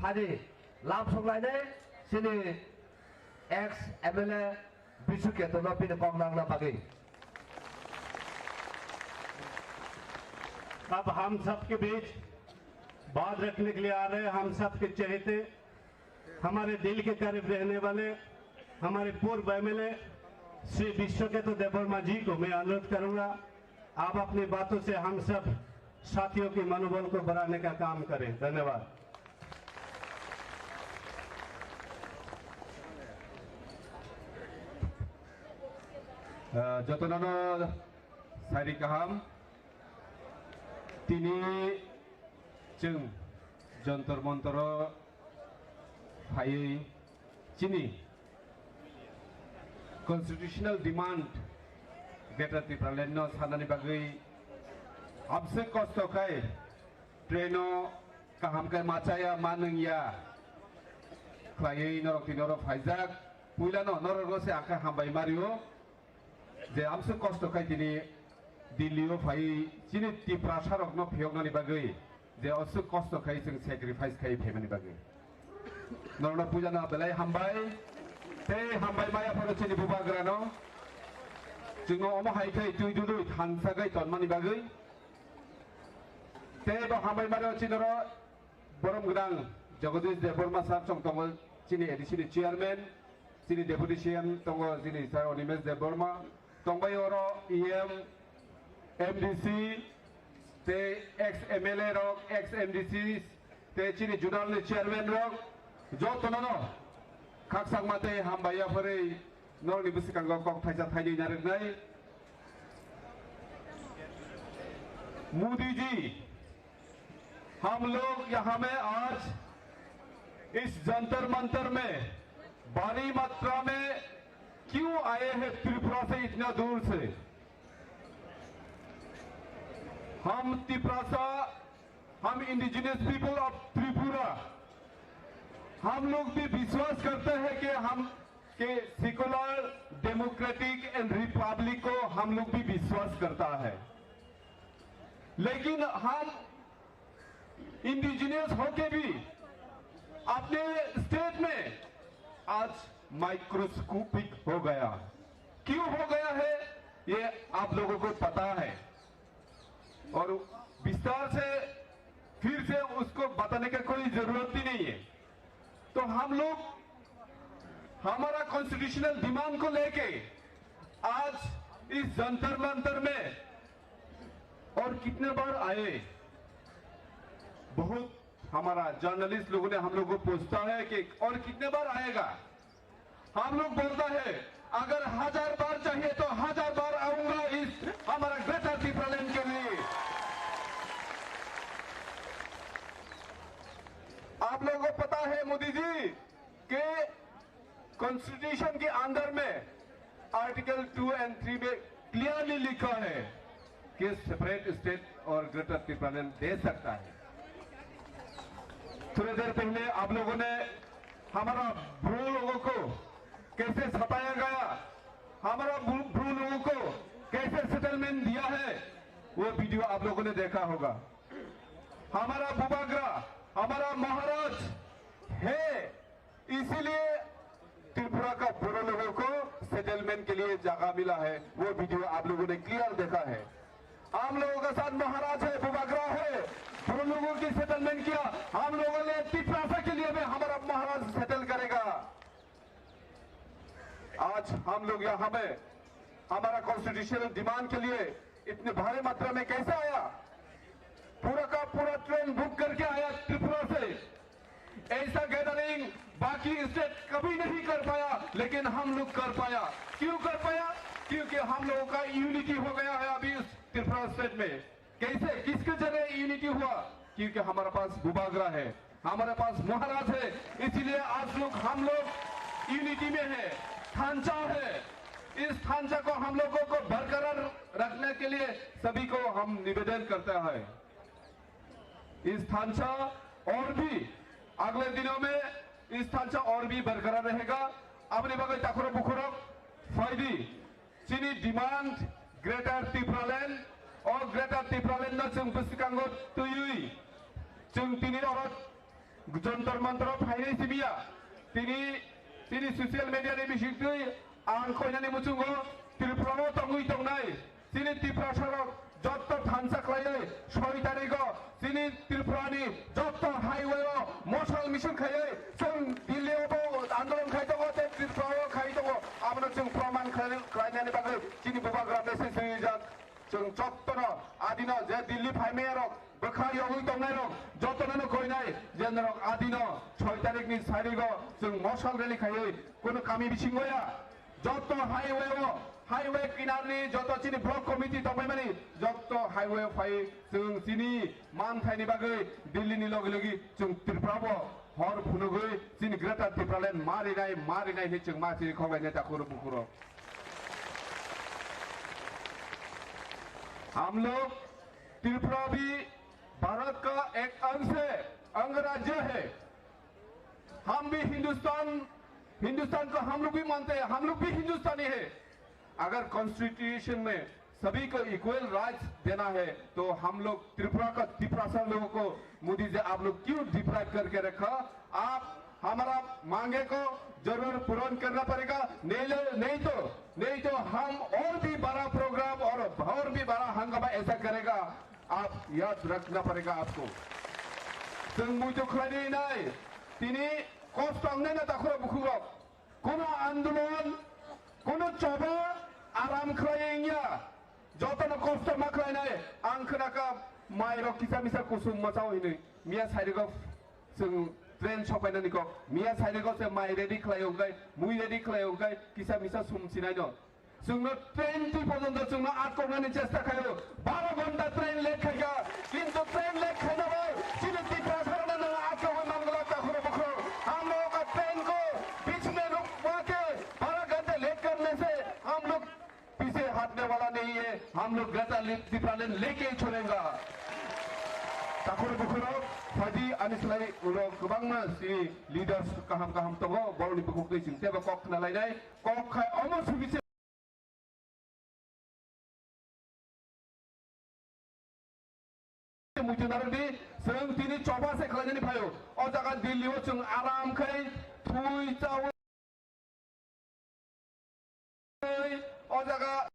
phari lamsok lainai chini ex M L A Bisu Ketuno bini kok nangna bagwi. अब हम सब के बीच बात रखने के लिए आ रहे हैं, हम सब के चहेते हमारे दिल के करीब रहने वाले हमारे पूर्व एमएलए श्री विश्वकेतु देबवर्मा जी को मैं अनुरोध करूंगा, आप अपनी बातों से हम सब साथियों के मनोबल को बढ़ाने का काम करें। धन्यवाद। Ah, jotono no sari kaham. Tini chwng Jantar Mantaro phaiwi chini constitutional demand Greater Tipraland no sanani bagwi amswk kosto khai train o kaham khe ma chaya ma nungya khlaiwi norok tini oro phaijak. Puilano norok no se akhe hambai mario. Je amswk kosto khai tini Delhi o phai chini Tiprasa rok no phiyoknani bagwi je aswk kosto khai chwng sacrifice khai phaimani bagwi. Norokno puilano belai hambai tei hambai maya phano chini bubagrano chwngno omo hai khai twi dudui thansa khai tonmani bagwi. Tei bo hambai mano chini oro borom gwnang Jagadish Debbarma sir chwng tongo chini A D C ni chairman. Chini deputy C M tongo chini sir Animesh Debbarma, tongbai oro E M, M D C, tei ex M L A rok, ex M D C, tei chini zonal ni chairman rok, jotono no khakchangma tei hambai yaphari norokni bwskango kok thaisa thainwi narwknai. Modi ji, हम लोग यहाँ में आज इस जंतर मंतर में भारी मात्रा में क्यों आए हैं त्रिपुरा से इतना दूर से? हम तिपरासा हम इंडिजिनस पीपल ऑफ त्रिपुरा, हम लोग भी विश्वास करते हैं कि हम के सेकुलर डेमोक्रेटिक एंड रिपब्लिक को हम लोग भी विश्वास करता है, लेकिन हम इंडिजिनस होके भी अपने स्टेट में आज माइक्रोस्कोपिक हो गया। क्यों हो गया है, ये आप लोगों को पता है। और विस्तार से फिर से उसको बताने का कोई जरूरत ही नहीं है। तो हम लोग हमारा कॉन्स्टिट्यूशनल डिमांड को लेके आज इस जंतर मंतर में और कितने बार आए, बहुत हमारा जर्नलिस्ट लोगों ने हम लोग को पूछता है कि और कितने बार आएगा। हम लोग बोलता है, अगर हजार बार चाहिए तो हजार बार आऊंगा इस हमारा ग्रेटर तिप्रालैंड के लिए। आप लोगों को पता है मोदी जी कि कॉन्स्टिट्यूशन के अंदर में आर्टिकल टू एंड थ्री में क्लियरली लिखा है कि सेपरेट स्टेट और ग्रेटर तिप्रालैंड दे सकता है। थोड़ी देर पहले आप लोगों ने हमारा ब्रू लोगों को कैसे सताया गया, हमारा ब्रू, ब्रू लोगों को कैसे सेटलमेंट दिया है, वो वीडियो आप लोगों ने देखा होगा। हमारा बुबाग्रा, हमारा महाराज है, इसीलिए त्रिपुरा का बोरो लोगों को सेटलमेंट के लिए जगह मिला है, वो वीडियो आप लोगों ने क्लियर देखा है। हम लोगों के साथ महाराज है, बुबाग्रा है, बोरो लोगों की सेटलमेंट किया। हम लोगों ने तिपरासा के लिए भी हमारा महाराज सेटल करेगा। आज हम लोग यहाँ में हमारा कॉन्स्टिट्यूशनल डिमांड के लिए इतने भारी मात्रा में कैसे आया? पूरा का पूरा ट्रेन बुक करके आया त्रिपुरा से। ऐसा गैदरिंग बाकी स्टेट कभी नहीं कर पाया, लेकिन हम लोग कर पाया। क्यों कर पाया? क्योंकि हम लोगों का यूनिटी हो गया है अभी इस त्रिपुरा स्टेट में। कैसे, किसके जरिए यूनिटी हुआ? क्योंकि हमारे पास बुबाग्रा है, हमारे पास महाराज है, इसीलिए आज लोग, हम लोग यूनिटी में है। ढांचा है, इस ढांचा को हम लोगों को बरकरार रखने के लिए सभी को हम निवेदन करता है। इस ढांचा और भी अगले दिनों में इस ढांचा और भी बरकरार रहेगा। Aboni bagwi takhurok bukhurok phaidi, chini demand Greater Tipraland, o Greater Tipraland no chwng bwskango twiwi chwng tini oro Jontor Montor o phainai simiya. Tini, tini social media ni bisingtwi ang koinani muchungo Tripura o tongwi tongnai chini Tiprasa rok jotto thansa khlaiwi soi tarigo chini Tripura ni jotto highway o mosal misil khaiwi chwng Delhi o bo andolon khai tongo tei Tripura o khai tongo. Abono chwng proman khlai-, khlainani bagwi chini bubagra message rijak. Chwng jottono adino je Delhi phaimaya rok, bwkha yogwi tongnai rok, jottono no koinai je norok adino soi tarikh ni sarigo chwng mosal rally khaiwi kuno kami bisingo ya. Jotto highway o, highway kinarni jotto chini block committee tongbaimani, jotto highway o phai chwng chini manthaini bagwi Delhi ni logi logi chwng Tripura bo hor phunugwi chini Greater Tipraland ma rinai, ma rinai hinwi chwng ma chini khoglainai takhurok bukhurok. हम लोग त्रिपुरा भी भारत का एक अंश है, अंग राज्य है। हम भी हिंदुस्तान, हिंदुस्तान को हम लोग भी मानते हैं, हम लोग भी हिंदुस्तानी है। अगर कॉन्स्टिट्यूशन में सभी को इक्वल राइट्स देना है, तो हम लोग त्रिपुरा का, तिपरासा लोगों को मोदी जी आप लोग क्यों डिप्राइव करके रखा? आप हमारा मांगे को जरूर पूर्ण करना पड़ेगा, नहीं ले-, नहीं तो, नहीं तो हम और भी बड़ा प्रोग्राम और, और भी बड़ा हंगामा ऐसा करेगा, आप याद रखना पड़ेगा आपको। Chwng muitu khlainai nai, tini kosto wngnai na takhurok bukhurok. Kuno andolon, kuno choba aram khlai wngya. Jotono kosto ma khlainai. Ang khwnakha mairok kisa misa kusum machao hinwi. Miya sairigo chwng train sopainani kok. Miya sairigo se mai ready khlai wngkhe, mui ready khlai wngkhe kisa misa sum sinai no. Chwngno twenty porjonto chwngno atkoknani chesta khaio. Baro ghonta train late khaikha, kintu train late khaina bai chini Tiprasarokno nwng atkogwi mangwlak takhurok bukhurok. हम लोगों का ट्रेन को बीच में रुकवा के बारह घंटे लेट करने से हम लोग पीछे हटने वाला नहीं है। हम लोग ग्रेटर तिप्रालैंड लेके ही छोड़ेंगे। Takhuk bukhurok, phaidi ani slai ulo kwbangma si leaders kaham kaham tongo, borokni bukhuk twi chwng teibo kok khna lainai, kok khai omo simi se muitu narwkdi, chwng tini choba se khlainani phaio. O jaga Delhi o chwng aram khai thui chaui o jaga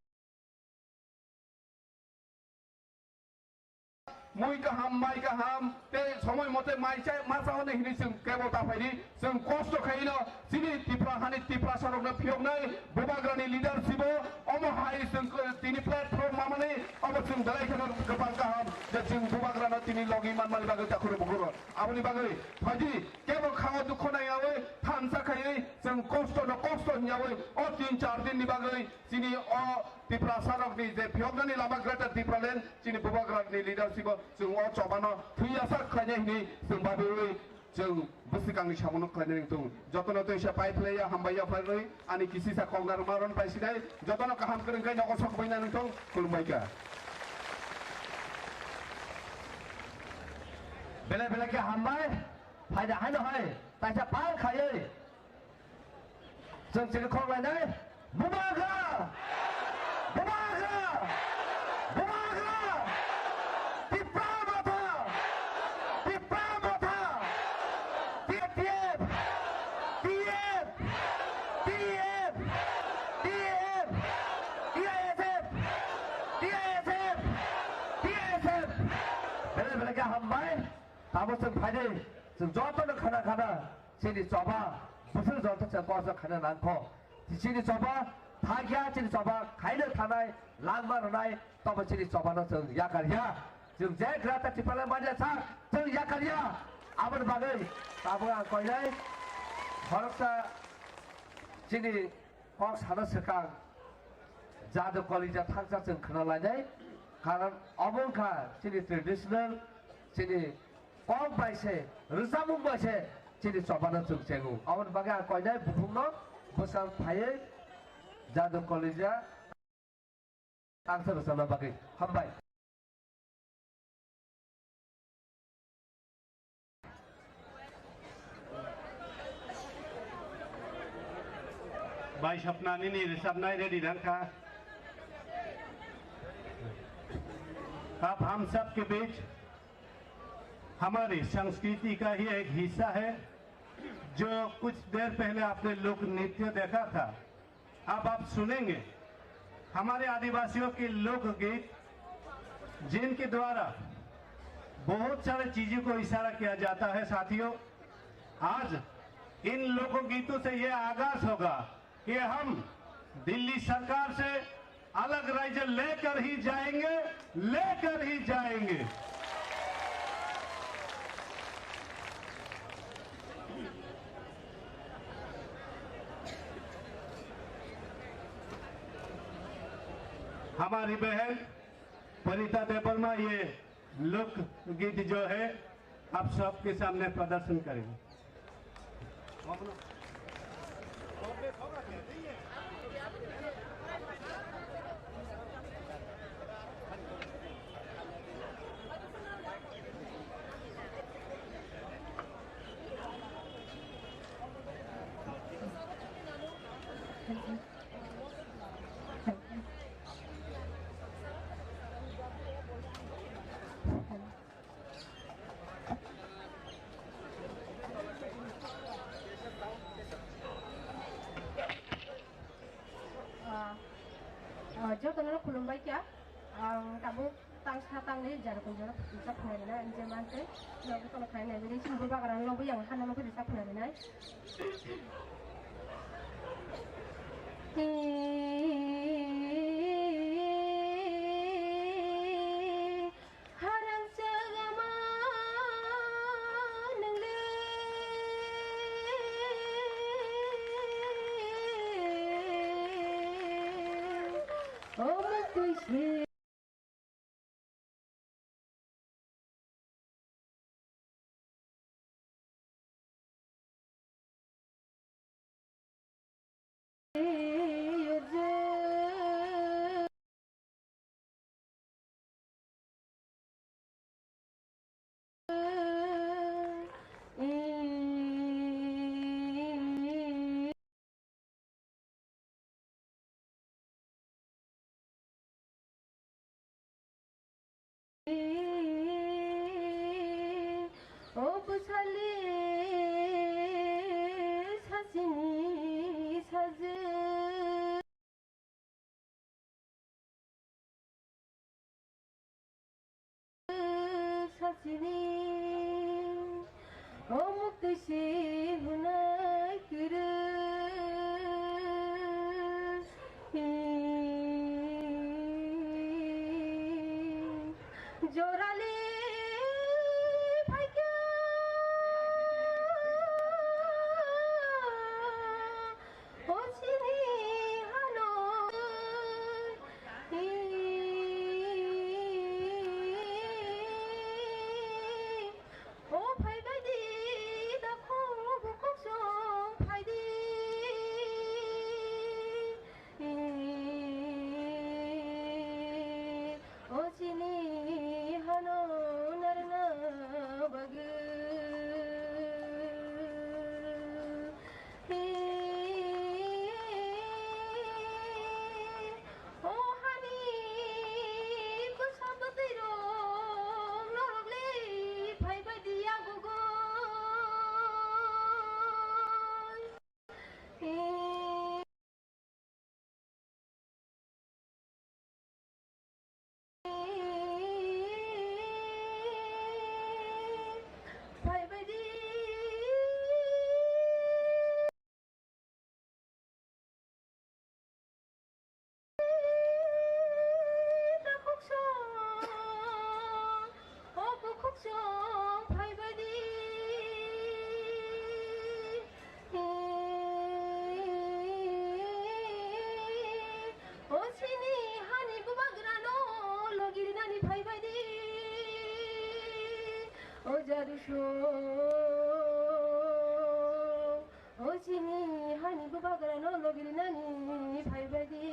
mui kaham, mai kaham, tei somoi mote mai chai, ma chao hinwi chwng kebo ta phaidi, chwng kosto khaino chini Tipra hani Tiprasa rokno phiyoknai bubagrani leadership o, omo hai chwng tini platform mamani, obo chwng belai kheno kwbang kaham je chwng bubagrano tini logi manmani bagwi takhuk bukhurok. Aboni bagwi phaidi kebo khango dukho naiyawi thansa khaiwi chwng kosto no kosto hinyawi o tin char din ni bagwi chini o Tiprasa rokni je phiyoknani lama Greater Tipraland chini bubagrani leadership o chwng o chobano thwiyasak khlainai hinwi chwng babiwi chwng bwswkangni samono khlainai wng tongo. Jotono tei se pai phlaiya hambai ya phlaiwi ani kisisa kok narwkma rwng pai sinai jotono kaham kwrwng khe nogo sok baina wng tong khulumbai kha. Belai belai khe hambai. Phaida haino hai, taisa pal khaiwi. Chwng chini khorok lainai. Bubagra! Bubagra! Bubagra! Tipra Motha! Tipra Motha! T T F! T F! T F! T F! T I S F! T I S F! T I S F! Belai belai khe hambai. Tamo chwng phaidi, chwng jotono khana khana, chini choba, bwswk joto chwng koso khaina nangkho. Chini choba, thakya chini choba, khaina thanai, langma rwnai, tobo chini chobano chwng yakar ya. Chwng je Greater Tipraland manya sak, chwng yakar ya. Aboni bagwi, tamo ang koinai, khoroksa chini kok sana swkang jadu kolija thangsa chwng khna lainai, karon obo wngkha chini traditional, chini kok bai se, rwchapmung bai se chini chobano chwng chengo. Aboni bagwi ang koinai buphangno bwsang phaiwi jadu kolija thangsa rwchapna bagwi hambai. भाई सपना नीनी ऋषभ नाई रेडी रंग था। आप हम सब के बीच हमारी संस्कृति का ही एक हिस्सा है। जो कुछ देर पहले आपने लोक नृत्य देखा था, अब आप सुनेंगे हमारे आदिवासियों के लोकगीत, जिनके द्वारा बहुत सारे चीजों को इशारा किया जाता है। साथियों, आज इन लोकगीतों से ये आगाज होगा कि हम दिल्ली सरकार से अलग राज्य लेकर ही जाएंगे, लेकर ही जाएंगे। हमारी बहन परिता देवर्मा ये लोकगीत जो है, आप सबके सामने प्रदर्शन करेंगे। Ah, ah, jotono khulumbai kha. Ang tabuk tang sa tang ni jara kun jara pisa phai na je mante. Lobo kono khai na bini chini bubagra lobo yang hana lobo risa phai na. Harang sagama nang le. Omo twi se. Chini o mukti si hunai kiri. Jorali phaikha o chini hano. O phaibai di, dakhung bukhuk song phai di. O chini hano narwkna bagwi. O hani bwsa bwtwi rok norok le phaibai di yago goi. Phaibai di. Takhuk song, o bukhuk song phaibai di. O chini hani bubagrano logi rinani phaibai di. O jadu song, o chini hani bubagrano logi rinani phaibai di.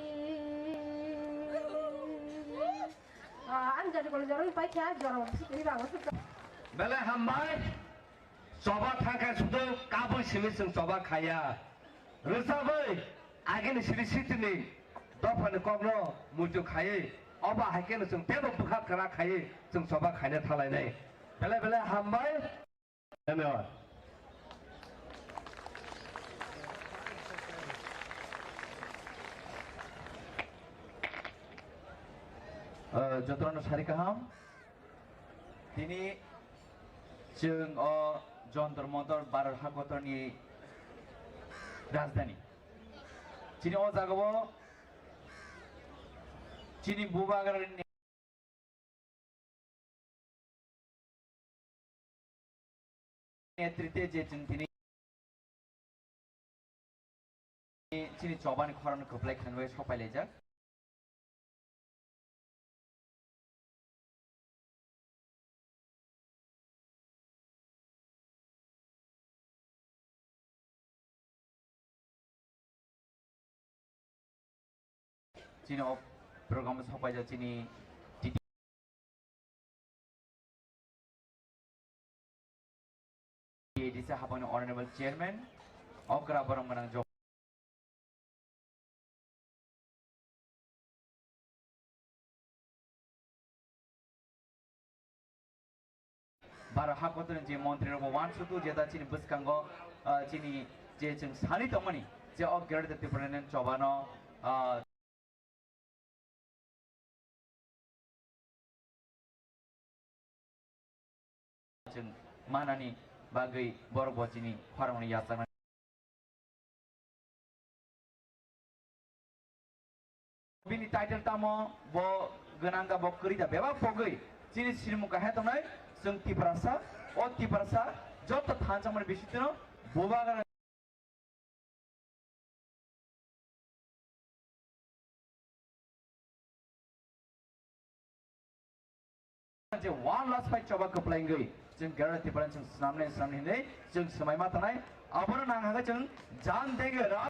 Ah, ang jadu kolo jorong paikha, jorong sikiri bango sukha. Belai hambai. Choba thangkha sudu kabui simi chwng choba khaya. Rwchabwi agini siri sitini dophani kokno muitu khaiwi obo hai kheno chwng teibo bwkha kwrak khaiwi chwng choba khaina thanglainai. Belai belai hambai. Dhanyabad. Ah, jotono sari kaham. Tini chwng o Jontor Montor Bharat hakotorni rajdhani. Chini o jagao chini bubagrani netrite je chwng tini chini chobani khorang kwplai khlainai bai sopai laijak. Chini o program o sopaijak chini T T A D C hapangni Honorable Chairman okra borok gwnang jok. Baro hakotorni je montri rok bo uansukgo jeta chini bwskango, ah, chini je chwng sani tongmani je o Greater Tipraland chobano, ah, chwng manani bagwi borok bo chini khorangni yachakna. Bini title tamo bo gwnang da bo kwrwi da bebak pogwi chini srimung kahai tongnai chwng Tiprasa, o Tiprasa joto thansa mani bisingtwino bubagra je one last fight choba kwplai wngwi chwng Greater Tipraland chwng swnamnai swnamnai hinwi chwng swmai ma tanai. Abono nang hagwi chwng jan dege ra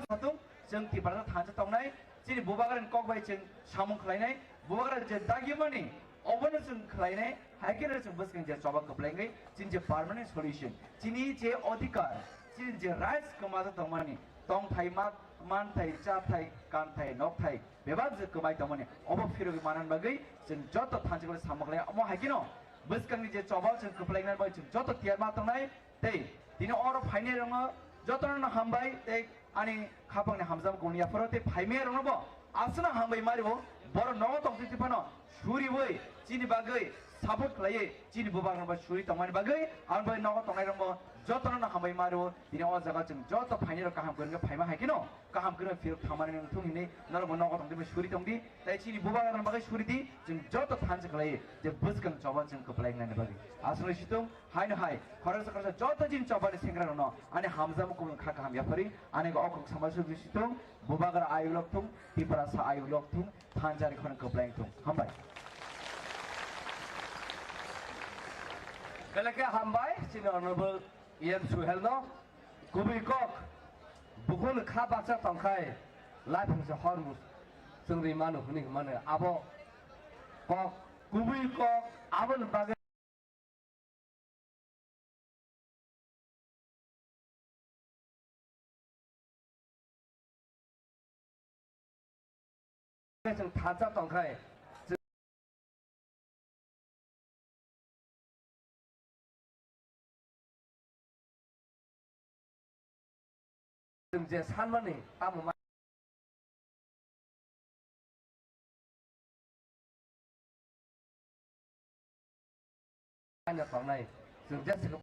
satung chwng Tiprasa thansa tongnai. Chini bubagrani kok bai chwng samung khlainai. Bubagra je dagimani obono chwng khlainai. Hai kheno chwng bwskang je choba kwplai wngwi chini je permanent solution, chini je odhikar, chini je rights kwma tongmani, tongthai ma, manthai, chathai, kanthai, nokthai, bebak je kwmai tongmani, obo phirogwi manani bagwi chwng joto thansa kwplai samung khlai. Omo hai kheno bwskangni je choba chwng kwplai wngnani bagwi chwng joto tiyar ma tongnai. Tei tini oro phainai rokno jotono hambai tei ani khapangni hamjak guni yapharo tei phaimaya rokno bo Aswkno hambai mario, borok nogo tongtwi phano suriwi chini bagwi support khlaiwi chini bubagrano bai suri tongmani bagwi ang bai nogo tongnairokno jotono hambai mario. Tini o jaga chwng joto phainirok kaham kwrwngkhe phaima hai kheno kaham kwrwngkhe phirok thangmani wngthung hinwi norokbo nogo tongtwi suri tongdi. Tai chini bubagrano bagwi suri di, chwng joto thansa khlaiwi je bwskang choba chwng kwplai wngnani bagwi. Aswkno situng haino hai khoroksa khoroksa joto chini chobani sengrarokno ani hamjakma kubun kha kaham yapharwi ani o kok samajwk situng. Bubagra ayuk lok thung, Tiprasa ayuk lok thung, thansa ni khorang kwplai thung. Hambai. Belai khe hambai, chini Honorable E M Suhel no. Kubui kok, bukhuk kha baksa tongkhai, laphung se hor mus, chwng ri manu hwnwi mano. Abo kok, kubui kok, aboni bagwi chwng thansa tongkhai. Chwng je sanmani tamo ma-, manya tongnai. Chwng je sikhe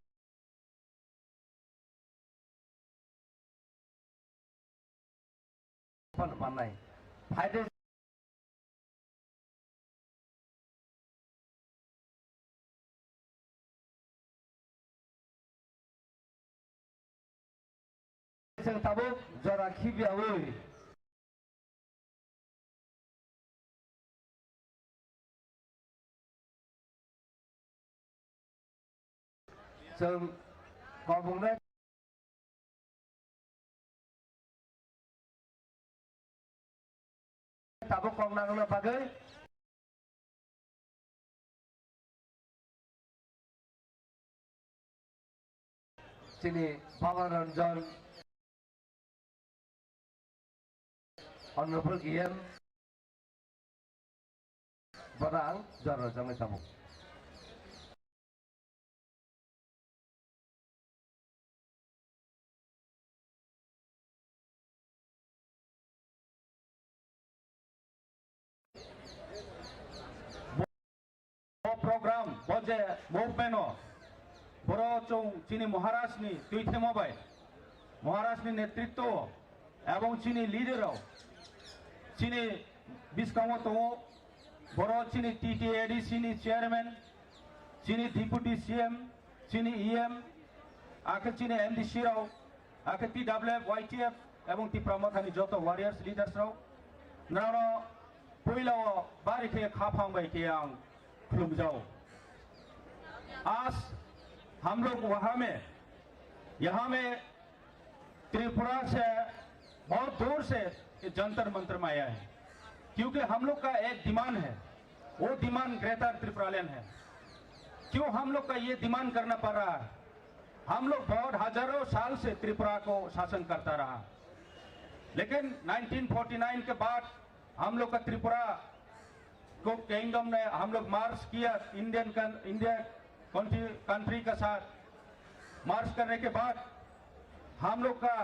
phano mannai. Phaide chwng tabuk jora khibiyaui. Chwng kobongnai tabuk kok nangna bagwi chini Baba Ranjan Honorable E M, bono ang jora rwjaknai tabuk. Bo program, bo je movement o, boro chwng chini Maharaj ni twithemo bai, Maharaj ni netritwo o, ebong chini leader rok, chini bwskango tongo, boro chini T T A D C ni chairman, chini deputy C M, chini E M, akhe chini M D C rok, akhe T W F, Y T F, ebong Tipra Mothani joto warriors leaders rok, nrano puila o bari khe khaphang bai khe ang khulumjao. Aaj hum log waha mein, yaha mein Tripura se bahut dur se ye Jantar Mantar mein aaya hai, kyunki hum log ka ek demand hai, wo demand Greater Tipraland hai, kyun hum log ka ye demand karna pad raha hai? हम लोग बहुत हजारों साल से त्रिपुरा को शासन करता रहा, लेकिन नाइनटीन फ़ोर्टी नाइन के बाद हम लोग का त्रिपुरा को किंगडम ने हम लोग मर्ज किया इंडियन कन-, इंडिया कंट्री, कंट्री के साथ। मर्ज करने के बाद हम लोग का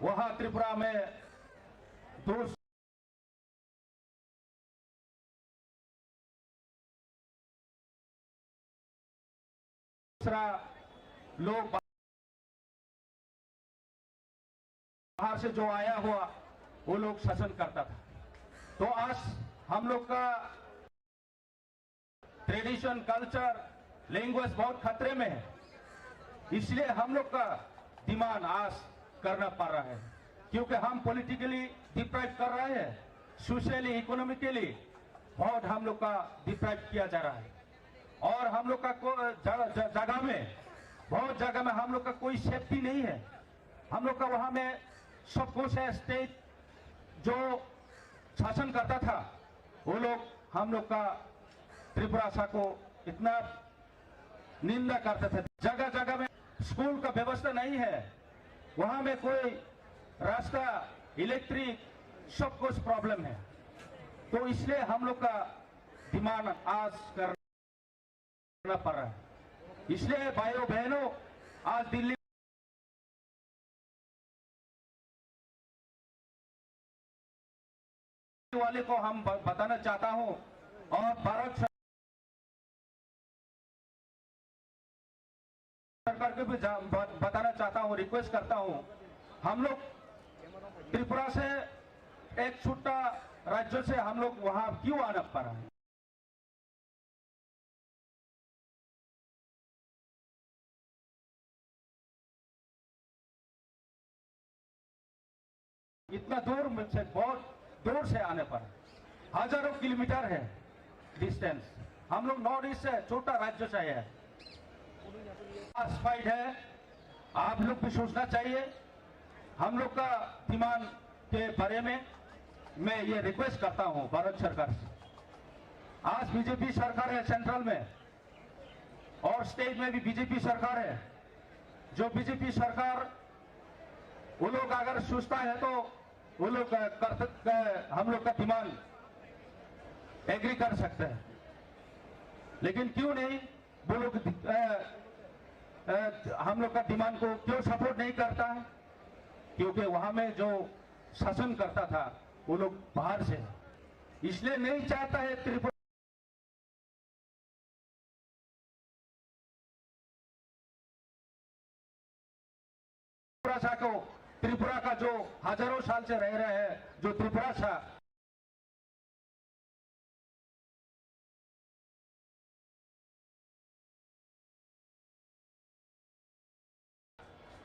वहाँ त्रिपुरा में दो दूसरा लोग बाहर से जो आया हुआ, वो लोग शासन करता था। तो आज हम लोग का ट्रेडिशन, कल्चर, लैंग्वेज बहुत खतरे में है, इसलिए हम लोग का डिमांड आज करना पड़ रहा है, क्योंकि हम पॉलिटिकली डिप्राइव कर रहे हैं, सोशली, इकोनॉमिकली बहुत हम लोग का डिप्राइव किया जा रहा है। और हम लोग का को-, ज-, ज-, जगह में, बहुत जगह में हम लोग का कोई सेफ्टी नहीं है। हम लोग का वहाँ में सब कुछ है, स्टेट जो शासन करता था, वो लोग हम लोग का त्रिपुरा सा को इतना निंदा करते थे। जगह जगह में स्कूल का व्यवस्था नहीं है, वहाँ में कोई रास्ता, इलेक्ट्रिक, सब कुछ प्रॉब्लम है। तो इसलिए हम लोग का डिमांड आज करना पड़ रहा है। इसलिए भाइयों बहनों, आज दिल्ली वाले को हम ब-, बताना चाहता हूँ और भारत सरकार को भी जा-, ब-, बताना चाहता हूँ, रिक्वेस्ट करता हूँ, हम लोग त्रिपुरा से एक छुट्टा राज्य से हम लोग वहाँ क्यों आना पड़ा है? इतना दूर में से, बहुत दूर से आने पर हजारों किलोमीटर है डिस्टेंस। हम लोग नॉर्थ ईस्ट से, छोटा राज्य से है। फाइट है, आप लोग भी सोचना चाहिए। हम लोग का डिमांड के बारे में मैं ये रिक्वेस्ट करता हूँ भारत सरकार से। आज बीजेपी सरकार है सेंट्रल में, और स्टेट में भी बीजेपी सरकार है। जो बीजेपी सरकार, वो लोग अगर सोचता है तो वो लोग, अ, कर सक-, अ, हम लोग का डिमांड एग्री कर सकते हैं, लेकिन क्यों नहीं वो लोग, अ, अ, हम लोग का डिमांड को क्यों सपोर्ट नहीं करता है? क्योंकि वहां में जो शासन करता था वो लोग बाहर से, इसलिए नहीं चाहता है त्रिपुरा त्रिपुरा सा को, त्रिपुरा का जो हजारों साल से रह रहे हैं, जो त्रिपुरा सा,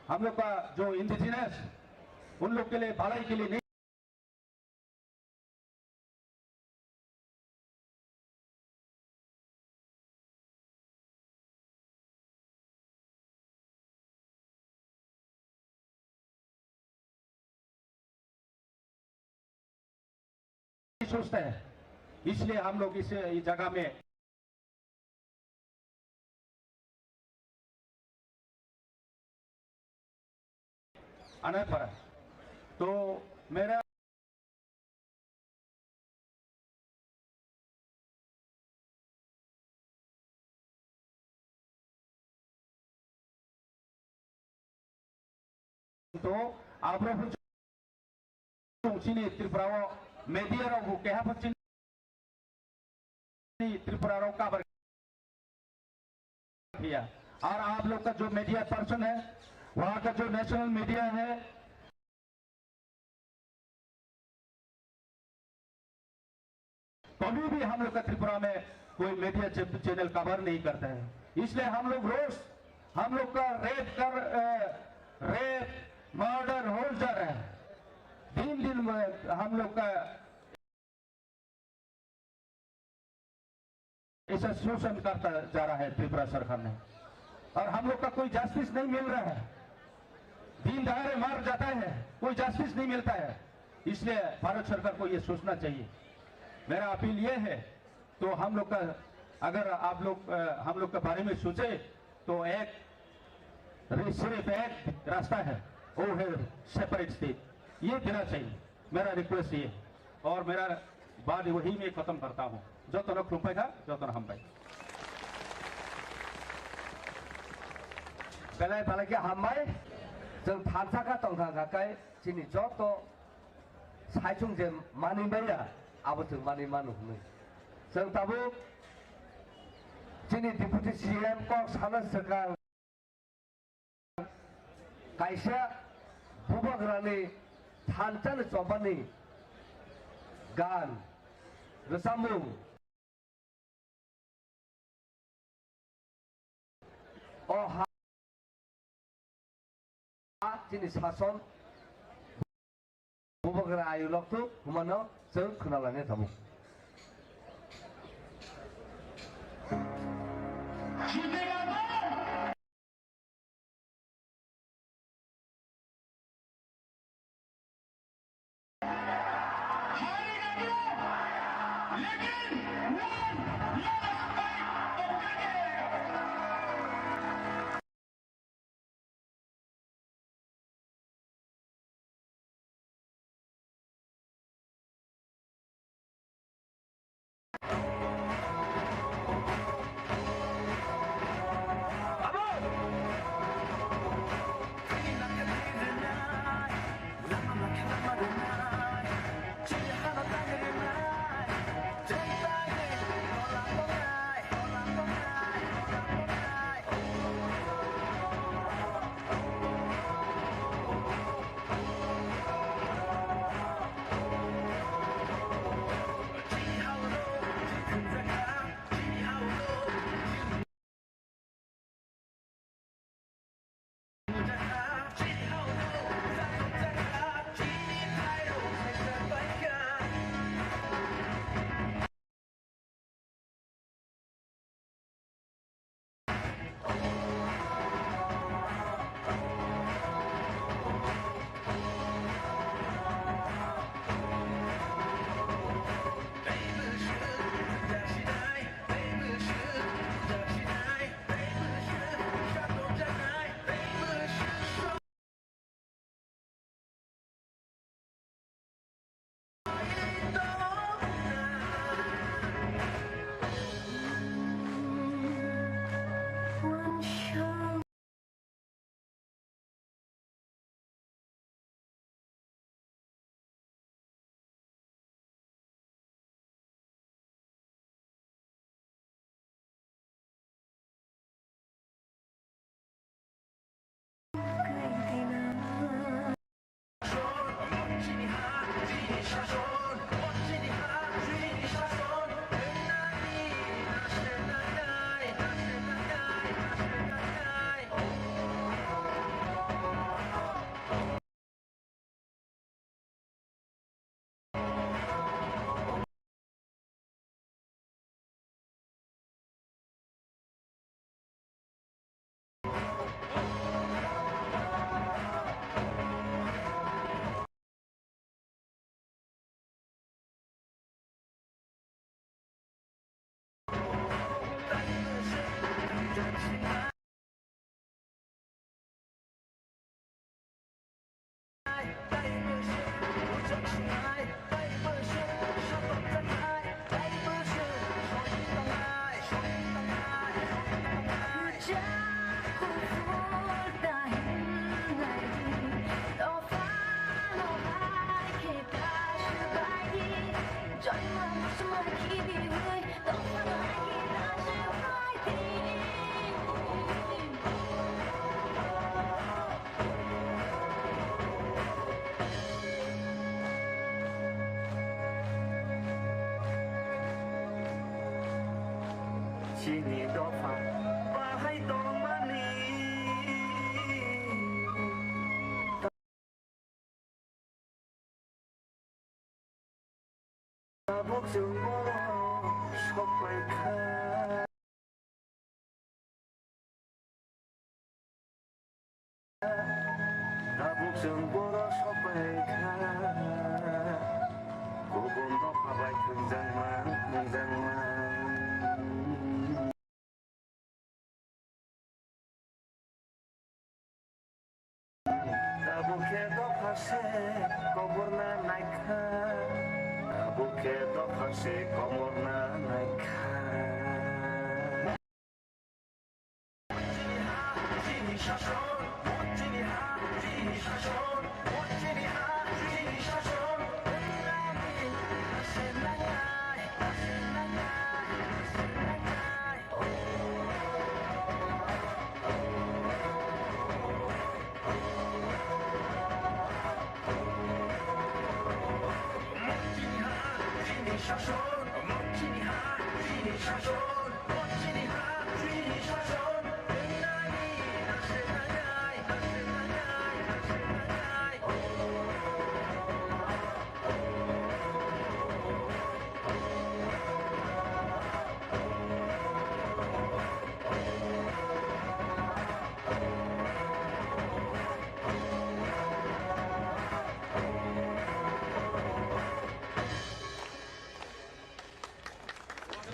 हम लोग का जो इंडिजिनस, उन लोग के लिए, भलाई के लिए नहीं। सोचते हैं, इसलिए हम लोग इस, इस जगह में आना पड़ा। तो मेरा तो आप लोग chini Tripura o media rok bo keha pho chini Tripura rok cover kiya. और आप लोग का जो मीडिया पर्सन है, वहाँ का जो नेशनल मीडिया है, कभी भी हम लोग का त्रिपुरा में कोई मीडिया चे-, चैनल कवर नहीं करता है। इसलिए हम लोग रोज हम लोग का रेप कर, अ, रेप, मर्डर हो जा रहा है। दिन दिन में हम लोग का ऐसा शोषण करता जा रहा है त्रिपुरा सरकार ने, और हम लोग का कोई जस्टिस नहीं मिल रहा है। दिन दहाड़े मार जाता है, कोई जस्टिस नहीं मिलता है, इसलिए भारत सरकार को ये सोचना चाहिए। मेरा अपील ये है, तो हम लोग का, अगर आप लोग, अ, हम लोग के बारे में सोचे, तो एक रे-, सिर्फ एक रास्ता है, वो है सेपरेट स्टेट। ये देना चाहिए, मेरा रिक्वेस्ट ये। और मेरा बात वही में खत्म करता हूँ। Jotono khulumpai kha, jotono hambai. Belai belai khe hambai, chwng thansa kha tongkha kha kai chini joto saichung je mani maya, abo chwng mani mano hwnwi. Chwng tabuk chini Deputy C M kok sana swkang kaisa bubagrani thansa ni chobani gan rwchapmung. O ha, chini sason bubagra ayu loktu humano chwng khwnalani tamo. Chini dopha bahai tongmani. Tabuk chwng borok sok paikha. Tabuk chwng borok sok paikha. Kubun dopha bai thwngjangma, thwngjangma. Tabuk khe dopha se koborna naikha. Tabuk khe dopha se koborna naikha.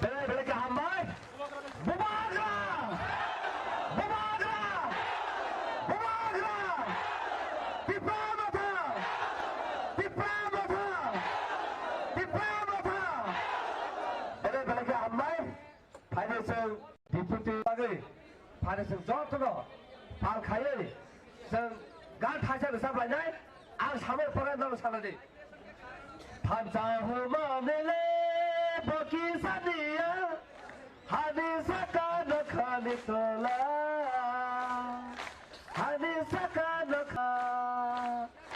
Belai belai khe hambai. Bubagra! Bubagra! Bubagra! Tipra Motha! Tipra Motha! Tipra Motha! Belai belai khe hambai. Phaino chwng deputy bagwi, phaino chwng jotono pal khaiwi chwng gan thaisa rwchap lainai, ang samani program no sanadi. Thansa humani le boki saniya, hani saka nokhani tola, hani saka nokha.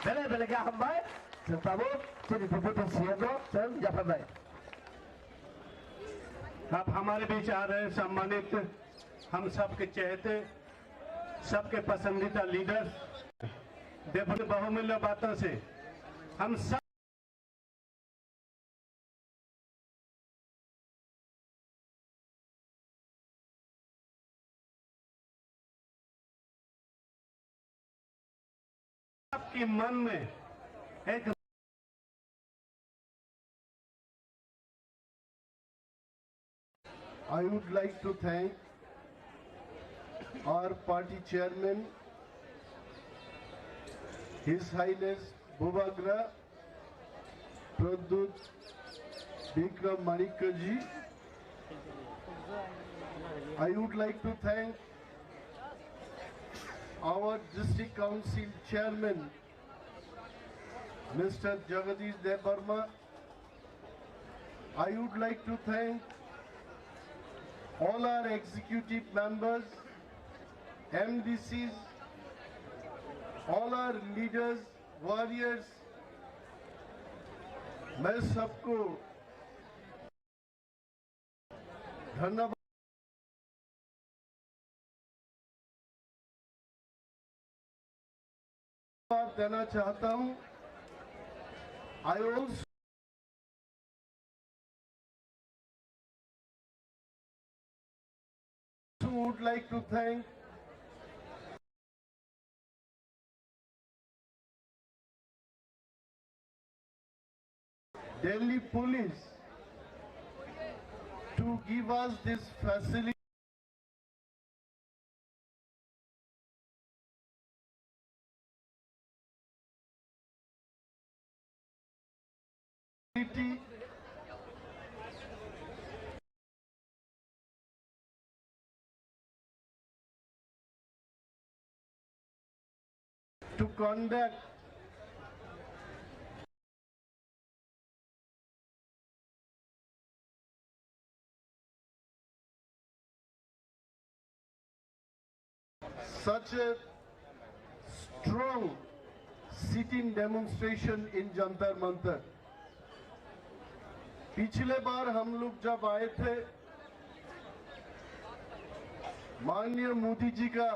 Belai belai khe hambai, chwng tabuk chini deputy C M no chwng yapharnai. अब हमारे बीच आ रहे हैं सम्मानित हम सबके चहेते, सबके पसंदीदा लीडर, देवभूति बहुमूल्य बातों से हम सब सबके मन में एक I would like to thank our party chairman, His Highness Bubagra Pradyut Bikram Manikya ji. I would like to thank our District Council Chairman, Mister Jagadish Debbarma. I would like to thank all our executive members, M D Cs, all our leaders, warriors, मैं सबको धन्यवाद देना चाहता हूं। I also would like to thank Delhi Police to give us this facility. To conduct such a strong sit-in demonstration in Jantar Mantar. पिछले बार हम लोग जब आए थे, माननीय मोदी जी का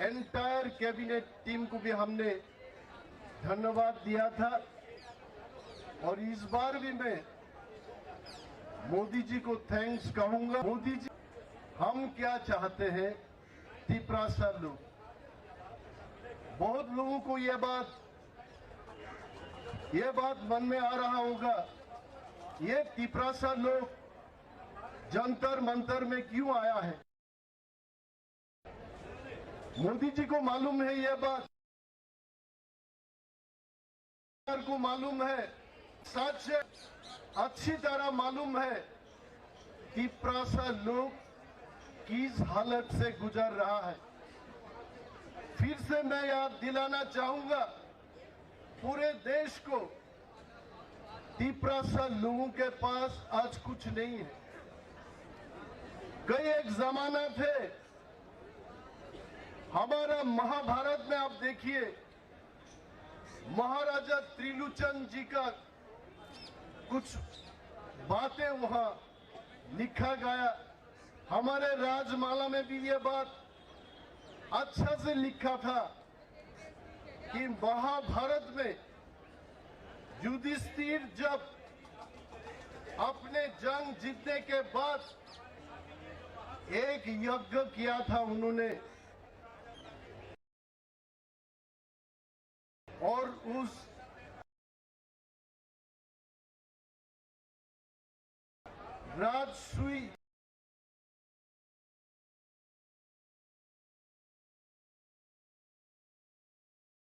एंटायर कैबिनेट टीम को भी हमने धन्यवाद दिया था और इस बार भी मैं मोदी जी को थैंक्स कहूंगा। मोदी जी, हम क्या चाहते हैं, तिपरासा लोग, बहुत लोगों को ये बात, ये बात मन में आ रहा होगा, ये तिपरासा लोग जंतर मंतर में क्यों आया है। मोदी जी को मालूम है ये बात, सरकार को मालूम है, सच है, अच्छी तरह मालूम है तिपरासा लोग किस हालत से गुजर रहा है। फिर से मैं याद दिलाना चाहूंगा पूरे देश को, तिपरासा लोगों के पास आज कुछ नहीं है। कई एक जमाना थे, हमारा महाभारत में आप देखिए, महाराजा त्रिलोचन जी का कुछ बातें वहां लिखा गया। हमारे राजमाला में भी ये बात अच्छा से लिखा था कि महाभारत में युधिष्ठिर जब अपने जंग जीतने के बाद एक यज्ञ किया था उन्होंने, और उस राजसूय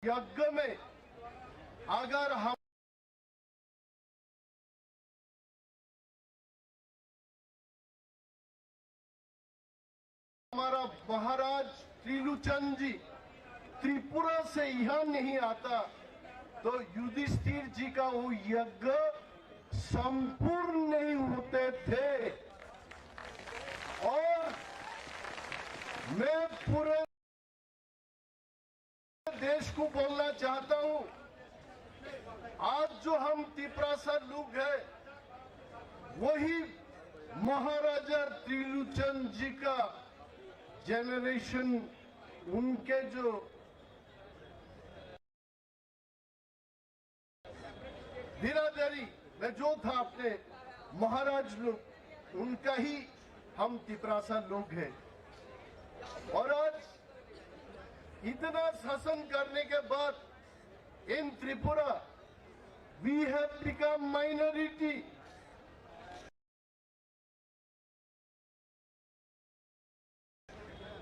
यज्ञ में अगर हम हमारा महाराज त्रिलोचन जी त्रिपुरा से यहाँ नहीं आता तो युधिष्ठिर जी का वो यज्ञ संपूर्ण नहीं होते थे। और मैं पूरे देश को बोलना चाहता हूं, आज जो हम तिपरासा लोग हैं, वही महाराजा त्रिलोचन जी का जनरेशन, उनके जो बिरादरी में जो था अपने महाराज लोग, उनका ही हम तिपरासा लोग हैं। और आज इतना शासन करने के बाद in Tripura we have become minority।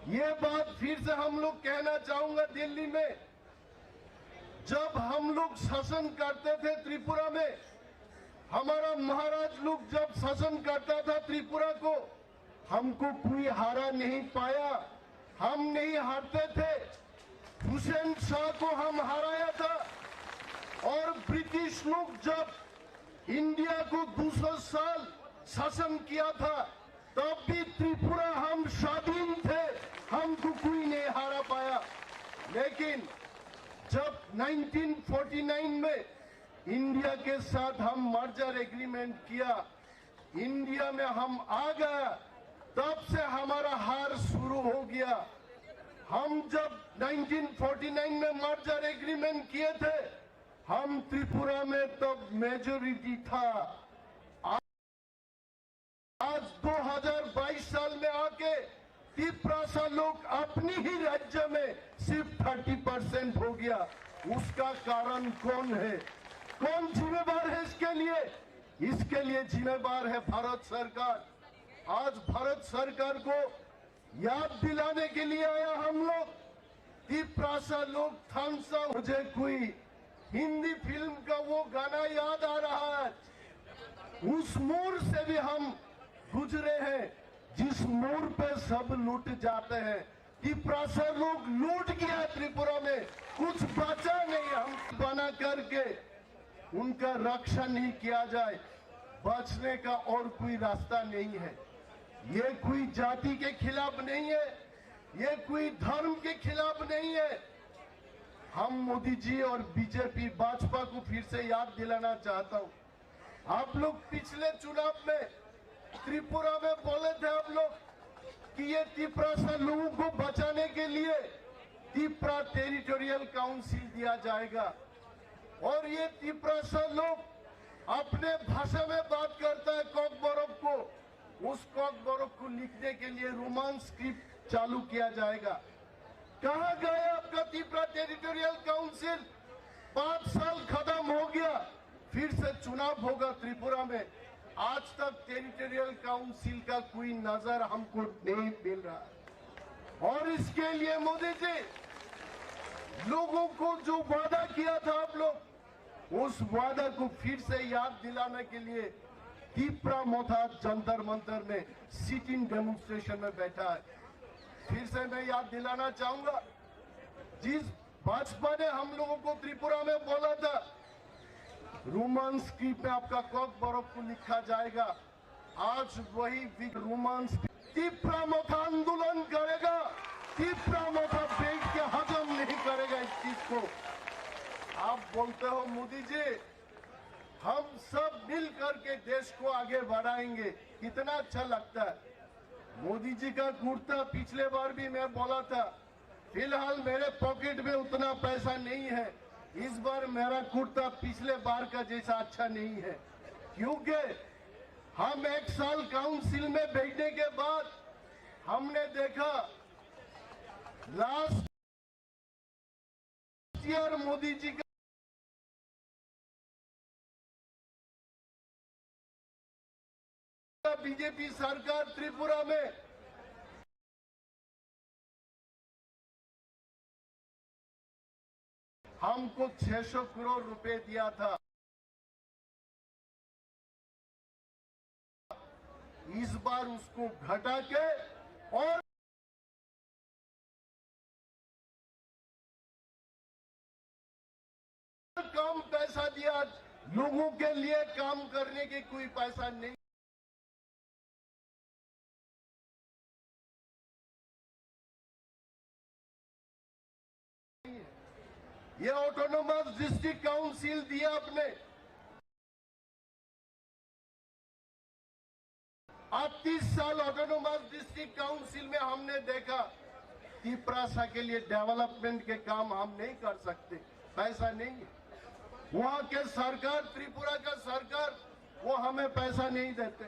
ये बात फिर से हम लोग कहना चाहूंगा दिल्ली में, जब हम लोग शासन करते थे त्रिपुरा में, हमारा महाराज लोग जब शासन करता था त्रिपुरा को, हमको कोई हरा नहीं पाया, हम नहीं हारते थे। हुसैन शाह को हम हराया था। और ब्रिटिश लोग जब इंडिया को दो सौ साल शासन किया था, तब भी त्रिपुरा हम स्वाधीन थे, हमको कोई नहीं हरा पाया। लेकिन जब नाइनटीन फ़ोर्टी नाइन में इंडिया के साथ हम मर्जर एग्रीमेंट किया, इंडिया में हम आ गया, तब से हमारा हार शुरू हो गया। हम जब नाइनटीन फ़ोर्टी नाइन में मर्जर एग्रीमेंट किए थे, हम त्रिपुरा में तब मेजोरिटी था। आज दो हज़ार बाईस साल में आके तिपरासा लोग अपनी ही राज्य में सिर्फ थर्टी परसेंट हो गया। उसका कारण कौन है? कौन जिम्मेवार है इसके लिए? इसके लिए जिम्मेवार है भारत सरकार। आज भारत सरकार को याद दिलाने के लिए आया हम लोग। तिपरासा लोग थानसा, मुझे कोई हिंदी फिल्म का वो गाना याद आ रहा है, उस मोड़ से भी हम गुजरे हैं जिस मोड़ पे सब लूट जाते हैं। तिपरासा लोग लूट गया त्रिपुरा में, कुछ बचा नहीं। हम बना करके उनका रक्षा नहीं किया जाए, बचने का और कोई रास्ता नहीं है। ये कोई जाति के खिलाफ नहीं है, ये कोई धर्म के खिलाफ नहीं है। हम मोदी जी और बीजेपी, भाजपा को फिर से याद दिलाना चाहता हूँ, आप लोग पिछले चुनाव में त्रिपुरा में बोले थे आप लोग ये तिपरासा लोगों को बचाने के लिए तिपरा टेरिटोरियल काउंसिल दिया जाएगा। और ये तिपरासा लोग अपने भाषा में बात करता है कॉकबरक को, उस कॉकबरक को लिखने के लिए रोमन स्क्रिप्ट चालू किया जाएगा। कहाँ गए आपका तिपरा टेरिटोरियल काउंसिल? पाँच साल खत्म हो गया, फिर से चुनाव होगा त्रिपुरा में। आज तक टेरिटोरियल काउंसिल का कोई नजर हमको नहीं मिल रहा है। और इसके लिए मोदी जी, लोगों को जो वादा किया था आप लोग, उस वादा को फिर से याद दिलाने के लिए तिपरा मोथा जंतर मंतर में सिटिंग डेमोन्स्ट्रेशन में बैठा है। फिर से मैं याद दिलाना चाहूंगा, जिस भाजपा ने हम लोगों को त्रिपुरा में बोला था, रोमन स्क्रिप्ट में आपका कॉकबरक को लिखा जाएगा, आज वही वि-, रोमन स्क्रिप्ट तिपरा मोथा आंदोलन करेगा, तिपरा मोथा बैठ के हजम नहीं करेगा इस चीज को। आप बोलते हो मोदी जी, हम सब मिल करके देश को आगे बढ़ाएंगे, कितना अच्छा लगता है। मोदी जी का कुर्ता पिछले बार भी मैं बोला था, फिलहाल मेरे पॉकेट में उतना पैसा नहीं है, इस बार मेरा कुर्ता पिछले बार का जैसा अच्छा नहीं है, क्योंकि हम एक साल काउंसिल में बैठने के बाद हमने देखा, लास्ट ईयर मोदी जी का बीजेपी सरकार त्रिपुरा में हमको छह सौ करोड़ रुपए दिया था। इस बार उसको घटा के और कम पैसा दिया, लोगों के लिए काम करने के कोई पैसा नहीं। ये ऑटोनोमस डिस्ट्रिक्ट काउंसिल दिया आपने, अब तीस साल ऑटोनोमस डिस्ट्रिक्ट काउंसिल में हमने देखा, तिपरासा के लिए डेवलपमेंट के काम हम नहीं कर सकते, पैसा नहीं है। वहां के सरकार, त्रिपुरा का सरकार, वो हमें पैसा नहीं देते।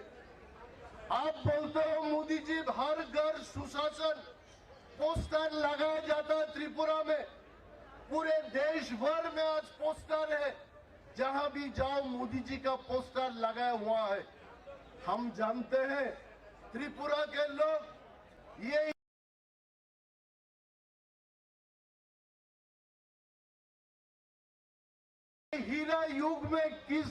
आप बोलते हो मोदी जी, हर घर सुशासन, पोस्टर लगाया जाता है त्रिपुरा में, पूरे देश भर में आज पोस्टर है, जहां भी जाओ मोदी जी का पोस्टर लगाया हुआ है। हम जानते हैं त्रिपुरा के लोग ये हीरा युग में किस,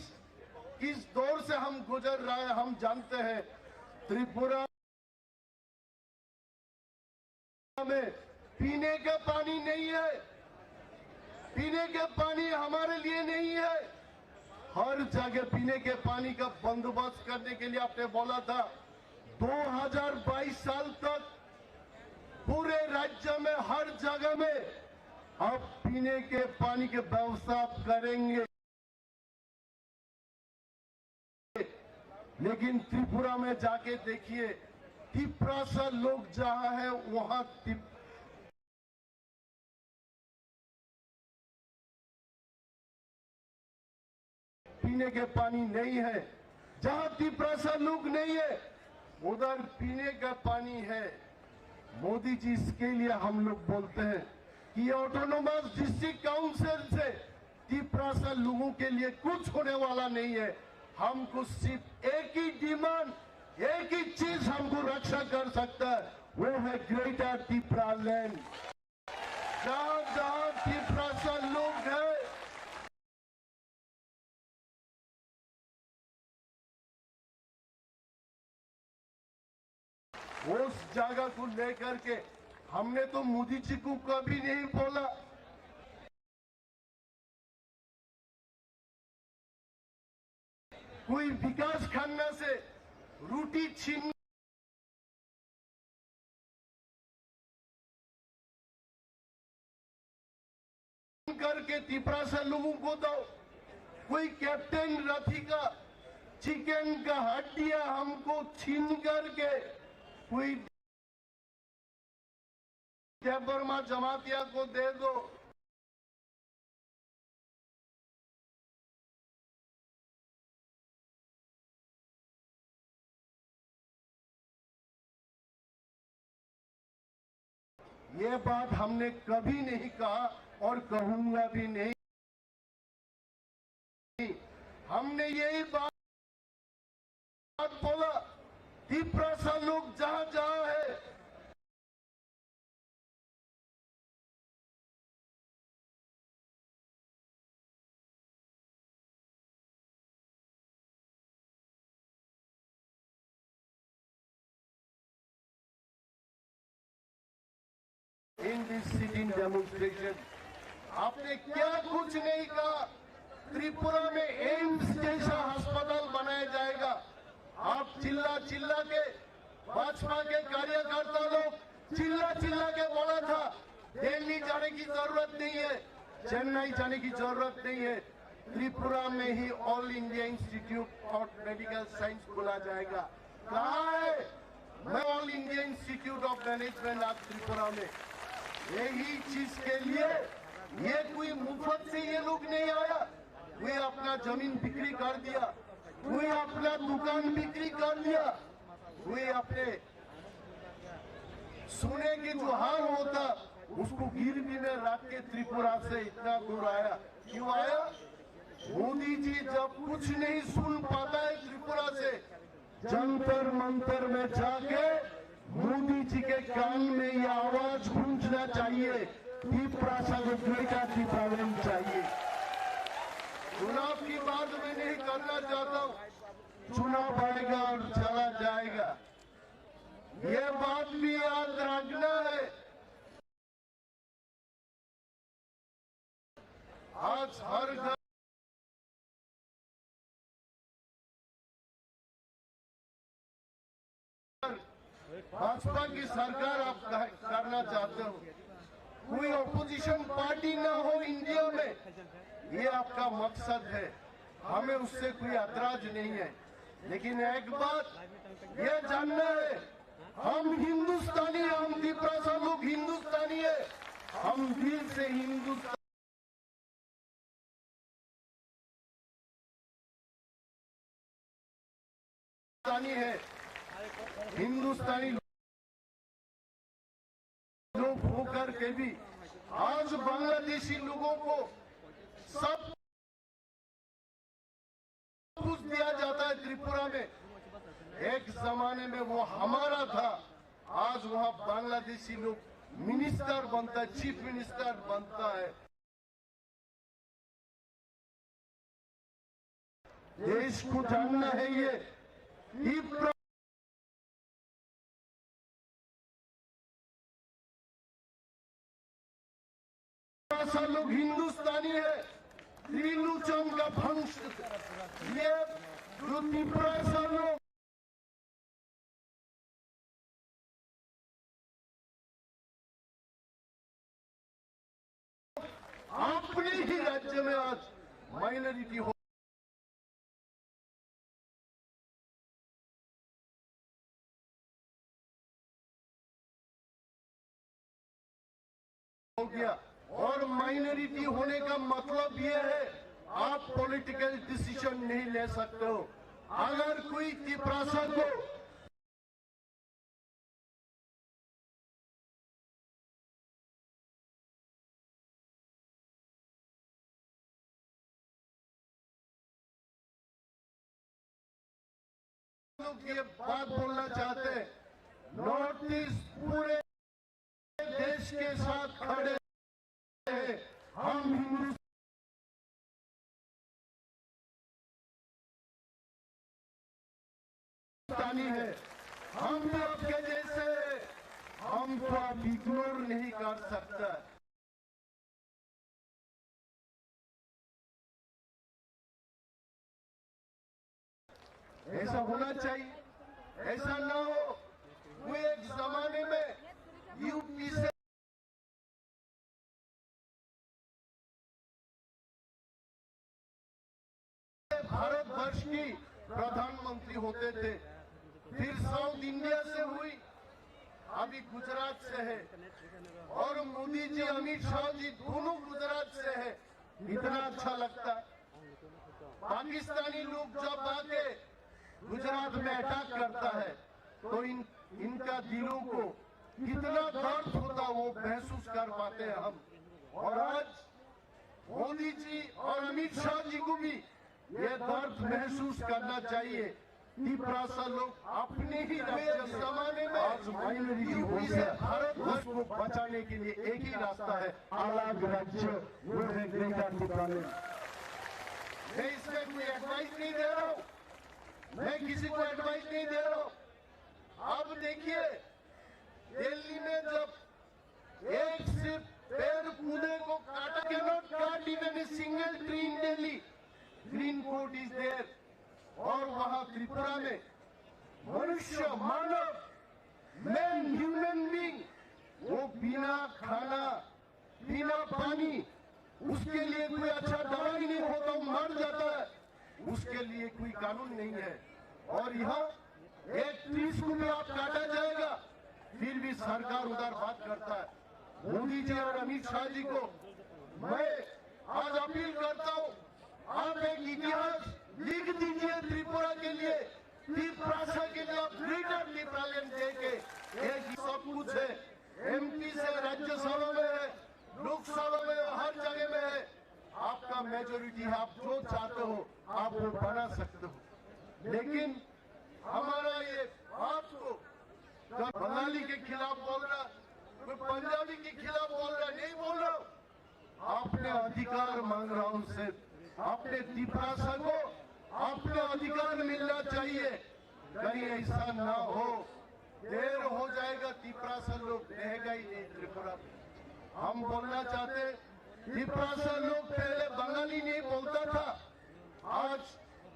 किस दौर से हम गुजर रहे हैं, हम जानते हैं। त्रिपुरा में पीने का पानी नहीं है, पीने का पानी हमारे लिए नहीं है। हर जगह पीने के पानी का बंदोबस्त करने के लिए आपने बोला था। दो हज़ार बाईस साल तक पूरे राज्य में हर जगह में आप पीने के पानी की व्यवस्था आप करेंगे। लेकिन त्रिपुरा में जाके देखिए, तिपरासा लोग जहां है, वहां तिप-, पीने के पानी नहीं है। जहां तिपरासा लोग नहीं है, उधर पीने का पानी है। मोदी जी, इसके लिए हम लोग बोलते हैं कि ये ऑटोनोमस डिस्ट्रिक्ट काउंसिल से तिपरासा लोगों के लिए कुछ होने वाला नहीं है। हमको सिर्फ एक ही डिमांड, एक ही चीज हमको रक्षा कर सकता है, वो है ग्रेटर तिपरा लैंड। जहां जहां तिपरासा लोग हैं, उस जगह को लेकर के हमने तो मोदी जी को कभी नहीं बोला। कोई विकास खन्ना से रोटी छीन करके तिपरासा लोगों को दो। कोई कैप्टन रथी का चिकन का हड्डियां हमको छीन करके कोई देव वर्मा जमातिया को दे दो। ये बात हमने कभी नहीं कहा और कहूंगा भी नहीं। हमने यही बात बोला, तिपरासा लोग जहां जहां है, In this sit-in demonstration, आपने क्या कुछ नहीं कहा। त्रिपुरा में एम्स जैसा अस्पताल बनाया जाएगा। आप चिल्ला चिल्ला के, भाजपा के कार्यकर्ता लोग चिल्ला चिल्ला के बोला था, दिल्ली जाने की जरूरत नहीं है, चेन्नई जाने की जरूरत नहीं है, त्रिपुरा में ही All India Institute of Medical Science खोला जाएगा। कहाँ है? मैं All India Institute of Management आज त्रिपुरा में, यही चीज के लिए। ये कोई मुफ्त से ये लोग नहीं आया, कोई अपना जमीन बिक्री कर दिया, कोई अपना दुकान बिक्री कर दिया, कोई अपने सोने की जो हार होता, उसको गिरवी में रख के त्रिपुरा से इतना दूर आया। क्यों आया? मोदी जी जब कुछ नहीं सुन पाता है त्रिपुरा से, जंतर मंतर में जाके मोदी जी के कान में ये आवाज गूंजना चाहिए, तिपरासा को बेटा की पालन चाहिए। चुनाव की बात मैं नहीं करना चाहता हूँ, चुनाव आएगा और चला जाएगा, ये बात भी याद रखना है। आज हर घर भाजपा की सरकार आप कर-, करना चाहते हो, कोई अपोजिशन पार्टी ना हो इंडिया में, ये आपका मकसद है, हमें उससे कोई एतराज नहीं है। लेकिन एक बात ये जानना है, हम हिंदुस्तानी, हम तिपरासा लोग हिंदुस्तानी है, हम दिल से हिंदुस्तानी है। हिंदुस्तानी लोग होकर के भी आज बांग्लादेशी लोगों को सब कुछ दिया जाता है त्रिपुरा में। एक जमाने में वो हमारा था, आज वहाँ बांग्लादेशी लोग मिनिस्टर बनता है, चीफ मिनिस्टर बनता है। देश को जानना है ये, तिपरा भाषा लोग हिंदुस्तानी है, त्रिलोचन का वंश, ये जो तिपरासा लोग अपने ही राज्य में आज माइनॉरिटी हो हो गया। और माइनॉरिटी होने का मतलब ये है, आप पॉलिटिकल डिसीजन नहीं ले सकते हो। अगर कोई तिपरासा को लोग ये बात बोलना चाहते हैं, नॉर्थ ईस्ट पूरे देश के साथ खड़े हैं। हम हिंदुस्तानी है, हम भी आपके जैसे हैं, हमको आप इग्नोर नहीं कर सकता। ऐसा होना चाहिए, ऐसा ना हो। वो एक जमाने में यूपी से भारतवर्ष की प्रधानमंत्री होते थे, फिर साउथ इंडिया से हुई, अभी गुजरात से है और मोदी जी, अमित शाह जी दोनों गुजरात से है। इतना अच्छा लगता है। पाकिस्तानी लोग जब आके गुजरात में अटैक करता है तो इन इनका दिलों को कितना दर्द होता वो महसूस कर पाते हैं हम। और आज मोदी जी और अमित शाह जी को भी ये दर्द महसूस करना चाहिए। तिपरासा लोग अपने ही राज्य जमाने में आज माइनॉरिटी हो गया, भारत उसको बचाने के लिए एक ही रास्ता है, अलग राज्य, वो है ग्रेटर तिपरालैंड। मैं इसमें कोई एडवाइस नहीं दे रहा हूँ, मैं किसी को एडवाइस नहीं दे रहा हूँ। अब देखिए, दिल्ली में जब एक सिर्फ पेड़ पौधे को काटा, cannot cut even a single tree in Delhi, Green Court is there। और वहां त्रिपुरा में मनुष्य, मानव, मैन, ह्यूमन बीइंग, वो बिना खाना, बिना पानी, उसके लिए कोई अच्छा दवाई नहीं होता, मर जाता है, उसके लिए कोई कानून नहीं है। और यहाँ एक ट्रीज को भी आप काटा जाएगा, फिर भी सरकार उदारवाद करता है। मोदी जी और अमित शाह जी को मैं आज अपील करता हूँ, आप एक इतिहास लिख दीजिए त्रिपुरा के लिए, तिपरासा के लिए आप ग्रेटर तिपरालैंड दे के एक सब कुछ है। एमपी से राज्यसभा में है, लोकसभा में है, हर जगह में है। आपका मेजोरिटी है, आप जो चाहते हो आप वो बना सकते हो, लेकिन हमारा ये बात को कोई बंगाली के खिलाफ बोल रहा, कोई पंजाबी के खिलाफ बोल रहा, नहीं बोल रहा हूँ। अपने अधिकार मांग रहा हूँ सिर्फ, अपने तिपरासा को अपना अधिकार मिलना चाहिए। कहीं ऐसा ना हो, देर हो जाएगा, तिपरासा लोग रहेगा ही नहीं त्रिपुरा में। हम बोलना चाहते हैं, तिपरासा लोग पहले बंगाली नहीं बोलता था, आज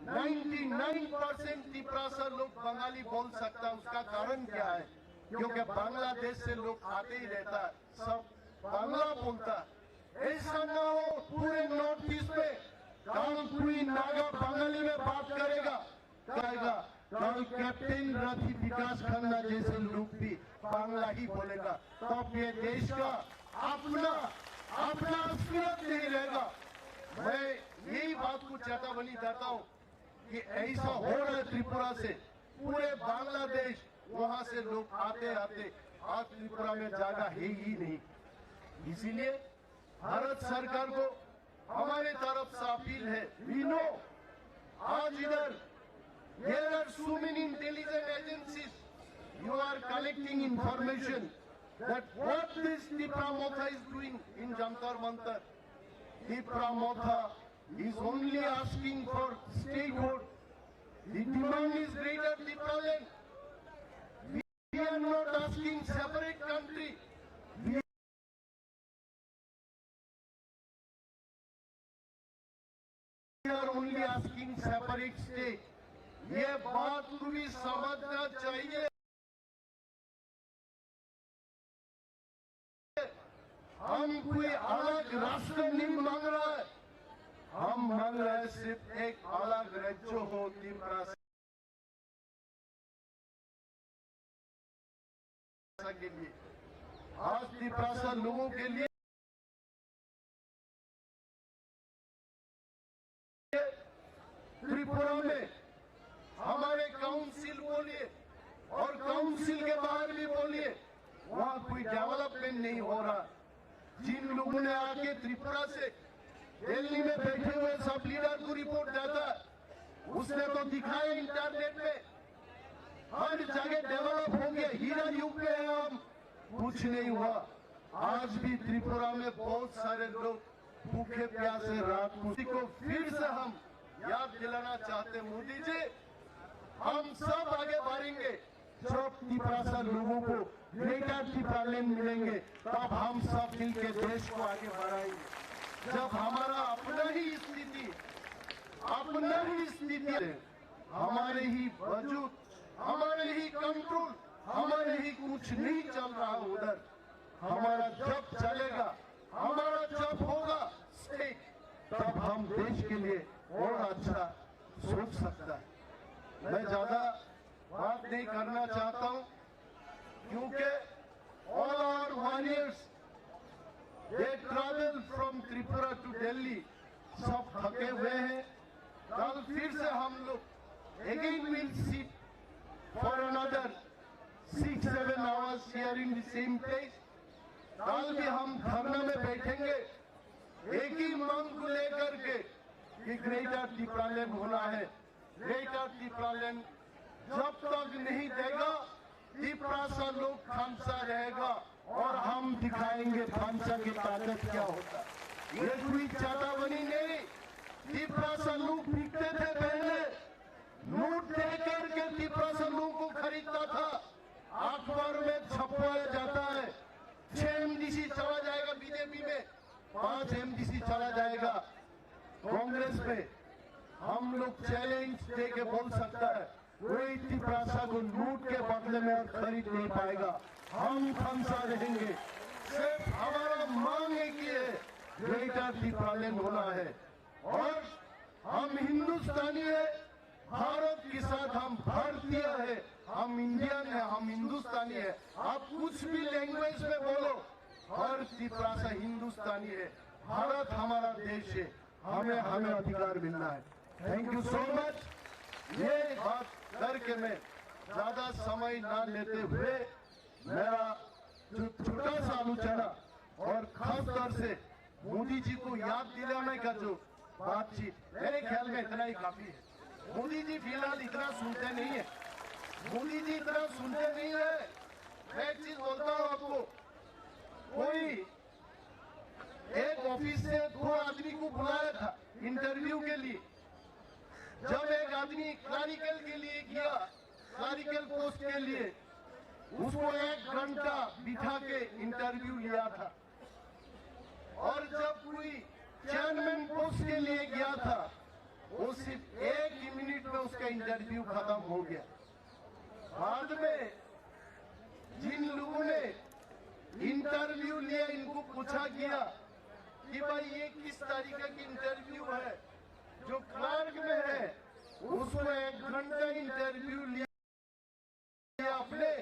नाइंटी नाइन परसेंट तिपरासा लोग बंगाली बोल सकता है। उसका कारण क्या है? क्योंकि बांग्लादेश से लोग आते ही रहता है, सब बांग्ला बोलता है। ऐसा ना हो पूरे नॉर्थ ईस्ट में कल कोई नागा बंगाली में बात करेगा, करेगा, कल कैप्टन रथी विकास खन्ना जैसे लोग भी बांग्ला ही बोलेगा, तब ये देश का अपना, अपना अस्तित्व नहीं रहेगा। मैं यही बात को चेतावनी देता हूँ कि ऐसा हो रहा है त्रिपुरा से, पूरे बांग्लादेश, वहां से लोग आते आते आज त्रिपुरा में जगह है ही नहीं। इसीलिए भारत सरकार को हमारे तरफ से अपील है, we know, आज इधर there are so many intelligence agencies, you are collecting information that what this Tipra Motha is doing in Jantar Mantar. Tipra Motha is only asking for statehood. The demand is Greater Tipraland. We are not asking separate country. We are only asking separate state. ये बात को भी समझना चाहिए। हम कोई अलग राष्ट्र नहीं मांग रहा है, हम मांग रहे हैं सिर्फ एक अलग राज्य हो तिपरासा के लिए। आज तिपरासा लोगों के लिए त्रिपुरा में हमारे काउंसिल बोलिए और काउंसिल के बाहर भी बोलिए, वहाँ कोई डेवलपमेंट नहीं हो रहा। जिन लोगों ने आके त्रिपुरा से दिल्ली में बैठे हुए सब लीडर को रिपोर्ट देता है, उसने तो दिखाया इंटरनेट में हर जगह डेवलप हो गया, हीरा यूपी है हम, कुछ नहीं हुआ। आज भी त्रिपुरा में बहुत सारे लोग भूखे प्यासे रात को, को फिर से हम याद दिलाना चाहते हैं, मोदी जी, हम सब आगे बढ़ेंगे। जब तिपरासा लोगों को ग्रेटर तिपरालैंड मिलेंगे, तब हम सब मिलके देश को आगे बढ़ाएंगे। जब हमारा अपना ही स्थिति, अपना ही स्थिति, हमारे ही वजूद, हमारे ही कंट्रोल, हमारे ही कुछ नहीं चल रहा उधर। हमारा जब चलेगा, हमारा जब होगा स्टेट, तब हम देश के लिए और अच्छा सोच सकता है। मैं ज्यादा बात नहीं करना चाहता हूँ, क्योंकि From Tripura to Delhi, सब थके हुए हैं। कल फिर से हम लोग again will sit for another six seven hours here in the same place। कल भी हम धरना में बैठेंगे एक ही मांग को लेकर के कि ग्रेटर टिपरालैंड होना है। ग्रेटर टिपरालैंड जब तक नहीं देगा, तिपरासा लोग खामसा रहेगा और हम दिखाएंगे खामसा की ताकत क्या होता है। ये कोई चेतावनी नहीं। तिपरासा लोग बिकते थे पहले, नोट दे करके तिपरासा लोगों को खरीदता था, अखबार में छपवाया जाता है। छह एमडीसी चला जाएगा बीजेपी में, पांच एमडीसी चला जाएगा कांग्रेस में। हम लोग चैलेंज दे के बोल सकता है, कोई तिपरासा को नोट के बदले में और खरीद नहीं पाएगा। हम खामसा रहेंगे। सिर्फ हमारा मांग एक ही है, ग्रेटर तिपरालैंड होना है। और हम हिंदुस्तानी है, भारत के साथ हम भारतीय है, हम इंडियन है, हम हिंदुस्तानी है। आप कुछ भी लैंग्वेज में बोलो, हर तिपरासा हिंदुस्तानी है। भारत हमारा देश है, हमें हमें अधिकार मिलना है। Thank you so much. ये बात करके मैं ज्यादा समय ना लेते हुए मेरा जो छोटा सा आलोचना और खास तौर से मोदी जी को याद दिलाने का जो बातचीत, मेरे ख्याल में इतना ही काफी है। मोदी जी फिलहाल इतना सुनते नहीं है, मोदी जी इतना सुनते नहीं है। मैं एक चीज बोलता हूँ आपको, कोई एक ऑफिस से दो आदमी को बुलाया था इंटरव्यू के लिए। जब एक आदमी क्लरिकल के लिए गया, क्लरिकल पोस्ट के लिए, उसको एक घंटा बिठा के इंटरव्यू लिया था। और जब कोई चेयरमैन पोस्ट के लिए गया था, वो सिर्फ एक ही मिनट में उसका इंटरव्यू खत्म हो गया। बाद में जिन लोगों ने इंटरव्यू लिया, इनको पूछा गया कि भाई, ये किस तरीके की इंटरव्यू है? जो क्लर्क में है, उसको एक घंटा इंटरव्यू लिया आपने,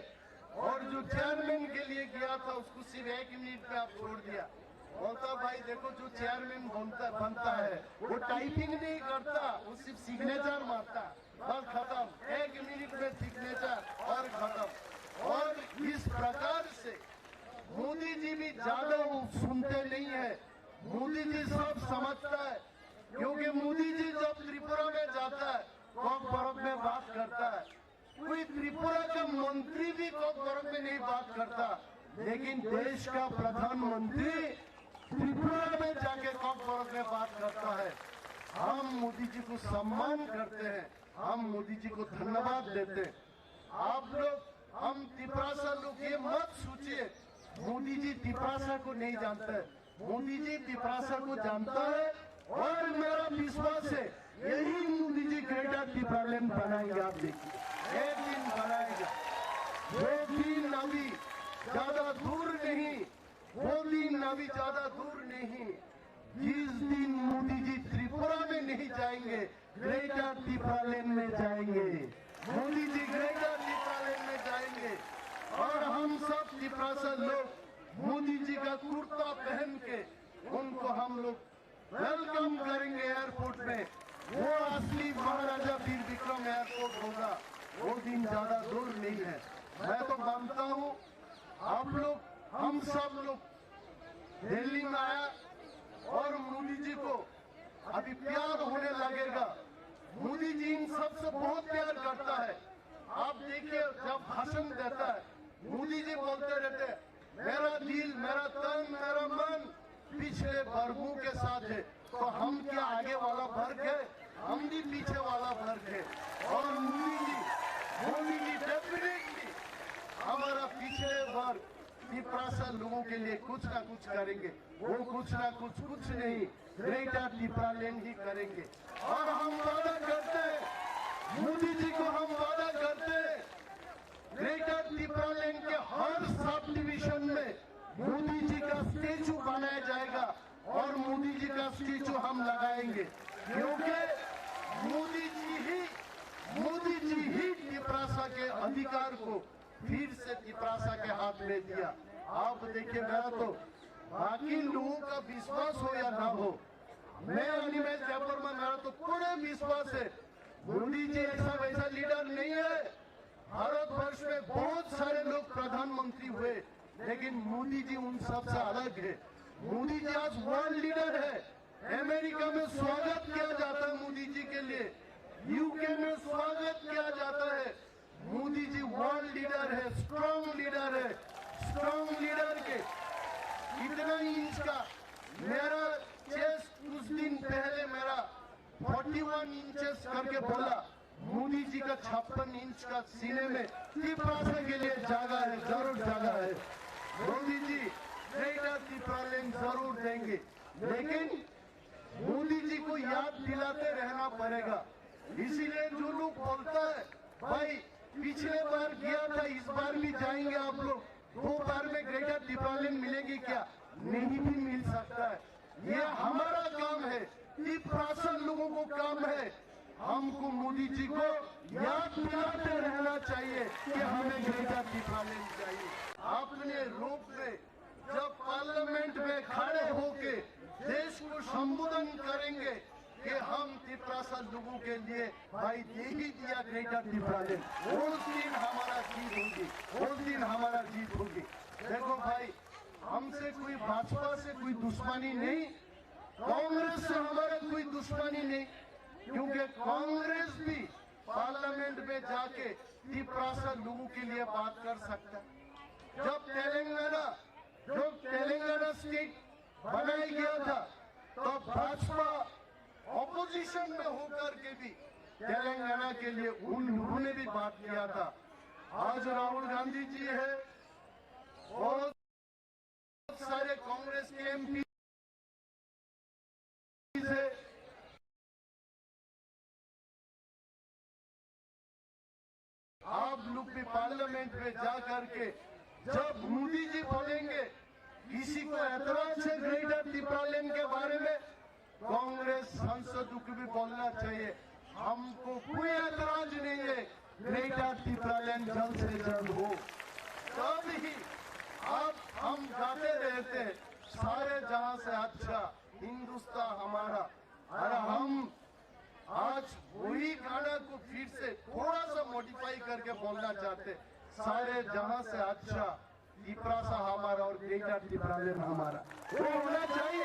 और जो चेयरमैन के लिए गया था, उसको सिर्फ एक मिनट में आप छोड़ दिया। बोलता, भाई देखो, जो चेयरमैन बनता बनता है, वो टाइपिंग नहीं करता, वो सिर्फ सिग्नेचर मारता, बस खत्म। एक मिनट में सिग्नेचर और खत्म। और इस प्रकार से मोदी जी भी ज्यादा वो सुनते नहीं है। मोदी जी सब समझता है, क्योंकि मोदी जी जब त्रिपुरा में जाता है, कॉकबरक में बात करता है। कोई त्रिपुरा का मंत्री भी कॉकबरक में नहीं बात करता, लेकिन देश का प्रधानमंत्री त्रिपुरा में जाके कॉकबरक में बात करता है। हम मोदी जी को सम्मान करते हैं, हम मोदी जी को धन्यवाद देते हैं। आप लोग, हम तिपरासा लोग, ये मत सोचिए मोदी जी तिपरासा को नहीं जानते। मोदी जी तिपरासा को जानता है और मेरा विश्वास है, यही मोदी जी ग्रेटर तिपरालैंड बनाएंगे। आप देखिए, एक दिन बनाएगा। वो दिन अभी ज्यादा दूर नहीं, वो दिन अभी ज्यादा दूर नहीं। जिस दिन मोदी जी त्रिपुरा में नहीं जाएंगे, ग्रेटर तिपरालैंड में जाएंगे। मोदी जी ग्रेटर तिपरालैंड में जाएंगे और हम सब तिपरासा लोग मोदी जी का कुर्ता पहन के उनको हम लोग वेलकम करेंगे एयरपोर्ट में। वो असली महाराजा वीर विक्रम एयरपोर्ट होगा, वो दिन ज्यादा दूर नहीं है। मैं तो मानता हूँ, आप लोग, हम सब लोग दिल्ली में आया और मोदी जी को अभी प्यार होने लगेगा। मोदी जी इन सबसे बहुत प्यार करता है। आप देखिए, जब भाषण देता है, मोदी जी बोलते रहते हैं, मेरा दिल, मेरा तन, मेरा मन पिछड़े वर्गों के साथ है। तो हम क्या आगे वाला वर्ग है? हम भी पीछे वाला वर्ग है। और मोदी जी, मोदी जी डेफिनेटली हमारा पिछड़े वर्ग तिपरासा लोगों के लिए कुछ ना कुछ करेंगे। वो कुछ ना कुछ, कुछ नहीं, ग्रेटर तिपरालैंड ही करेंगे। और हम वादा करते हैं, मोदी जी को हम वादा करते हैं, ग्रेटर तिपरालैंड के हर सब डिवीजन में मोदी जी का स्टैचू बनाया जाएगा और मोदी जी का स्टैचू हम लगाएंगे, क्योंकि मोदी जी ही, मोदी जी ही तिपरासा के अधिकार को फिर से तिपरासा के हाथ में दिया। आप देखिए, मेरा तो बाकी लोगों का विश्वास हो या ना हो, मैं अनिमेश जयवर्मा, मेरा तो पूरा विश्वास है। मोदी जी ऐसा वैसा लीडर नहीं है। भारतवर्ष में बहुत सारे लोग प्रधानमंत्री हुए, लेकिन मोदी जी उन सबसे अलग है। मोदी जी आज वर्ल्ड लीडर है। अमेरिका में स्वागत किया जाता है मोदी जी के लिए, यूके में स्वागत किया जाता है। मोदी जी वर्ल्ड लीडर है, स्ट्रॉन्ग लीडर है। स्ट्रॉन्ग लीडर के इतना इंच का मेरा चेस्ट, कुछ दिन पहले मेरा फोर्टी वन इंचेस करके बोला, मोदी जी का छप्पन इंच का सीने में तिपरासा के लिए जगह है, जरूर जगह है। मोदी जी ग्रेटर तिपरालैंड जरूर देंगे, लेकिन मोदी जी को याद दिलाते रहना पड़ेगा। इसीलिए जो लोग बोलता है, भाई, पिछले बार गया था, इस बार भी जाएंगे आप लोग, दो बार में ग्रेटर तिपरालैंड मिलेगी क्या? नहीं भी मिल सकता है। ये हमारा काम है, तिपरासा लोगों को काम है। हमको मोदी जी को याद दिलाते रहना चाहिए कि हमें ग्रेटर तिपरालैंड चाहिए। अपने रूप में जब पार्लियामेंट में खड़े होके देश को संबोधन करेंगे कि हम तिपरासा लोगों के लिए भाई दे ही दिया ग्रेटर तिपरालैंड, उस दिन हमारा जीत होगी, उस दिन हमारा जीत होगी। देखो भाई, हमसे कोई, भाजपा से कोई दुश्मनी नहीं, कांग्रेस से हमारा कोई दुश्मनी नहीं, क्योंकि कांग्रेस भी पार्लियामेंट में जाके तिपरासा लोगों के लिए बात कर सकता है। जब तेलंगाना, जब तेलंगाना स्टेट बनाया गया था, तो भाजपा ऑपोजिशन में होकर के भी तेलंगाना के लिए उन लोगों ने भी बात किया था। आज राहुल गांधी जी है, बहुत सारे कांग्रेस के एमपी से आप लोग भी पार्लियामेंट में जा करके जब मोदी जी बोलेंगे, किसी को ऐतराज है ग्रेटर तिपरालैंड के बारे में, कांग्रेस सांसदों को भी बोलना चाहिए, हमको कोई ऐतराज नहीं है, ग्रेटर तिपरालैंड जल्द से जल्द हो। तब ही आप, हम गाते रहते हैं, सारे जहां से अच्छा हिंदुस्तान हमारा, और हम आज वही गाना को फिर से थोड़ा सा मॉडिफाई करके बोलना चाहते हैं, सारे जहां से अच्छा तिपरासा हमारा और ग्रेटर तिपरालैंड हमारा। वो होना चाहिए,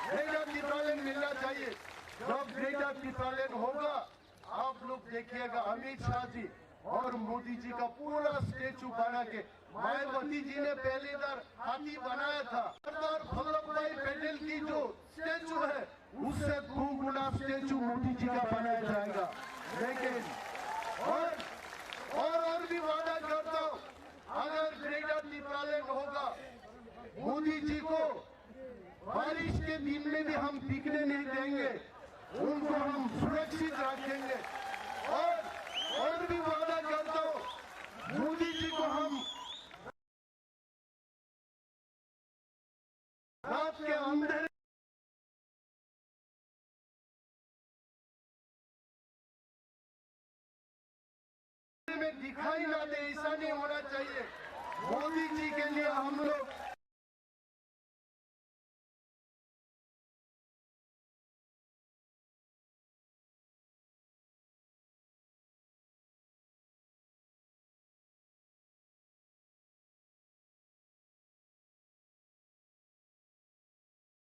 ग्रेटर तिपरालैंड मिलना चाहिए। जब ग्रेटर तिपरालैंड होगा, आप लोग देखिएगा, अमित शाह जी और मोदी जी का पूरा स्टैचू बना के, मायावती जी ने पहली बार हाथी बनाया था, सरदार वल्लभ भाई पटेल की जो स्टैचू है, उससे दो गुना स्टैचू मोदी जी का बनाया जाएगा। लेकिन और, और, और भी वादा करता हूँ, अगर ग्रेटर तिपरालैंड होगा, मोदी जी को बारिश के दिन में भी हम भीगने नहीं देंगे, उनको हम सुरक्षित रखेंगे। और, और भी वादा करता हूँ, मोदी जी को हम रात के अंधेरे में दिखाई ना दे, ऐसा नहीं होना चाहिए। मोदी जी के लिए हम लोग